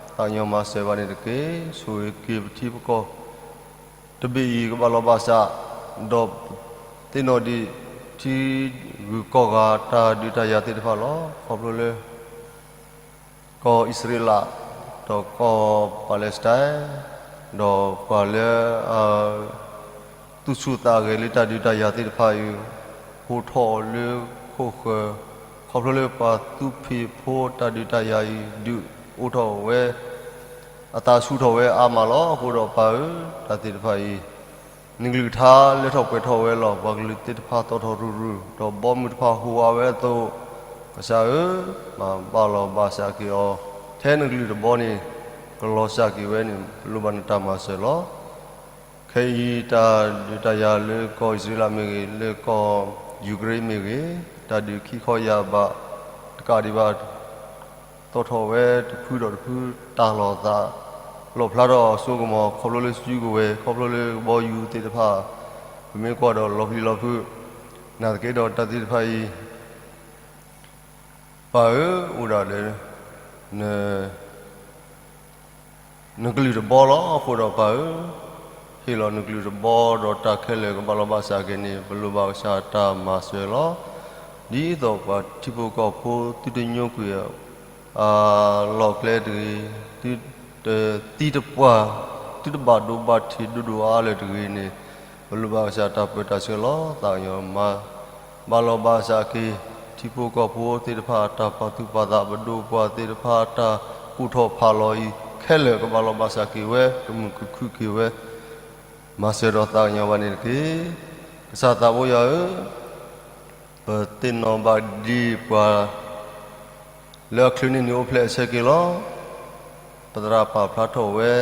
သးကညီၤမၤစၢၤဘၣ်န့ၣ်တက့ၢ်. ဆိၣ်ဂ့ၤက့ၤပထံပကီၢ် တဘ့ၣ်အံၤကဘၣ်လီၤဘၣ်စး, ဒီးသ့ၣ်နီၣ်ဒံး ထံဂုၤကီၢ်ဂၤတၢ်ဒုးတၢ်ယၤသ့ၣ်တဖၣ်လီၤ. ခီဖျိလၢ ကီၢ်အံၣ်စရ့လး, ဒီးကီၢ်ပၤလဲစတၢၣ်, ဒီးပှၤလၢ သူၣ်ဆူၣ်သးဂဲၤလၢတၢ်ဒုးတၢ်ယၤသ့ၣ်တဖၣ်အံၤ, ဟိးထီၣ်လၢခိၣ်ဃၢၤ, ခီဖျိလၢပှၤသူဖံးဖိတၢ်ဒုးတၢ်ယၤအံၤ ဒုး အိၣ်ထီၣ်ဝဲ, အသးဆူၣ်ထီၣ်ဝဲအါမးလီၤ. အဃိဒီးပၢ်ဧၢ, တၢ်သ့ၣ်တဖၣ်အံၤ နကလုၢ်ကထါလၢထီၣ်ပှဲၤထီၣ်ဝဲလီၤ. ပှၤကလုာ်သ့ၣ်တဖၣ်သီၣ်ထီၣ်ရူၤရူၤ, ဒီးဘီမုၢ်တဖၣ်ဟူးဝးဝဲအသိး, ကစၢ်ဧၢ, မၤဘၣ်လီၤဘၣ်စးက့ၤအီၤ, ထဲနကလုၢ်တဘီန့ၣ် ကလီၤစၢ်က့ၤဝဲန့ၣ် ပလိၣ်ဘၣ်နတၢ်မၤစၢၤလီၤ. ခဲအံၤတၢ်ဒုးတၢ်ယၤလၢကီၢ်အံၣ်စရ့လးမ့ၢ်ဂ့ၤ, လၢကီၢ်ယူၤကရ့ၣ်မ့ၢ်ဂ့ၤ, တၢ်ဒုးခံခီယၢ်ဘးတကးဒံးဘၣ် သီၣ်ထီၣ်ဝဲတဖုဒီးတဖု တၢ်လီၤသး လီၣ်ဖျါထီၣ်စိကမီၤ ခီဖျိလၢစုကဝဲၤ ခီဖျိလၢကဘီယူၤသ့ၣ်တဖၣ်, ပမ့ၢ်ကွၢ်ဒီးလီၤပျံၤလီၤဖုး, နာ်သက့ဒီးတၢ်သ့ၣ်တဖၣ်အံၤ ပၢ်ဧၢ, အိၣ်ဒၣ်လၢ နကလုၢ်တဘီလီၤ. အဃိဒီးပၢ်ဧၢ, ဟ့ၣ်လီၤနကလုၢ်တဘီဒီးတၢ်ခဲလၢာ်ကဘၣ်လီၤဘၣ်စးက့ၤန့ၣ် ပလိၣ်ဘၣ်ကစၢ်တၢ်မၤစၢၤလီၤ. ဒ်သိးပှၤထံဖိကီၢ်ဖိသုတညိကွံာ် အလီၢ်ကျဲတဂ့ၤ, သုတသံတပှၢ်, သုတဘၣ်ဒိဘၣ်ထံးဒိၣ်ဒိၣ်အါအါလၢၤတဂ့ၤန့ၣ်, ပလိၣ်ဘၣ်ကစၢ်တၢ်ပၢတၢ်ဆှၢလီၤ. သးကညီၤမၤ ဘၣ်လီၤဘၣ်စးက့ၤ ထံဖိကီၢ်ဖိသ့ၣ်တဖၣ်အတၢ်ပာ်သူၣ်ပာ်သး, ပဒိၣ်ပှၤသ့ၣ်တဖၣ်အတၢ်ကူၣ်ထီၣ်ဖးလီၤအံၤ ခဲလၢာ်ကဘၣ်လီၤဘၣ်စးက့ၤဝဲ, ကမုာ်ကခုၣ်က့ၤဝဲ, မၤစၢၤဒီးသးကညီၤဘၣ်န့ၣ်တက့ၢ်. ကစၢ်သးဘိယွၤဧၢ, ပသ့ၣ်နီၣ်ဘၣ်ဒံးပှၤ လၢအချုးန့ၢ်နံၤအိၣ်ဖျဲၣ်အဆၢက့ၤလီၤ. ပသရၣ်ပာ်ဖျါထီၣ်ဝဲ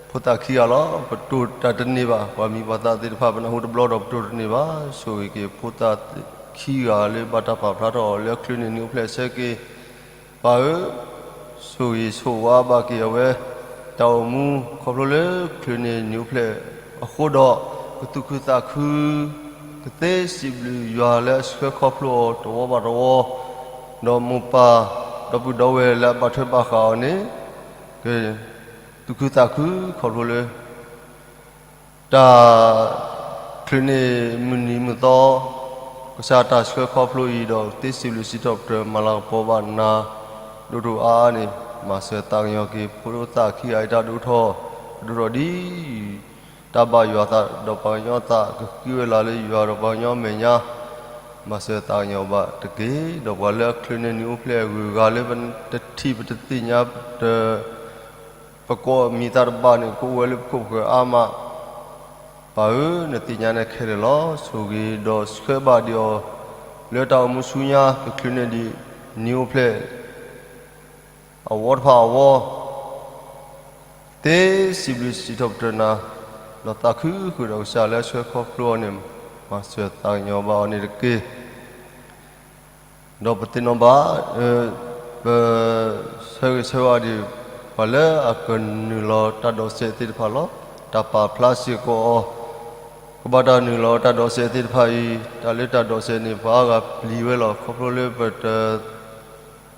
ဖိသၣ်ခံဂၤလီၤ. ပတိၢ်တၢ်တန့ၢ်ဘၣ်. ပှၤမံၤပှၤသၣ်သ့ၣ်တဖၣ် ပနၢ်ဟူတဘျီဒီးပတိၢ်တန့ၢ်ဘၣ်. ဆိၣ်ဂ့ၤက့ၤဖိသၣ်ခံဂၤလၢဘၣ်တၢ်ပာ်ဖျါထီၣ်အီၤလၢအချုးန့ၢ်နံၤအိၣ်ဖျဲၣ်အဆၢက့ၤ, ပၢ်ဧၢ, ဆိၣ်ဂ့ၤဆိၣ်ဝါဘၣ်က့ၤအဝဲ တၢ်အိၣ်မူ ခီဖျိလၢချုးန့ၢ်နံၤအိၣ်ဖျဲၣ်အဃိဒီး ကသူၣ်ခုသးခု ကသ့စံးဘျုးယွၤလၢအဆှၢခီဖျိအီၤတဝီဘၣ်တဝီ, ဒီးမိၢ်ပၢ် ဒီပုၢ်ဒီဝဲၢ်လၢအဘၣ်ထွဲဘၣ်ဃးအီၤန့ၣ် ကသူၣ်ခုသးခုခီဖျိလၢ တၢ်ချုးန့ၢ်မုၢ်နံၤမုၢ်သီ ကစၢ်တၢ်ဆှၢခီဖျိအံၤဒီး သ့စံးဘျုးစံးထီၣ်ပတြၢၤမၤလၤကပီၤဘၣ်နၤ ဒိၣ်ဒိၣ်အါအါန့ၣ် မၤစၢၤသးကညီၤက့ၤ ဖိသၣ်ခံဂၤအံၤတၢ်ဒိၣ်ထီၣ် ဒိၣ်ထီၣ်ဒ် တၢ်ဘၣ်ယွၤအသး ဒီးပှၤကညီအသး ကဃံဝဲလၢ်လၢယွၤဒီးပှၤကညီအမဲာ်ညါ မၤစၢၤသးကညီၤဘၣ်တက့ၢ်. ဒီးပှၤလၢအချုးန့ၢ်နံၤအိၣ်ဖျဲၣ်အဂုၤအဂၤလၢ တထံၣ်ပတသ့ၣ်ညါ ပတ ပကိးမံၤသးတဘၣ်န့ၣ် ကအိၣ်ဝဲလၢပခိၣ်ပဃၢၤအါမး, ပၢ်ဧၢ, နသ့ၣ်ညါန့ၣ်ခဲလၢာ်လီၤ. ဆိၣ်ဂ့ၤဒီးဆှၢဘၣ်ဒံးအီၤ လၢတၢ်အိၣ်မူဆူညါ ကချုးန့ၢ်ဒံးနံၤအိၣ်ဖျဲၣ် အဝီတဖၣ်အဝီ သ့စံးဘျုးစံးထီၣ်ပတြၢၤနၤ ဒီးသးခုဃုာ်ဒီးကစၢ်လၢအဆှၢခီဖျိအီၤန့ၣ် မၤစၢၤသးကညီၤဘၣ်အီၤန့ၣ်တက့ၢ်. ဒီးပသ့ၣ်နီၣ်ဘၣ် ပဆၢဂ့ၤဆၢဝါဒံး ပှၤလၢအကနုာ်လီၤတၢ်ဒိးစဲးသ့ၣ်တဖၣ်လီၤ. တၢ်ပာ်ဖျါစ့ၢ်ကီးအီၤ ကဘၣ်တၢ်နုာ်လီၤတၢ်ဒိးစဲးသ့ၣ်တဖၣ်အံၤ တၢ်လၢတၢ်ဒိးစဲးန့ၣ် ပှၤအါဂၤပျံၤဝဲလီၤ. ခီဖျိလၢပတ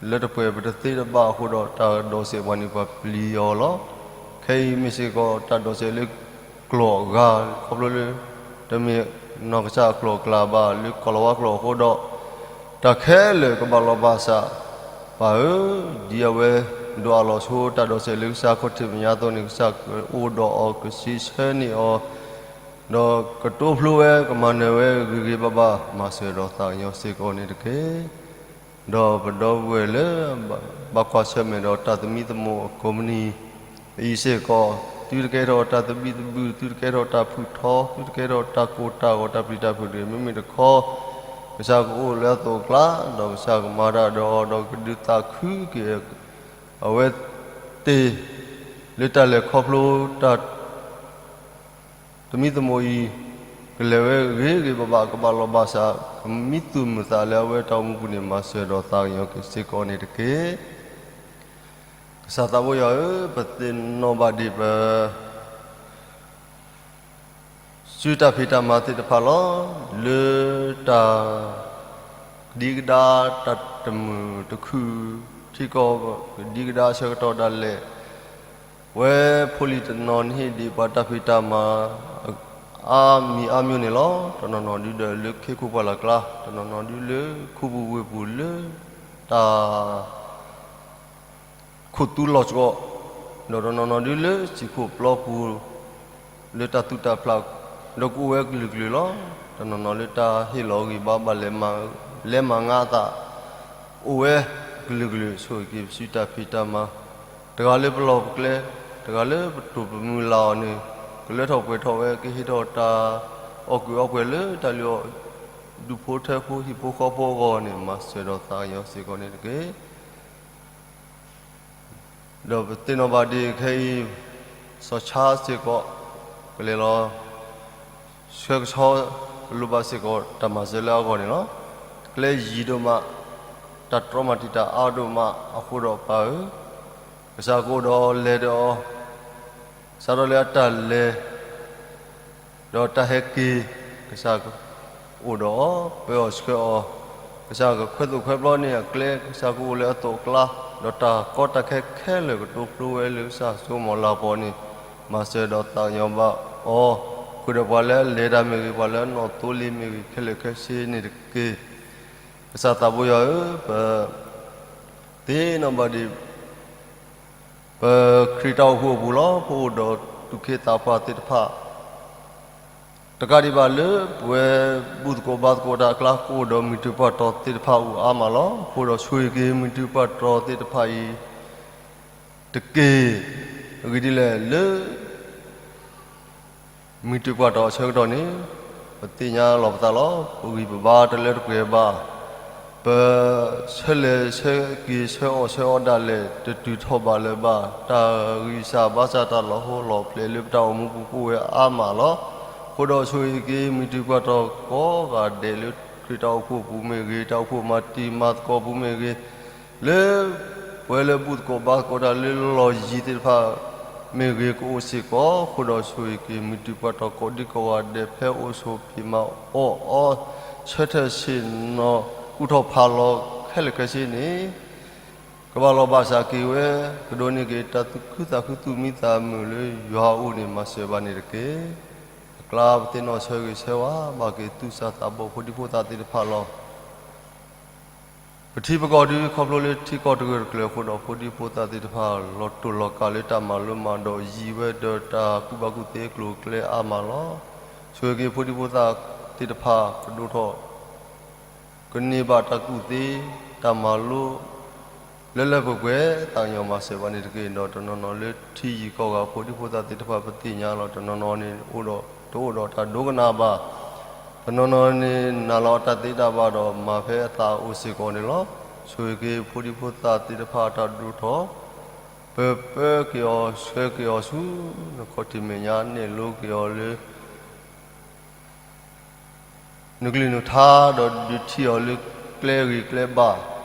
လၢတပှဲၤပတသ့တဘၣ်အဃိဒီး တၢ်ဒိးစဲးပှၤန့ၣ် ပှၤပျံၤအီၤလီၤ. ခဲအံၤမ့ၢ်စ့ၢ်ကီး တၢ်ဒိးစဲးလၢကျိာ်အဂၤ ခီဖျိလၢ တမ့ၢ်နီၢ်ကစၢ်အကျိာ်အကျဲဘၣ် လၢကီၢ်လၤဝါကျိာ်အဃိဒီး တၢ်ခဲလၢာ်ကဘၣ်လီၤဘၣ်စး ပၢ်ဧၢ, ဒ်အဝဲဒိးအးလီၤဆိ တၢ်ဒိးစဲးလၢကစၢ်ခီၣ်ထံးမဲာ်ညါအသိးန့ၣ် ကစၢ်ကအိၣ်ဒီးအီၤ ကစံးဆၢန့ၢ်အီၤ ဒီးကတိဖျိဝဲ ကမၤနၢၤဝဲဂ့ၤဂ့ၤဘၣ်ဘၣ် မၤစၢၤဒီးသးကညီၤစ့ၢ်ကီးန့ၣ်တက့ၢ်. ဒီးပဒီပုၢ်ဝဲၢ်လၢ ဘၣ်ကွၢ်ဆၢၣ်မဲာ်ဒီးတၢ်သမံသမိးအကိးမုၢ်နံၤ အံၤစ့ၢ်ကီး သုတကဲထီၣ်တၢ်သဘံၣ်သဘုၣ် သုတကဲထီၣ်တၢ်ဖုၣ်ထီ သုတကဲထီၣ်တၢ်ကိၢ်တၢ်ဂီၤတၢ်ပျံၤတၢ်ဖုးတဂ့ၤ မ့မ့ၢ်တခီ ကစၢ်ကအိၣ်လၢအသိးအကျါ ဒီးကစၢ်ကမၤတၢ်ဒီးအီၤ ဒီးကဒုးသးခုက့ၤ အဝဲသ့ၣ် လၢတၢ်လဲၤခီဖျိတၢ် သမံသမိးအံၤ ကလဲၤဝဲဂ့ၤဂ့ၤဘၣ်ဘၣ် ကဘၣ်လီၤဘၣ်စး ကမံသူၣ်မုာ်သးလၢအဝဲတၢ်အိၣ်မူပူၤန့ၣ် မၤစၢၤဒီးသးကညီၤက့ၤစ့ၢ်ကီးန့ၣ်တက့ၢ်. ကစၢ်သးဘိယွၤဧၢ, ပသ့ၣ်နီၣ်ဘၣ်ဒံးပ စုတၢ်ဖံးတၢ်မၤသ့ၣ်တဖၣ်လီၤ. လၢတၢ်ကဒံကဒါ တၢ်တမုာ်တခုၣ် ထံကီၢ်ကဒံကဒါအဆၢကတီၢ်ဒၣ်လဲာ် ဝဲဖိလံၤတနီၤန့ၣ်ဟ့ၣ်ဒံးပှၤတၢ်ဖံးတၢ်မၤ အါမံၤအါမံၤန့ၣ်လီၤ. တနီၤနီၤဒုဒီးလၢခ့ခိၣ်ပှၢ်လၢ်ကျါ, တနီၤနီၤဒုလၢခူပူၤဝ့ၢ်ပူၤလၢတၢ် ခိၣ်သူလီၤစှီၤ, ဒီးတနီၤနီၤဒုလၢစံာ်ခိၣ်ပျီပူၤ လၢတၢ်သူၣ်တၢ်ဖျး ဒီးကအိၣ်ဝဲကလုာ်ကလုာ်လီၤ. တနီၤနီၤလၢတၢ်ဟ့ၣ်လီၤဂံၢ်ဘါဘၣ်လဲၤမၤ လဲၤမၤငါအသး အိၣ်ဝဲ ကလုာ်ကလုာ်ဆိၣ်ဂ့ၤက့ၤပစုတၢ်ဖံးတၢ်မၤ, တဂၤလၢပလီၢ်ပကျဲ, တဂၤလၢပတိၢ်ပမုၢ်လၢ်အီၤန့ၣ်, ကလၢထီၣ်ပှဲၤထီၣ်ဝဲ ကဟ့ၣ်ထီၣ်တၢ်အီၣ်ကုၢ်အီပှဲၤလၢတၢ်လုၢ်အီၣ်ဒူၣ်ဖိထၢဖိဟံၣ်ဖိဃီဖိအဂီၢ်န့ၣ် မၤစၢၤဒီးသးကညီၤစ့ၢ်ကီးန့ၣ်တက့ၢ်. ဒီးပသ့ၣ်နီၣ်ဘၣ်ဒ်ခဲအံၤ, စီၤဆါစ့ၢ်ကီး ကလဲၤလီၤ ဆှၢကဆှီ လိၣ်ဘၣ်စ့ၢ်ကီးတၢ်မၤစၢၤလၢအဂီၢ်န့ၣ်လီၤ. ကျဲယံာ်ဒိၣ်မး, တၢ်တြီမၤတံာ်တာ်အါဒိၣ်မးအဃိဒီးပၢ်ဧၢ, ကစၢ်ကအိၣ်ဒီးအီၤလဲၤဒီးအီၤ, စးထီၣ်လၢအတၢ်လဲၤ ဒီးတၢ်ဟဲက့ၤ, ကစၢ်ကအိၣ်ဒီးအီၤ, ပၢအီၤဆှၢအီၤ, ကစၢ်ကခွဲးသိၣ်ခွဲးပျီန့ၢ်အကျဲ, ကစၢ်ကအိၣ်လၢအသိးအကျါ, ဒီးတၢ်ကီတၢ်ခဲခဲလၢာ်ကတိၤကျိဝဲလၢကစၢ်စိကမီၤလၤကပီၤန့ၣ်, မၤစၢၤဒီးသးကညီၤဘၣ်အီၤ, ဃုာ်ဒီးပှၤလၢအလဲၤတၢ်မ့ၢ်ဂ့ၤ, ပှၤလၢအနီၣ်သိလ့ၤမ့ၢ်ဂ့ၤ, ခဲလၢာ်ခဲဆ့န့ၣ်တက့ၢ်. ကစၢ်သးဘိယွၤဧၢ, ပသ့ၣ်နီၣ်ဘၣ်ဒ် ပခရံာ်တၢ်အိၣ်ဖှိၣ်အပူၤလီၤ. ပအိၣ်ဒီးသူၣ်က့သးပှၢ်သ့ၣ်တဖၣ်, တကးဒံးဘၣ်လၢပဝဲဘူၣ်သကိးဘါသကိးတၢ်အကျါ ကအိၣ်ဒီးမုၢ်တူၢ်ပှၢ်တီၤသ့ၣ်တဖၣ်အိၣ်အါမးလီၤ. အဃိဒီးဆိၣ်ဂ့ၤက့ၤမုၢ်တူၢ်ပှၢ်တီၤသ့ၣ်တဖၣ်အံၤတက့ၢ်. အဂ့ၢ်ဒ်လဲၣ်, လၢ မုၢ်တူၢ်ပှၢ်တီၤအဆၢကတီၢ်န့ၣ်, ပသ့ၣ်ညါလီၤပသးလီၤ. ပဂံၢ်ပဘါတလၢတပှဲၤဘၣ်. ပဆၢလဲၤဆၢက့ၤဆၢအီၣ်ဆၢအီဒၣ်လဲာ် တတုၤထီၣ်ဘၣ်လၢၤဘၣ်. တၢ်ဂံၢ်စၢ်ဘါစၢ်တၢ်လီၤဟိလီၤပျဲၤလၢပတၢ်အိၣ်မူပူၤကအိၣ်ဝဲအါမးလီၤ. အဃိဒီးဆိၣ်ဂ့ၤက့ၤမုၢ်တူၢ်ပှၢ်တီၤကိးဂၤဒဲးလၢခရံာ်တၢ်အိၣ်ဖှိၣ်အပူၤမ့ၢ်ဂ့ၤ, တၢ်အိၣ်ဖှိၣ်မၤတံၤမၤသကိးပူၤမ့ၢ်ဂ့ၤ, လၢပဝဲလၢဘူၣ်သကိးဘါသကိးတၢ်လၢလီၢ်ယံၤသ့ၣ်တဖၣ်မ့ၢ်ဂ့ၤကအိၣ်စ့ၢ်ကီး, အဃိဒီးဆိၣ်ဂ့ၤက့ၤမုၢ်တူၢ်ပှၢ်တီၤကိးဒံကိးဂၤဒဲး ဖဲအိၣ်ဆိးဖံးမၤအီၣ်အီ ဆၢထၢၣ်ဆ့ၣ်နီၤ ကူၣ်ထီၣ်ဖးလီၤခဲလၢာ်ခဲဆ့န့ၣ်, ကဘၣ်လီၤဘၣ်စးက့ၤဝဲ, ကဒိးန့ၢ်က့ၤတၢ်သူၣ်ခုသးခုသူၣ်မံသးမုာ်လၢယွၤအအိၣ်န့ၣ် မၤစၢၤဘၣ်န့ၣ်တက့ၢ်. အကျါပသ့ၣ်နီၣ်ဆၢဂ့ၤဆၢဝါဘၣ်က့ၤသူၣ်စၢ်သးဘီၣ်ဖိဒံဖိသၣ်သ့ၣ်တဖၣ်လီၤ. ပထံပကီၢ်ဒုးခီဖျိလၢထံကီၢ်တဂၢၢ်တကျၢၤအဃိဒီး ဖိဒံဖိသၣ်သ့ၣ်တဖၣ် လီၤတိၢ်လီၤကးလၢတၢ်မၤလိမၤဒိးယံၤဝဲဒီးတၢ်ကူၣ်ဘၣ်ကူၣ်သ့အကျိၤအကျဲအါမးလီၤ. ဆိၣ်ဂ့ၤက့ၤဖိဒံဖိသၣ်သ့ၣ်တဖၣ် ကဒိၣ်ထီၣ် ကန့ၢ်ဘၣ်တၢ်ကူၣ်သ့ တၢ်မၤလိ လၢလၢပှဲၤပှဲၤ သးကညီၤမၤစၢၤဘၣ်န့ၣ်တက့ၢ်. ဒီးတနီၤနီၤလၢထံယံၤကီၢ်ဂၤ ဖိဒံဖိသၣ်သ့ၣ်တဖၣ် ပသ့ၣ်ညါလီၤ. တနီၤနီၤန့ၣ် အိၣ်ဒီး တအိၣ်ဒီးတၢ်ဒိကနၣ်ဘၣ်, တနီၤနီၤန့ၣ် နာ်လီၤအတၢ်သ့တၢ်ဘၣ်ဒီး မၤဖဲအသးအိၣ်စ့ၢ်ကီးန့ၣ်လီၤ. ဆိၣ်ဂ့ၤက့ၤဖိဒံဖိသၣ်သ့ၣ်တဖၣ်အတၢ်ဒိၣ်ထီၣ်, ပပၢက့ၤအီၤဆှၢက့ၤအီၤဆူ နခီၣ်ထံးမဲာ်ညါ နဲၣ်လိက့ၤအီၤလၢ နကလုၢ်နကထါ ဒီးဒုးထံၣ်အီၤလၢကျဲဂ့ၤကျဲဘၣ်,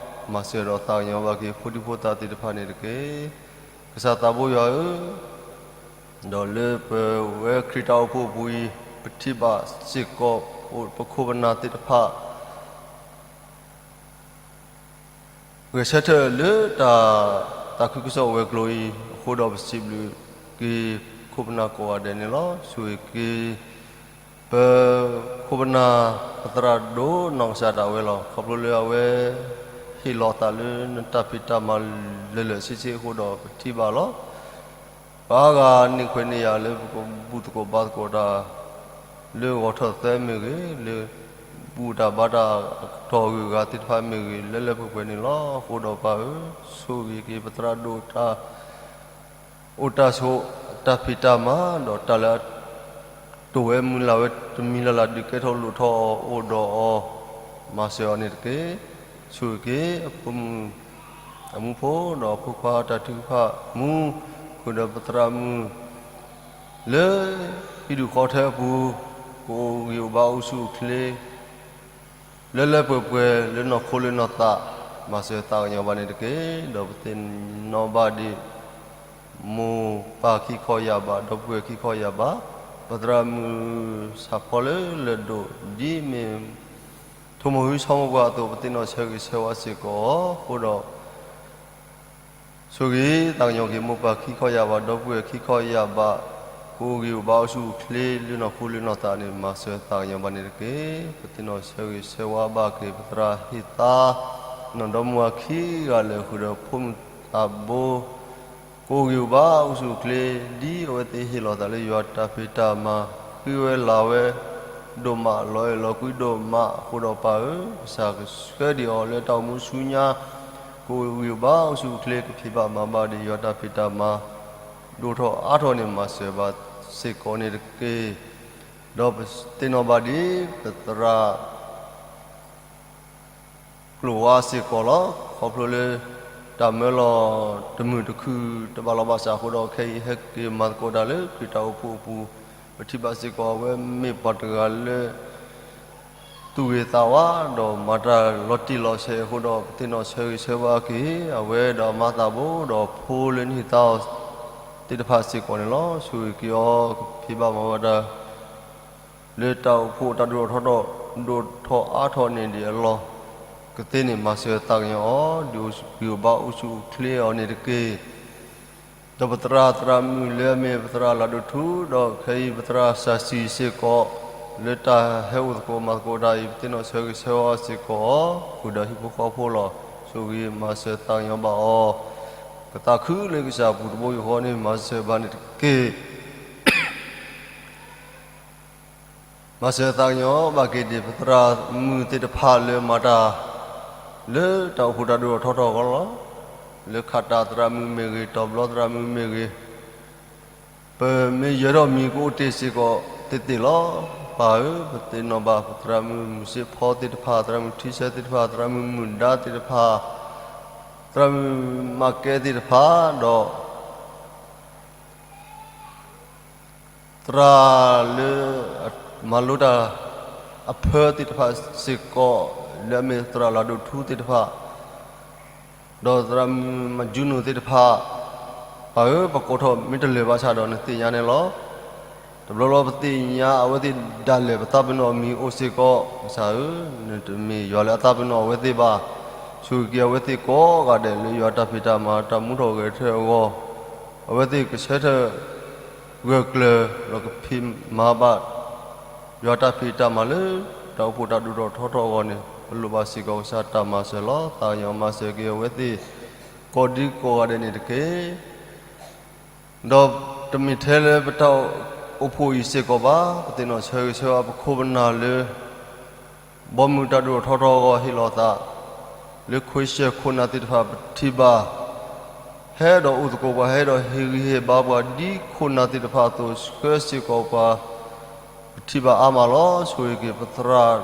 မၤစၢၤဒီးသးကညီၤဘၣ်က့ၤ ဖိဒံဖိသၣ်သ့ၣ်တဖၣ်န့ၣ်တက့ၢ်. ကစၢ်သးဘိယွၤဧၢ, ဒီးလၢပဝဲခရံာ်တၢ်အိၣ်ဖှိၣ်အပူၤအံၤ ပထံၣ်ဘၣ်စ့ၢ်ကီး ပခိၣ်ပနၢ်သ့ၣ်တဖၣ် ဂဲၤဆၢထၢၣ်လၢတၢ်သးခုကစီၣ်ဝဲၤကျိၤအံၤအဃိဒီး ပစံးဘျုးက့ၤခိၣ်ပနၢ်ကိးဂၤဒဲးန့ၣ်လီၤ. ဆိၣ်ဂ့ၤက့ၤ ပခိၣ်ပနၢ် ပသရၣ်ဒိၣ်နီၢ်ကစၢ်ဒၣ်ဝဲလီၤ. ခီဖျိလၢအဝဲ ဟ့ၣ်လီၤသးလၢနတၢ်ဖံးတၢ်မၤလၢာ်လၢာ်ဆ့ဆ့အဃိဒီး ပထံၣ်ဘၣ်လီၤ. ပှၤအါဂၤန့ၢ်ခွဲးန့ၢ်ယာ်လၢပကဘူၣ်သကိးဘါသကိးတၢ် လၢဂီၤထီၣ်သၢမ့ၢ်ဂ့ၤ, လၢဘူၣ်တၢ်ဘါတၢ်အကတီၢ်ဂုၤအဂၤသ့ၣ်တဖၣ်မ့ၢ်ဂ့ၤ, လၢလၢပှဲၤပှဲၤန့ၣ်လီၤ. အဃိဒီးပၢ်ဧၢ, ဆိၣ်ဂ့ၤက့ၤပသရၣ်ဒိၣ်တၢ် အိၣ်တၢ်ဆိး တၢ်ဖံးတၢ်မၤ ဒီးတၢ်လၢ တိၢ်ဝဲမုၢ်လၢ်ဝဲတမံၤလၢ်လၢ် ဒုးကဲထီၣ်လိၣ်ထီၣ်အီၤ အိၣ်ဒီးအီၤ မၤစၢၤအီၤန့ၣ်တက့ၢ်. ဆိၣ်ဂ့ၤက့ၤအဖိမုၣ် အမူဖိ ဒီးအဖိခွါတၢ်ထုကဖၣ်မူ ဃုာ်ဒီးပသရၣ်မုၣ် လၢဟံၣ်ဒူၣ်ဃီထၢအပူၤ ကအိၣ်ဂံၢ်အိၣ်ဘါအိၣ်ဆူၣ်အိၣ်ချ့ လၢလၢပှဲၤပှဲၤ လၢနီၢ်ခိလၢနီၢ်သး မၤစၢၤသးကညီၤဘၣ်န့ၣ်တက့ၢ်. ဒီးပသ့ၣ်နီၣ်ဘၣ်ဒ် မိၢ်ပၢ်ခံခီယာ်ဘး ဒီပုၢ်ဝဲၢ်ခံခီယာ်ဘး ပသရၣ်မုၣ်ဆၣ်ဖီလၢလၢၢ်ဒိၣ် ဒ်မ့ၢ် ထိၣ်မိၢ်ဟုဆီမိၢ်ပှၢ်အသိး ပသ့ၣ်နီၣ်ဆၢဂ့ၤဆၢဝါစ့ၢ်ကီး အဃိဒီး ဆိၣ်ဂ့ၤသးကညီၤက့ၤ မိၢ်ပၢ်ခံခီယာ်ဘး ဒီပုၢ်ဝဲၢ်ခံခီယာ်ဘး ကအိၣ်ဂံၢ်အိၣ်ဘါအိၣ်ဆူၣ်အိၣ်ချ့ လၢနီၢ်ခိလၢနီၢ်သးန့ၣ် မၤစၢၤသးကညီၤဘၣ်န့ၣ်တက့ၢ်. ပသ့ၣ်နီၣ်ဆၢဂ့ၤဆၢဝါဘၣ်က့ၤ ပသရၣ်ဟ့ၣ်သါ နီၢ်ဒီမါဝၤခံဂၤလၢာ် ဃုာ်ဒီးဖိမုၣ်သးဘိ ကအိၣ်ဂံၢ်အိၣ်ဘါအိၣ်ဆူၣ်အိၣ်ချ့ ဒ်အဝဲသ့ၣ်ဟ့ၣ်လီၤသးလၢယွၤတၢ်ဖံးတၢ်မၤ ဃုဝဲလၤဝဲ ဒိၣ်မး လီၤအဲၣ်လီၤကွံဒိၣ်မး အဃိဒီးပၢ်ဧၢ, ကစၢ်ကဆှၢဒံးအီၤလၢတၢ်အိၣ်မူဆူညါ ကိးဂံၢ်ဘါအိၣ်ဆူၣ်အိၣ်ချ့ ကဖံးဘၣ်မၤဘၣ်ဒံးယွၤတၢ်ဖံးတၢ်မၤ ဒိၣ်ထီၣ်အါထီၣ်န့ၣ် မၤစၢၤဘၣ်စ့ၢ်ကီးန့ၣ်တက့ၢ်. ဒီးပသ့ၣ်နီၣ်ဘၣ်ဒံး ပသရၣ် ကျိၤဝါစ့ၢ်ကီးလီၤ. ခီဖျိလၢ တၢ်မၢလီၤတမုာ်တခုၣ်တဘၣ်လီၤဘၣ်စးအဃိဒီး ခဲအံၤဟဲက့ၤမၤသကိးတၢ်လၢခရံာ်တၢ်အိၣ်ဖှိၣ်အပူၤ, ပထံၣ်ဘၣ်စ့ၢ်ကီးအဝဲမ့ၢ်ပှၤတဂၤလၢ သူၣ်ဂ့ၤသးဝါ ဒီးမၤတၢ်လီၤတံၢ်လီၤဆဲးအဃိဒီး ပသ့ၣ်နီၣ်ဆၢဂ့ၤဆၢဝါက့ၤ အဝဲဒီးအမါသးဘိဒီးဖိလၢနဟံၣ်သါအီၤသ့ၣ်တဖၣ်စ့ၢ်ကီးန့ၣ်လီၤ. ဆိၣ်ဂ့ၤက့ၤအီၤ ကဖံးဘၣ်မၤဘၣ်တၢ် လၢတၢ်အိၣ်ဖှိၣ်တၢ်ဒိၣ်ထီၣ်ထီထီၣ် ဒိၣ်ထီၣ်အါထီၣ်န့ၣ်ဒံးအလီၢ်ကသ့န့ၣ် မၤစၢၤသးကညီၤအီၤ ဒုးဂံၢ်ဘါအိၣ်ဆူၣ်အိၣ်ချ့အီၤန့ၣ်တက့ၢ်. ဒီးပသရၣ်သရၣ်မုၣ်လၢအမ့ၢ်ပသရၣ်လၤဒိၣ်ထူ ဒီးခဲအံၤပသရၣ်စၤစံၤစ့ၢ်ကီး လၢတၢ်ဟဲအိၣ်သကိးမၤသကိးတၢ်အံၤ ပသ့ၣ်နီၣ်ဆၢဂ့ၤဆၢဝါစ့ၢ်ကီးအီၤ ဃုာ်ဒီးဟံၣ်ဖိဃီဖိလီၤ. ဆိၣ်ဂ့ၤမၤစၢၤသးကညီၤဘၣ်အီၤ, ကသးခုလၢကစၢ်ပူၤတဘိယူၢ်ဃီန့ၣ် မၤစၢၤဘၣ်န့ၣ်တက့ၢ်. မၤစၢၤသးကညီၤဘၣ်က့ၤဒံး ပသရၣ်မုၣ်သ့ၣ်တဖၣ်လၢမၤတၢ် လၢတၢ်အိၣ်ဖှိၣ်တၢ်ဒိၣ်ထီၣ်ထီထီၣ်အဂီၢ်လီၤ. လၢခးတၢ်သရၣ်မုၣ်မ့ၢ်ဂ့ၤ, တီၤဘျီသရၣ်မုၣ်မ့ၢ်ဂ့ၤ, ပမ့ၢ်ယၢၤထီၣ်မံၤကအိၣ်တ့ၢ်စ့ၢ်ကီးသ့ၣ်သ့ၣ်လီၤ. ပၢ်ဧၢ, ပသ့ၣ်နီၣ်ဘၣ် ပသရၣ်မုၣ်မုၢ်စ့ဖီသ့ၣ်တဖၣ်, သရၣ်မုၣ်ထံဆၢသ့ၣ်တဖၣ်, သရၣ်မုၣ်မုၢ်ဒါသ့ၣ်တဖၣ်, သရၣ်မုၣ်မၤကဲသ့ၣ်တဖၣ်, ဒီး သရၣ်လၢ မၤလိတၢ် အဖၢသ့ၣ်တဖၣ်စ့ၢ်ကီး, လၢအမ့ၢ်သရၣ်လၤဒိၣ်ထူသ့ၣ်တဖၣ်, ဒီးသရၣ်မုၣ်မၤကၠူနိၣ်သ့ၣ်တဖၣ်, ပၢ်ဧၢ, ပကိးထီၣ်မ့ၢ်တလၢာ်ဘၣ်ဆၣ်ဒီးနသ့ၣ်ညါန့ၣ်လီၤ. တဘျီဘျီပသ့ၣ်ညါအဝဲသ့ၣ်ဒၣ်လဲာ် ပသးပ့ၤနီၣ်အမံၤအိၣ်စ့ၢ်ကီး, ကစၢ်ဧၢ, နတမ့ၢ်ယွၤလၢအသးပ့ၤနီၣ်အဝဲသ့ၣ်ဘၣ်. ဆိၣ်ဂ့ၤက့ၤအဝဲသ့ၣ်ကိးဂၤဒဲးလၢယွၤတၢ်ဖံးတၢ်မၤ တၢ်မူထီၣ်ဂဲၤထၢၣ်အဂီၢ်, အဝဲသ့ၣ်ကဆၢထၢၣ် ဂၢၢ်ကျၢၤ ဒီးကဖံးမၤဘၣ် ယွၤတၢ်ဖံးတၢ်မၤလၢ တၢ်အိၣ်ဖှိၣ်တၢ်ဒိၣ်ထီၣ်ထီထီၣ်အဂီၢ်န့ၣ် ပလိၣ်ဘၣ်စ့ၢ်ကီးကစၢ်တၢ်မၤစၢၤလီၤ. သးကညီၤမၤစၢၤက့ၤအဝဲသ့ၣ် ကိးဒံကိးဂၤဒဲးန့ၣ်တက့ၢ်. ဒီးတမ့ၢ်ထဲလၢပတၢ်အိၣ်ဖှိၣ်အံၤစ့ၢ်ကီးဘၣ်, ပသ့ၣ်နီၣ်ဆၢဂ့ၤဆၢဝါပခိၣ်ပနၢ်လၢ ဘီမုၢ်တၢ်ဒိၣ်ထီၣ်ထီထီၣ်အဂီၢ်ဟ့ၣ်လီၤသး လၢခွ့ၡၢၣ်ခိၣ်နၢ်သ့ၣ်တဖၣ်ပထံၣ်ဘၣ် ဟဲဒီးအိၣ်သကိးပှၤ ဟဲဒီးဟ့ၣ်ဂံၢ်ဟ့ၣ်ဘါပှၤ ဒ်ခိၣ်နၢ်သ့ၣ်တဖၣ်အသိး ဆှၢစ့ၢ်ကီးပှၤ ပထံၣ်ဘၣ်အါမးလီၤ. ဆိၣ်ဂ့ၤက့ၤပသရၣ်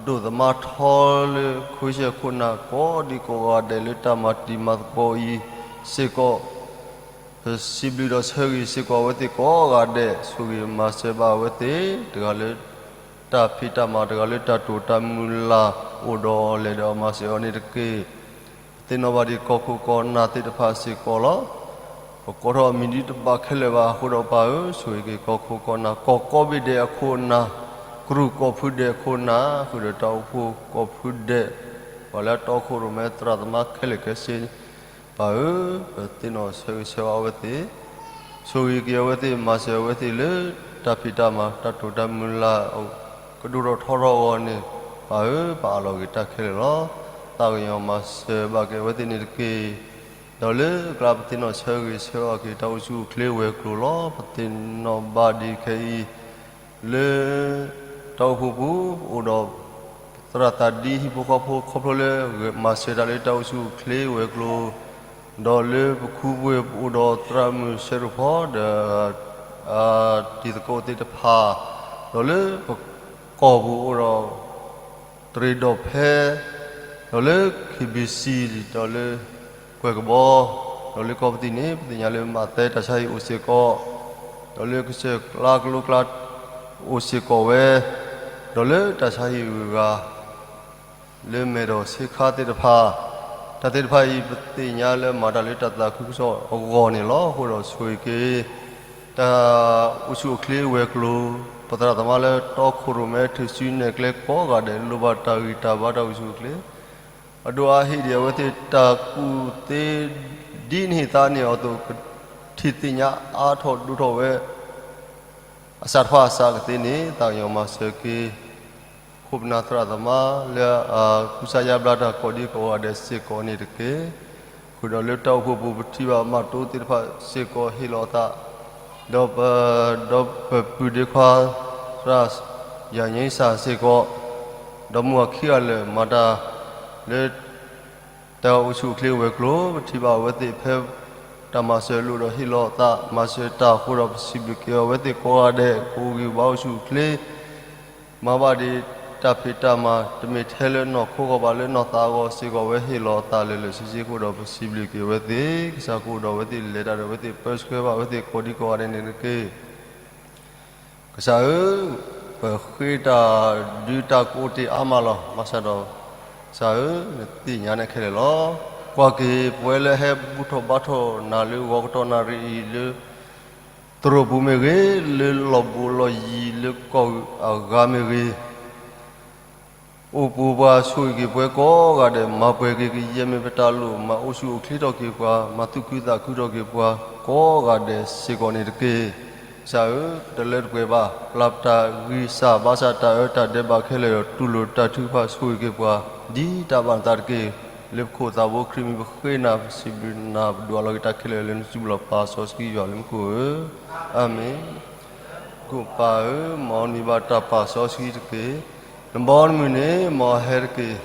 ဒိၣ်သမါထီလၢခွ့ၡၢၣ်ခိၣ်နၢ် ကိးဒံကိးဂၤဒဲးလၢတၢ်မၤတံၤမၤသကိးအံၤစ့ၢ်ကီး ပစံးဘျုးဒီးဆၢဂ့ၤစ့ၢ်ကီးအဝဲသ့ၣ်ကိးဂၤဒဲး, ဆိၣ်ဂ့ၤမၤစၢၤဘၣ်အဝဲသ့ၣ် တဂၤလၢတၢ်ဖံးတၢ်မၤ, တဂၤလၢတၢ်တိာ်တၢ်မုၢ်လၢ် အိၣ်ဒီးလဲၤဒီးမၤစၢၤအီၤန့ၣ်တက့ၢ်. ပသ့ၣ်နီၣ်ဘၣ်ဒံးကီၢ်ခိၣ်ကီၢ်နၢ်သ့ၣ်တဖၣ်စ့ၢ်ကီးလီၤ. ပကိးထီၣ်အမံၤဒ်တဘၣ်ခဲလၢာ်ဘၣ်အဃိဒီးပၢ်ဧၢ, ဆိၣ်ဂ့ၤက့ၤကီၢ်ခိၣ်ကီၢ်နၢ်, ကီၢ်ကိးဘ့ၣ်ဒဲးအခိၣ်အနၢ်, ကရူၢ်ကီၢ်ဖုဒဲးအခိၣ်အနၢ်, ဃုာ်ဒီးတၢ်အိၣ်ဖှိၣ်ကီၢ်ဖုဒဲး, ပှၤလၢအတီခိၣ်ရိၣ်မဲသရၣ်သမါခဲလၢာ်ခဲဆ့ ပၢ်ဧၢ, ပသ့ၣ်နီၣ်ဆၢဂ့ၤဆၢဝါအဝဲသ့ၣ်, ဆိၣ်ဂ့ၤက့ၤအဝဲသ့ၣ် မၤစၢၤအဝဲသ့ၣ်လၢ တၢ်ဖံးတၢ်မၤ တၢ်တိာ်တၢ်မုၢ်လၢ် ကဒိၣ်ထီၣ်ထီထီၣ်အဂီၢ်န့ၣ်, ပၢ်ဧၢ, ပအးလီၤဂ့ၤတၢ်ခဲလၢာ်လီၤ. သးကညီၤမၤစၢၤဘၣ်က့ၤအဝဲသ့ၣ်န့ၣ်တက့ၢ်. ဒီးလၢအကျါပသ့ၣ်နီၣ်ဆၢဂ့ၤဆၢဝါက့ၤ တၢ်အိၣ်ဆူၣ်အိၣ်ချ့ဝဲၤကျိၤလီၤ. ပသ့ၣ်နီၣ်ဘၣ်ဒံးခဲအံၤ လၢ တၢ်အိၣ်ဖှိၣ်ပူၤ ပအိၣ်ဒီး သရၣ်သးဒံ ဟံၣ်ဖိဃီဖိ ခီဖျိလၢ မၤစၢၤတၢ်လၢတၢ်အိၣ်ဆူၣ်အိၣ်ချ့ဝဲၤကျိၤ, ဒီးလၢပခူပဝ့ၢ်ပအိၣ်ဒီးသရၣ်မုၣ်ဆဲးရိၣ်ဖီ ဒီး တံၤသကိးသ့ၣ်တဖၣ်, ဒီးလၢပကီၢ်ပူၤအိၣ်ဒီး တရံးဒီးဖဲ ဒီးလၢ KBC ဒီးလၢ ကွဲၢ်ကဘီ ဒီးလၢကီၢ်ပသံၣ်န့ၣ် ပသ့ၣ်ညါလၢမးသဲတၢ်ဆါဟံၣ်အိၣ်စ့ၢ်ကီး, ဒီးလၢကစၢၢ်ကျါကလိကျါ အိၣ်စ့ၢ်ကီးဝဲ, ဒီးလၢတၢ်ဆါဟံၣ်ဂုၤဂၤ လၢမဲာ်ဒီးဆ့ခါသ့ၣ်တဖၣ်, တၢ်သ့ၣ်တဖၣ်အံၤ ပသ့ၣ်ညါလၢမၤတၢ်လၢတၢ်သးခုကစီၣ်အဂီၢ်န့ၣ်လီၤ. အဃိဒီးဆိၣ်ဂ့ၤက့ၤ တၢ်အိၣ်ဆူၣ်အိၣ်ချ့ဝဲၤကျိၤ, ပသရၣ်သမါလၢတီခိၣ်ရိၣ်မဲ ထုးစုနဲၣ်ကျဲကိးဂၤဒဲး လိၣ်ဘၣ်တၢ်ဂံၢ်တၢ်ဘါ တၢ်အိၣ်ဆူၣ်အိၣ်ချ့ အဒိၣ်အါ ဟ့ၣ်ဒံးအဝဲသ့ၣ် တၢ်ကူၣ်သ့ ဒ်နဟ့ၣ်သါန့ၢ်အီၤအသိး ကထံၣ်သ့ၣ်ညါအါထီၣ်ဒိၣ်ထီၣ်ဝဲ အစးတဖၣ်အစးကသ့န့ၣ် သးကညီၤမၤစၢၤက့ၤ ခိၣ်ပနၢ်သရၣ်သမါလၢအကူစါယါဘျါတၢ်ကိးဒံကိးဂၤဒဲးစ့ၢ်ကီးန့ၣ်တက့ၢ်. ဃုာ်ဒီးလၢတၢ်အိၣ်ဖှိၣ်ပူၤ ပထံၣ်ဘၣ်မးတိသ့ၣ်တဖၣ်စ့ၢ်ကီးဟ့ၣ်လီၤအသး, ဒီးပ ဒီးပပုၢ်ဒ့ခွါ သရၣ်ယၤညိစၢ်စ့ၢ်ကီး, ဒီးမုၢ်အခံဂၤလၢာ်မၤတၢ်လၢ တၢ်အိၣ်ဆူၣ်အိၣ်ချ့ဝဲၤကျိၤ ပထံၣ်ဘၣ်အဝဲသ့ၣ်ဖဲ တၢ်မၤစၢၤလိၣ်ဒီးဟ့ၣ်လီၤအသး မၤစၢၤတၢ်အဃိဒီး ပစံးဘျုးက့ၤအဝဲသ့ၣ်ကိးဂၤဒဲး ကအိၣ်ဂံၢ်ဘါအိၣ်ဆူၣ်အိၣ်ချ့ မၤဘၣ်ဒံးတၢ်ဖံးတၢ်မၤ တမ့ၢ်ထဲလၢနီၢ်ခိအဂီၢ်ဘၣ် လၢနီၢ်သးအဂီၢ်စ့ၢ်ကီး အဝဲဟ့ၣ်လီၤအသးလၢာ်လၢာ်ဆ့ဆ့အဃိဒီး ပစံးဘျုးက့ၤအဝဲသ့ၣ် ကစၢ်ကအိၣ်ဒီးအဝဲသ့ၣ် လဲၤတၢ်ဒီးအဝဲသ့ၣ် ပၢဆှၢဘၣ်အဝဲသ့ၣ်ကိးဒံကိးဂၤဒဲးန့ၣ်တက့ၢ်. ကစၢ်ဧၢ, ပဃ့တၢ်ဒုးတၢ်ကိးတ့ၢ်အါမးလီၤ. ဘၣ်ဆၣ်ဒီး ကစၢ်ဧၢ, နသ့ၣ်ညါနဲၣ်ခဲလၢာ်လီၤ. ကွၢ်က့ၤ ပဝဲလၢဟဲဘူၣ်ထီၣ်ဘါထီၣ်နၤလၢဂီၤကတီၢ်နၣ်ရံၣ်အံၤ လၢသရိာ်ပူၤမ့ၢ်ဂ့ၤ, လၢလီၢ်ဘူးလီၢ်ယံၤလၢကီၢ်အဂၤမ့ၢ်ဂ့ၤ အိၣ်ပူၤပှၤဆိၣ်ဂ့ၤက့ၤပှၤကိးဂၤဒဲး, မၤပှဲၤက့ၤကယဲၢ်မ့ၢ်ပတၢ်လိၣ်, မၤအိၣ်ဆူၣ်အိၣ်ချ့ထီၣ်က့ၤပှၤ, မၤသူၣ်ခုသးခုထီၣ်က့ၤပှၤကိးဂၤဒဲးစ့ၢ်ကီးန့ၣ်တက့ၢ်. ကစၢ်ဧၢ, ပတလၢတပှဲၤဘၣ်, ပျၢ်ပတၢ်ဂံၢ်စၢ်ဘါစၢ် တၢ်အၢတၢ်ဒဲးဘးခဲလၢာ်ဒီး တူၢ်လိာ်တၢ်ထုကဖၣ်ဆိၣ်ဂ့ၤက့ၤပှၤ ဒ်တၢ်ဘၣ်နသးတက့ၢ်. လၢပခိၣ်သးဘိခရံာ်မံၤပဃ့နၤ ပစံးဘျုးနၤ ပဒွးလီၤက့ၤတၢ်ခဲလၢာ်လၢနစုပူၤလီၤ ပၢ်စီဆှံယွၤလၢမူခိၣ်ဧၢ, အၤမ့ၣ်. ကိၣ်ပၢ်ဧၢ, မ်နမံၤဘၣ်တၢ်ပာ်စီဆှံတက့ၢ်. နဘီနမုၢ်န့ၣ် မ်အဟဲတက့ၢ်.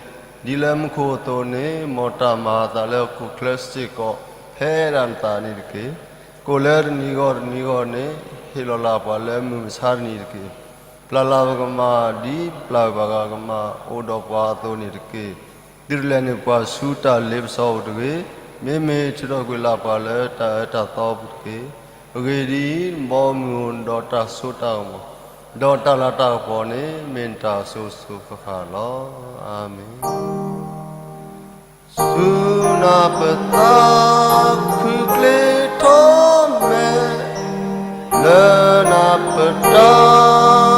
ဒ်လၢမူခိၣ်အသိးန့ၣ် မ်တၢ်မၤအသးလၢဟီၣ်ခိၣ်ချၢစ့ၢ်ကီး ဖဲဒၣ်နသးန့ၣ်တက့ၢ်. ကိၣ်လၢတနံၤဂီၢ်တနံၤဂီၢ်န့ၣ် ဟ့ၣ်လီၤလၢ်ပှၤလၢမုၢ်မဆါတနံၤတက့ၢ်. ပျၢ်လၢ်ပကမၢ် ဒ်ပျၢ်ပှၤဂၤကမၢ်အိၣ်ဒီးပှၤအသိးန့ၣ်တက့ၢ်. သုတလဲၤနုာ်ပှၤဆူတၢ်လ့ပစီပူၤတဂ့ၤ. မ့မ့ၢ်ထုးထီၣ်ကွံာ်လၢ်ပှၤလၢတၢ်အၢတၢ်သီပူၤတက့ၢ်. အဂ့ၢ်ဒ်အံၤ, နဘီမုၢ်ဒီးတၢ်စိတၢ်ကမီၤဒီးတၢ်လၤတၢ်ကပီၤန့ၣ် မ့ၢ်နတၢ်အစိၤစိၤဃၣ်ဃၣ်လီၤ. အၤမ့ၣ်. ဆူနၢ်ပတၢ်ခုၣ်ကျ့ထီၣ်မဲာ်, လၢနၢ်ပတၢ်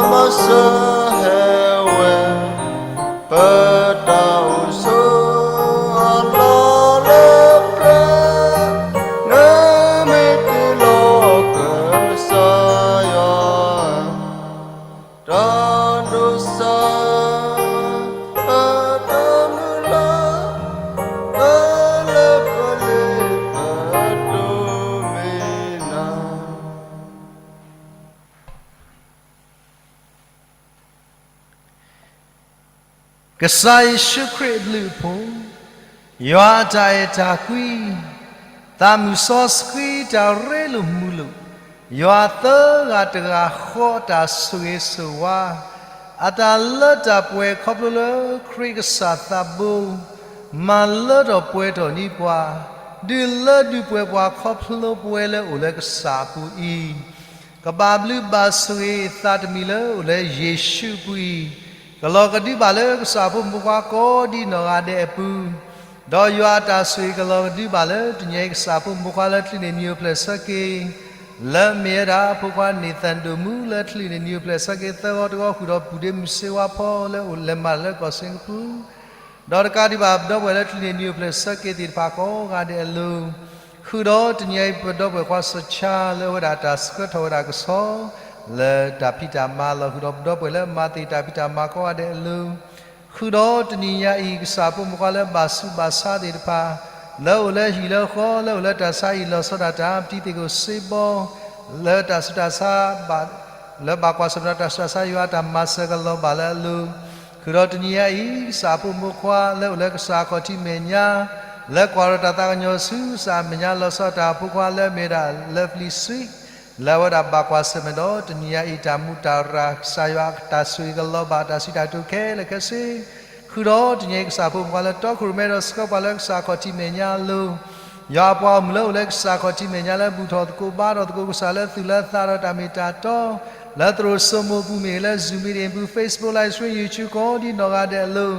မၤစၢၤဟဲဝဲ, ပတၢ်အိၣ်ဆိးအလီၢ်လၢပျၢၤ, နမ့ၢ်တ့လီၤကစၢ်ယွၤ တၢ်ဒိးစၢ် ပတၢ်မုၢ်လၢ် ပလၢပလ့ပဒိးမ့ၢ်နၤ. ကစၢ်ယ့ၣ်ၡူးခရံာ်အဘျုးအဖှိၣ်, ယွၤအတၢ်အဲၣ်တၢ်ကွံ, သးမုၢ်စီဆှံတၢ်ရ့လိာ်မုာ်လိာ်, ယွၤသၢဂၤတဂၤဃီအတၢ်ဆိၣ်ဂ့ၤဆိၣ်ဝါ, အတၢ်လၢတၢ်ပှဲၤခီဖျိလၢခရံာ်ကစၢ်သးဘိ, မၤလၢထီၣ်ပှဲၤထီၣ်န့ၢ်ပှၤ, ဒုးလၢဒုးပှဲၤပှၤခီဖျိပဝဲလၢအိၣ်လၢကစၢ်အပူၤအံၤ ကဘၣ်ဘျုးဘၣ်ဆိၣ်ဂ့ၤသးတမံၤလၢအိၣ်လၢယ့ၣ်ၡူးအပူၤအံၤ, ကလီၤကဒုဘၣ်လၢကစၢ်ဖိမုၣ်ဖိခွါကိးဒံနီၢ်ဂၤဒဲးအပူၤ, ဒီးယွၤအတၢ်ဆိၣ်ဂ့ၤကလီၤကဒုဘၣ်လၢတနံၤအံၤကစၢ်ဖိမုၣ်ဖိခွါလၢချုးန့ၢ်နံၤအိၣ်ဖျဲၣ်ဆၢက့ၤ, လၢမ့ၢ်ဝဲဒၣ်ဖိခွါန့ၣ်သၣ်ဒိၣ်မူလၢချုးန့ၢ်နံၤအိၣ်ဖျဲၣ်ဆၢက့ၤသၢဂီၤတဂီၤ ဃုာ်ဒီးပုၢ်ဒ့မုၣ်စ့ဝါဖီလၢအိၣ်လဲၤမးလၢကီၢ်စ့ၣ်ကပူၤ ဒီးတကးဒံးဘၣ်ပဒီပုၢ်ဝဲၢ်လၢချုးန့ၢ်နံၤအိၣ်ဖျဲၣ်ဆၢက့ၤသ့ၣ်တဖၣ်ကိးဂၤဒဲးအလိၤ, ဃုာ်ဒီးတနံၤအံၤပဒီပုၢ်ဝဲၢ်ခွါစီၤဆါလၢအဝဲဒၣ်တၢ်ဆှၢထီၣ်ဝဲဒၣ်ကဆီ လၢတၢ်ဖံးတၢ်မၤလီၤဃုာ်ဒီးပဒီပုၢ်ဝဲၢ်လၢမၤသ့ၣ်တၢ်ဖံးတၢ်မၤကိးဂၤဒဲးအလိၤ, ဃုာ်ဒီးတနံၤညါအံၤကစၢ်ဖိမုၣ်ဖိခွါလၢဘၣ်ဆူးဘၣ်ဆါသ့ၣ်တဖၣ်, လၢအိၣ်လၢဟံၣ်လၢဃီလၢအိၣ်လၢတၢ်ဆါဟံၣ်လီၤဆီဒၣ်တၢ် ပတံၤသ့ၣ်ကိၣ်စ့ဘီ လၢတၢ်ဆူးတၢ်ဆါ လၢဘၣ်ကွၢ်ဆၢၣ်မဲာ်ဒီးတၢ်ဆူးတၢ်ဆါယွၤအတၢ်မၤစၢၤကလီၤဘၣ်လၢအလိၤ, ဃုာ်ဒီးတနံၤညါအံၤ ကစၢ်ဖိမုၣ်ဖိခွါလၢအိၣ်လၢကစၢ်အခီၣ်ထံးမဲာ်ညါ, လၢကွၢ်ဒီးတၢ်သးကညီၤဆူကစၢ်အမဲာ်ညါလီၤဆီတၢ်ဖိခွါလၢအမ့ၢ်ဝဲဒၣ် Lovely Sweet လၢအဝဲဒၣ်ဘၣ်ကွၢ်ဆၢၣ်မဲာ်ဒီးတနံၤညါအံၤတၢ်မူးတၢ်ရၢ် ကစၢ်ယွၤအတၢ်ဆိၣ်ဂ့ၤကလီၤဘၣ်တၢ်စံးတၢ်ကတိၤခဲလၢာ်ခဲဆ့ ဃုာ်ဒီးတနံၤအံၤကစၢ်ဖိမုၣ်ဖိခွါလၢတီခိၣ်ရိၣ်မဲဒီးဆှၢပှၤလၢကစၢ်အခီၣ်ထံးမဲာ်ညါအလိၤ, ယွၤအပှၤဂီၢ်မုၢ်လၢအိၣ်လၢကစၢ်အခီၣ်ထံးမဲာ်ညါလၢဘူၣ်ထီၣ်သကိးဘါထီၣ်သကိးကစၢ်လၢသူၣ်လၢသးဒီးတၢ်မ့ၢ်တၢ်တီ, လၢသရိာ်စိမိၤပူၤမ့ၢ်ဂ့ၤ လၢ Zoom meeting ပူၤ Facebook live stream YouTube ကိးဒံနီၢ်ဂၤဒဲးအလိၤ,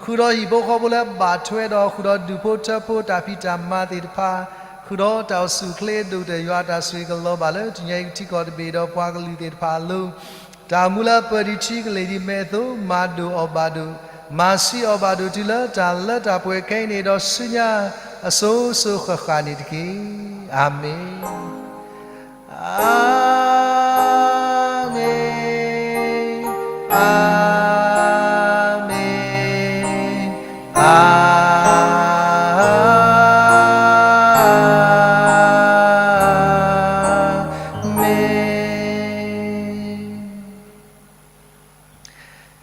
ဃုာ်ဒီးဟံၣ်ဖိဃီဖိလၢဘၣ်ထွဲဒီး ဃုာ်ဒီးဒူၣ်ဖိထၢဖိတၢ်ဖံးတၢ်မၤသ့ၣ်တဖၣ်, ဃုာ်ဒီးတၢ်အိၣ်ဆူၣ်အိၣ်ချ့ဒိၣ်ကတၢၢ် ယွၤအတၢ်ဆိၣ်ဂ့ၤကလီၤဘၣ်လၢတနံၤအံၤကထံကီၢ်တဘ့ၣ်ဒီးပှၤကလုာ်သ့ၣ်တဖၣ်အလိၤ, တၢ်မူလၢပၢၢ်ဒံးထံကလ့ၢ်ဒံးမဲာ်အသိး မၤဒိၣ်အီၣ်ဘၣ်ဒိၣ်, မၤဆံးအီၣ်ဘၣ်ဒိၣ်တုၤလၢတၢ်လၢတၢ်ပှဲၤခဲအံၤန့ၣ်ဒီးဆူညါ အစိၤစိၤဃၣ်ဃၣ်န့ၣ်တက့ၢ်. အၤမ့ၣ်, အၤမ့ၣ်, အၤမ့ၣ်, အၤမ့ၣ်.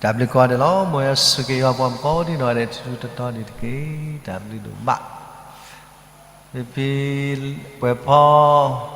တၢ်ဘျုးကိးဂၤဒဲးလီၤ. မ်ယွၤဆိၣ်ဂ့ၤက့ၤပှၤကိးဒံနီၢ်ဂၤဒဲး တထူတတီဒံးတက့ၢ်. တၢ်ဘျုးဒိၣ်မး. ဖဲ ဖဲ ပှဲၤဖီ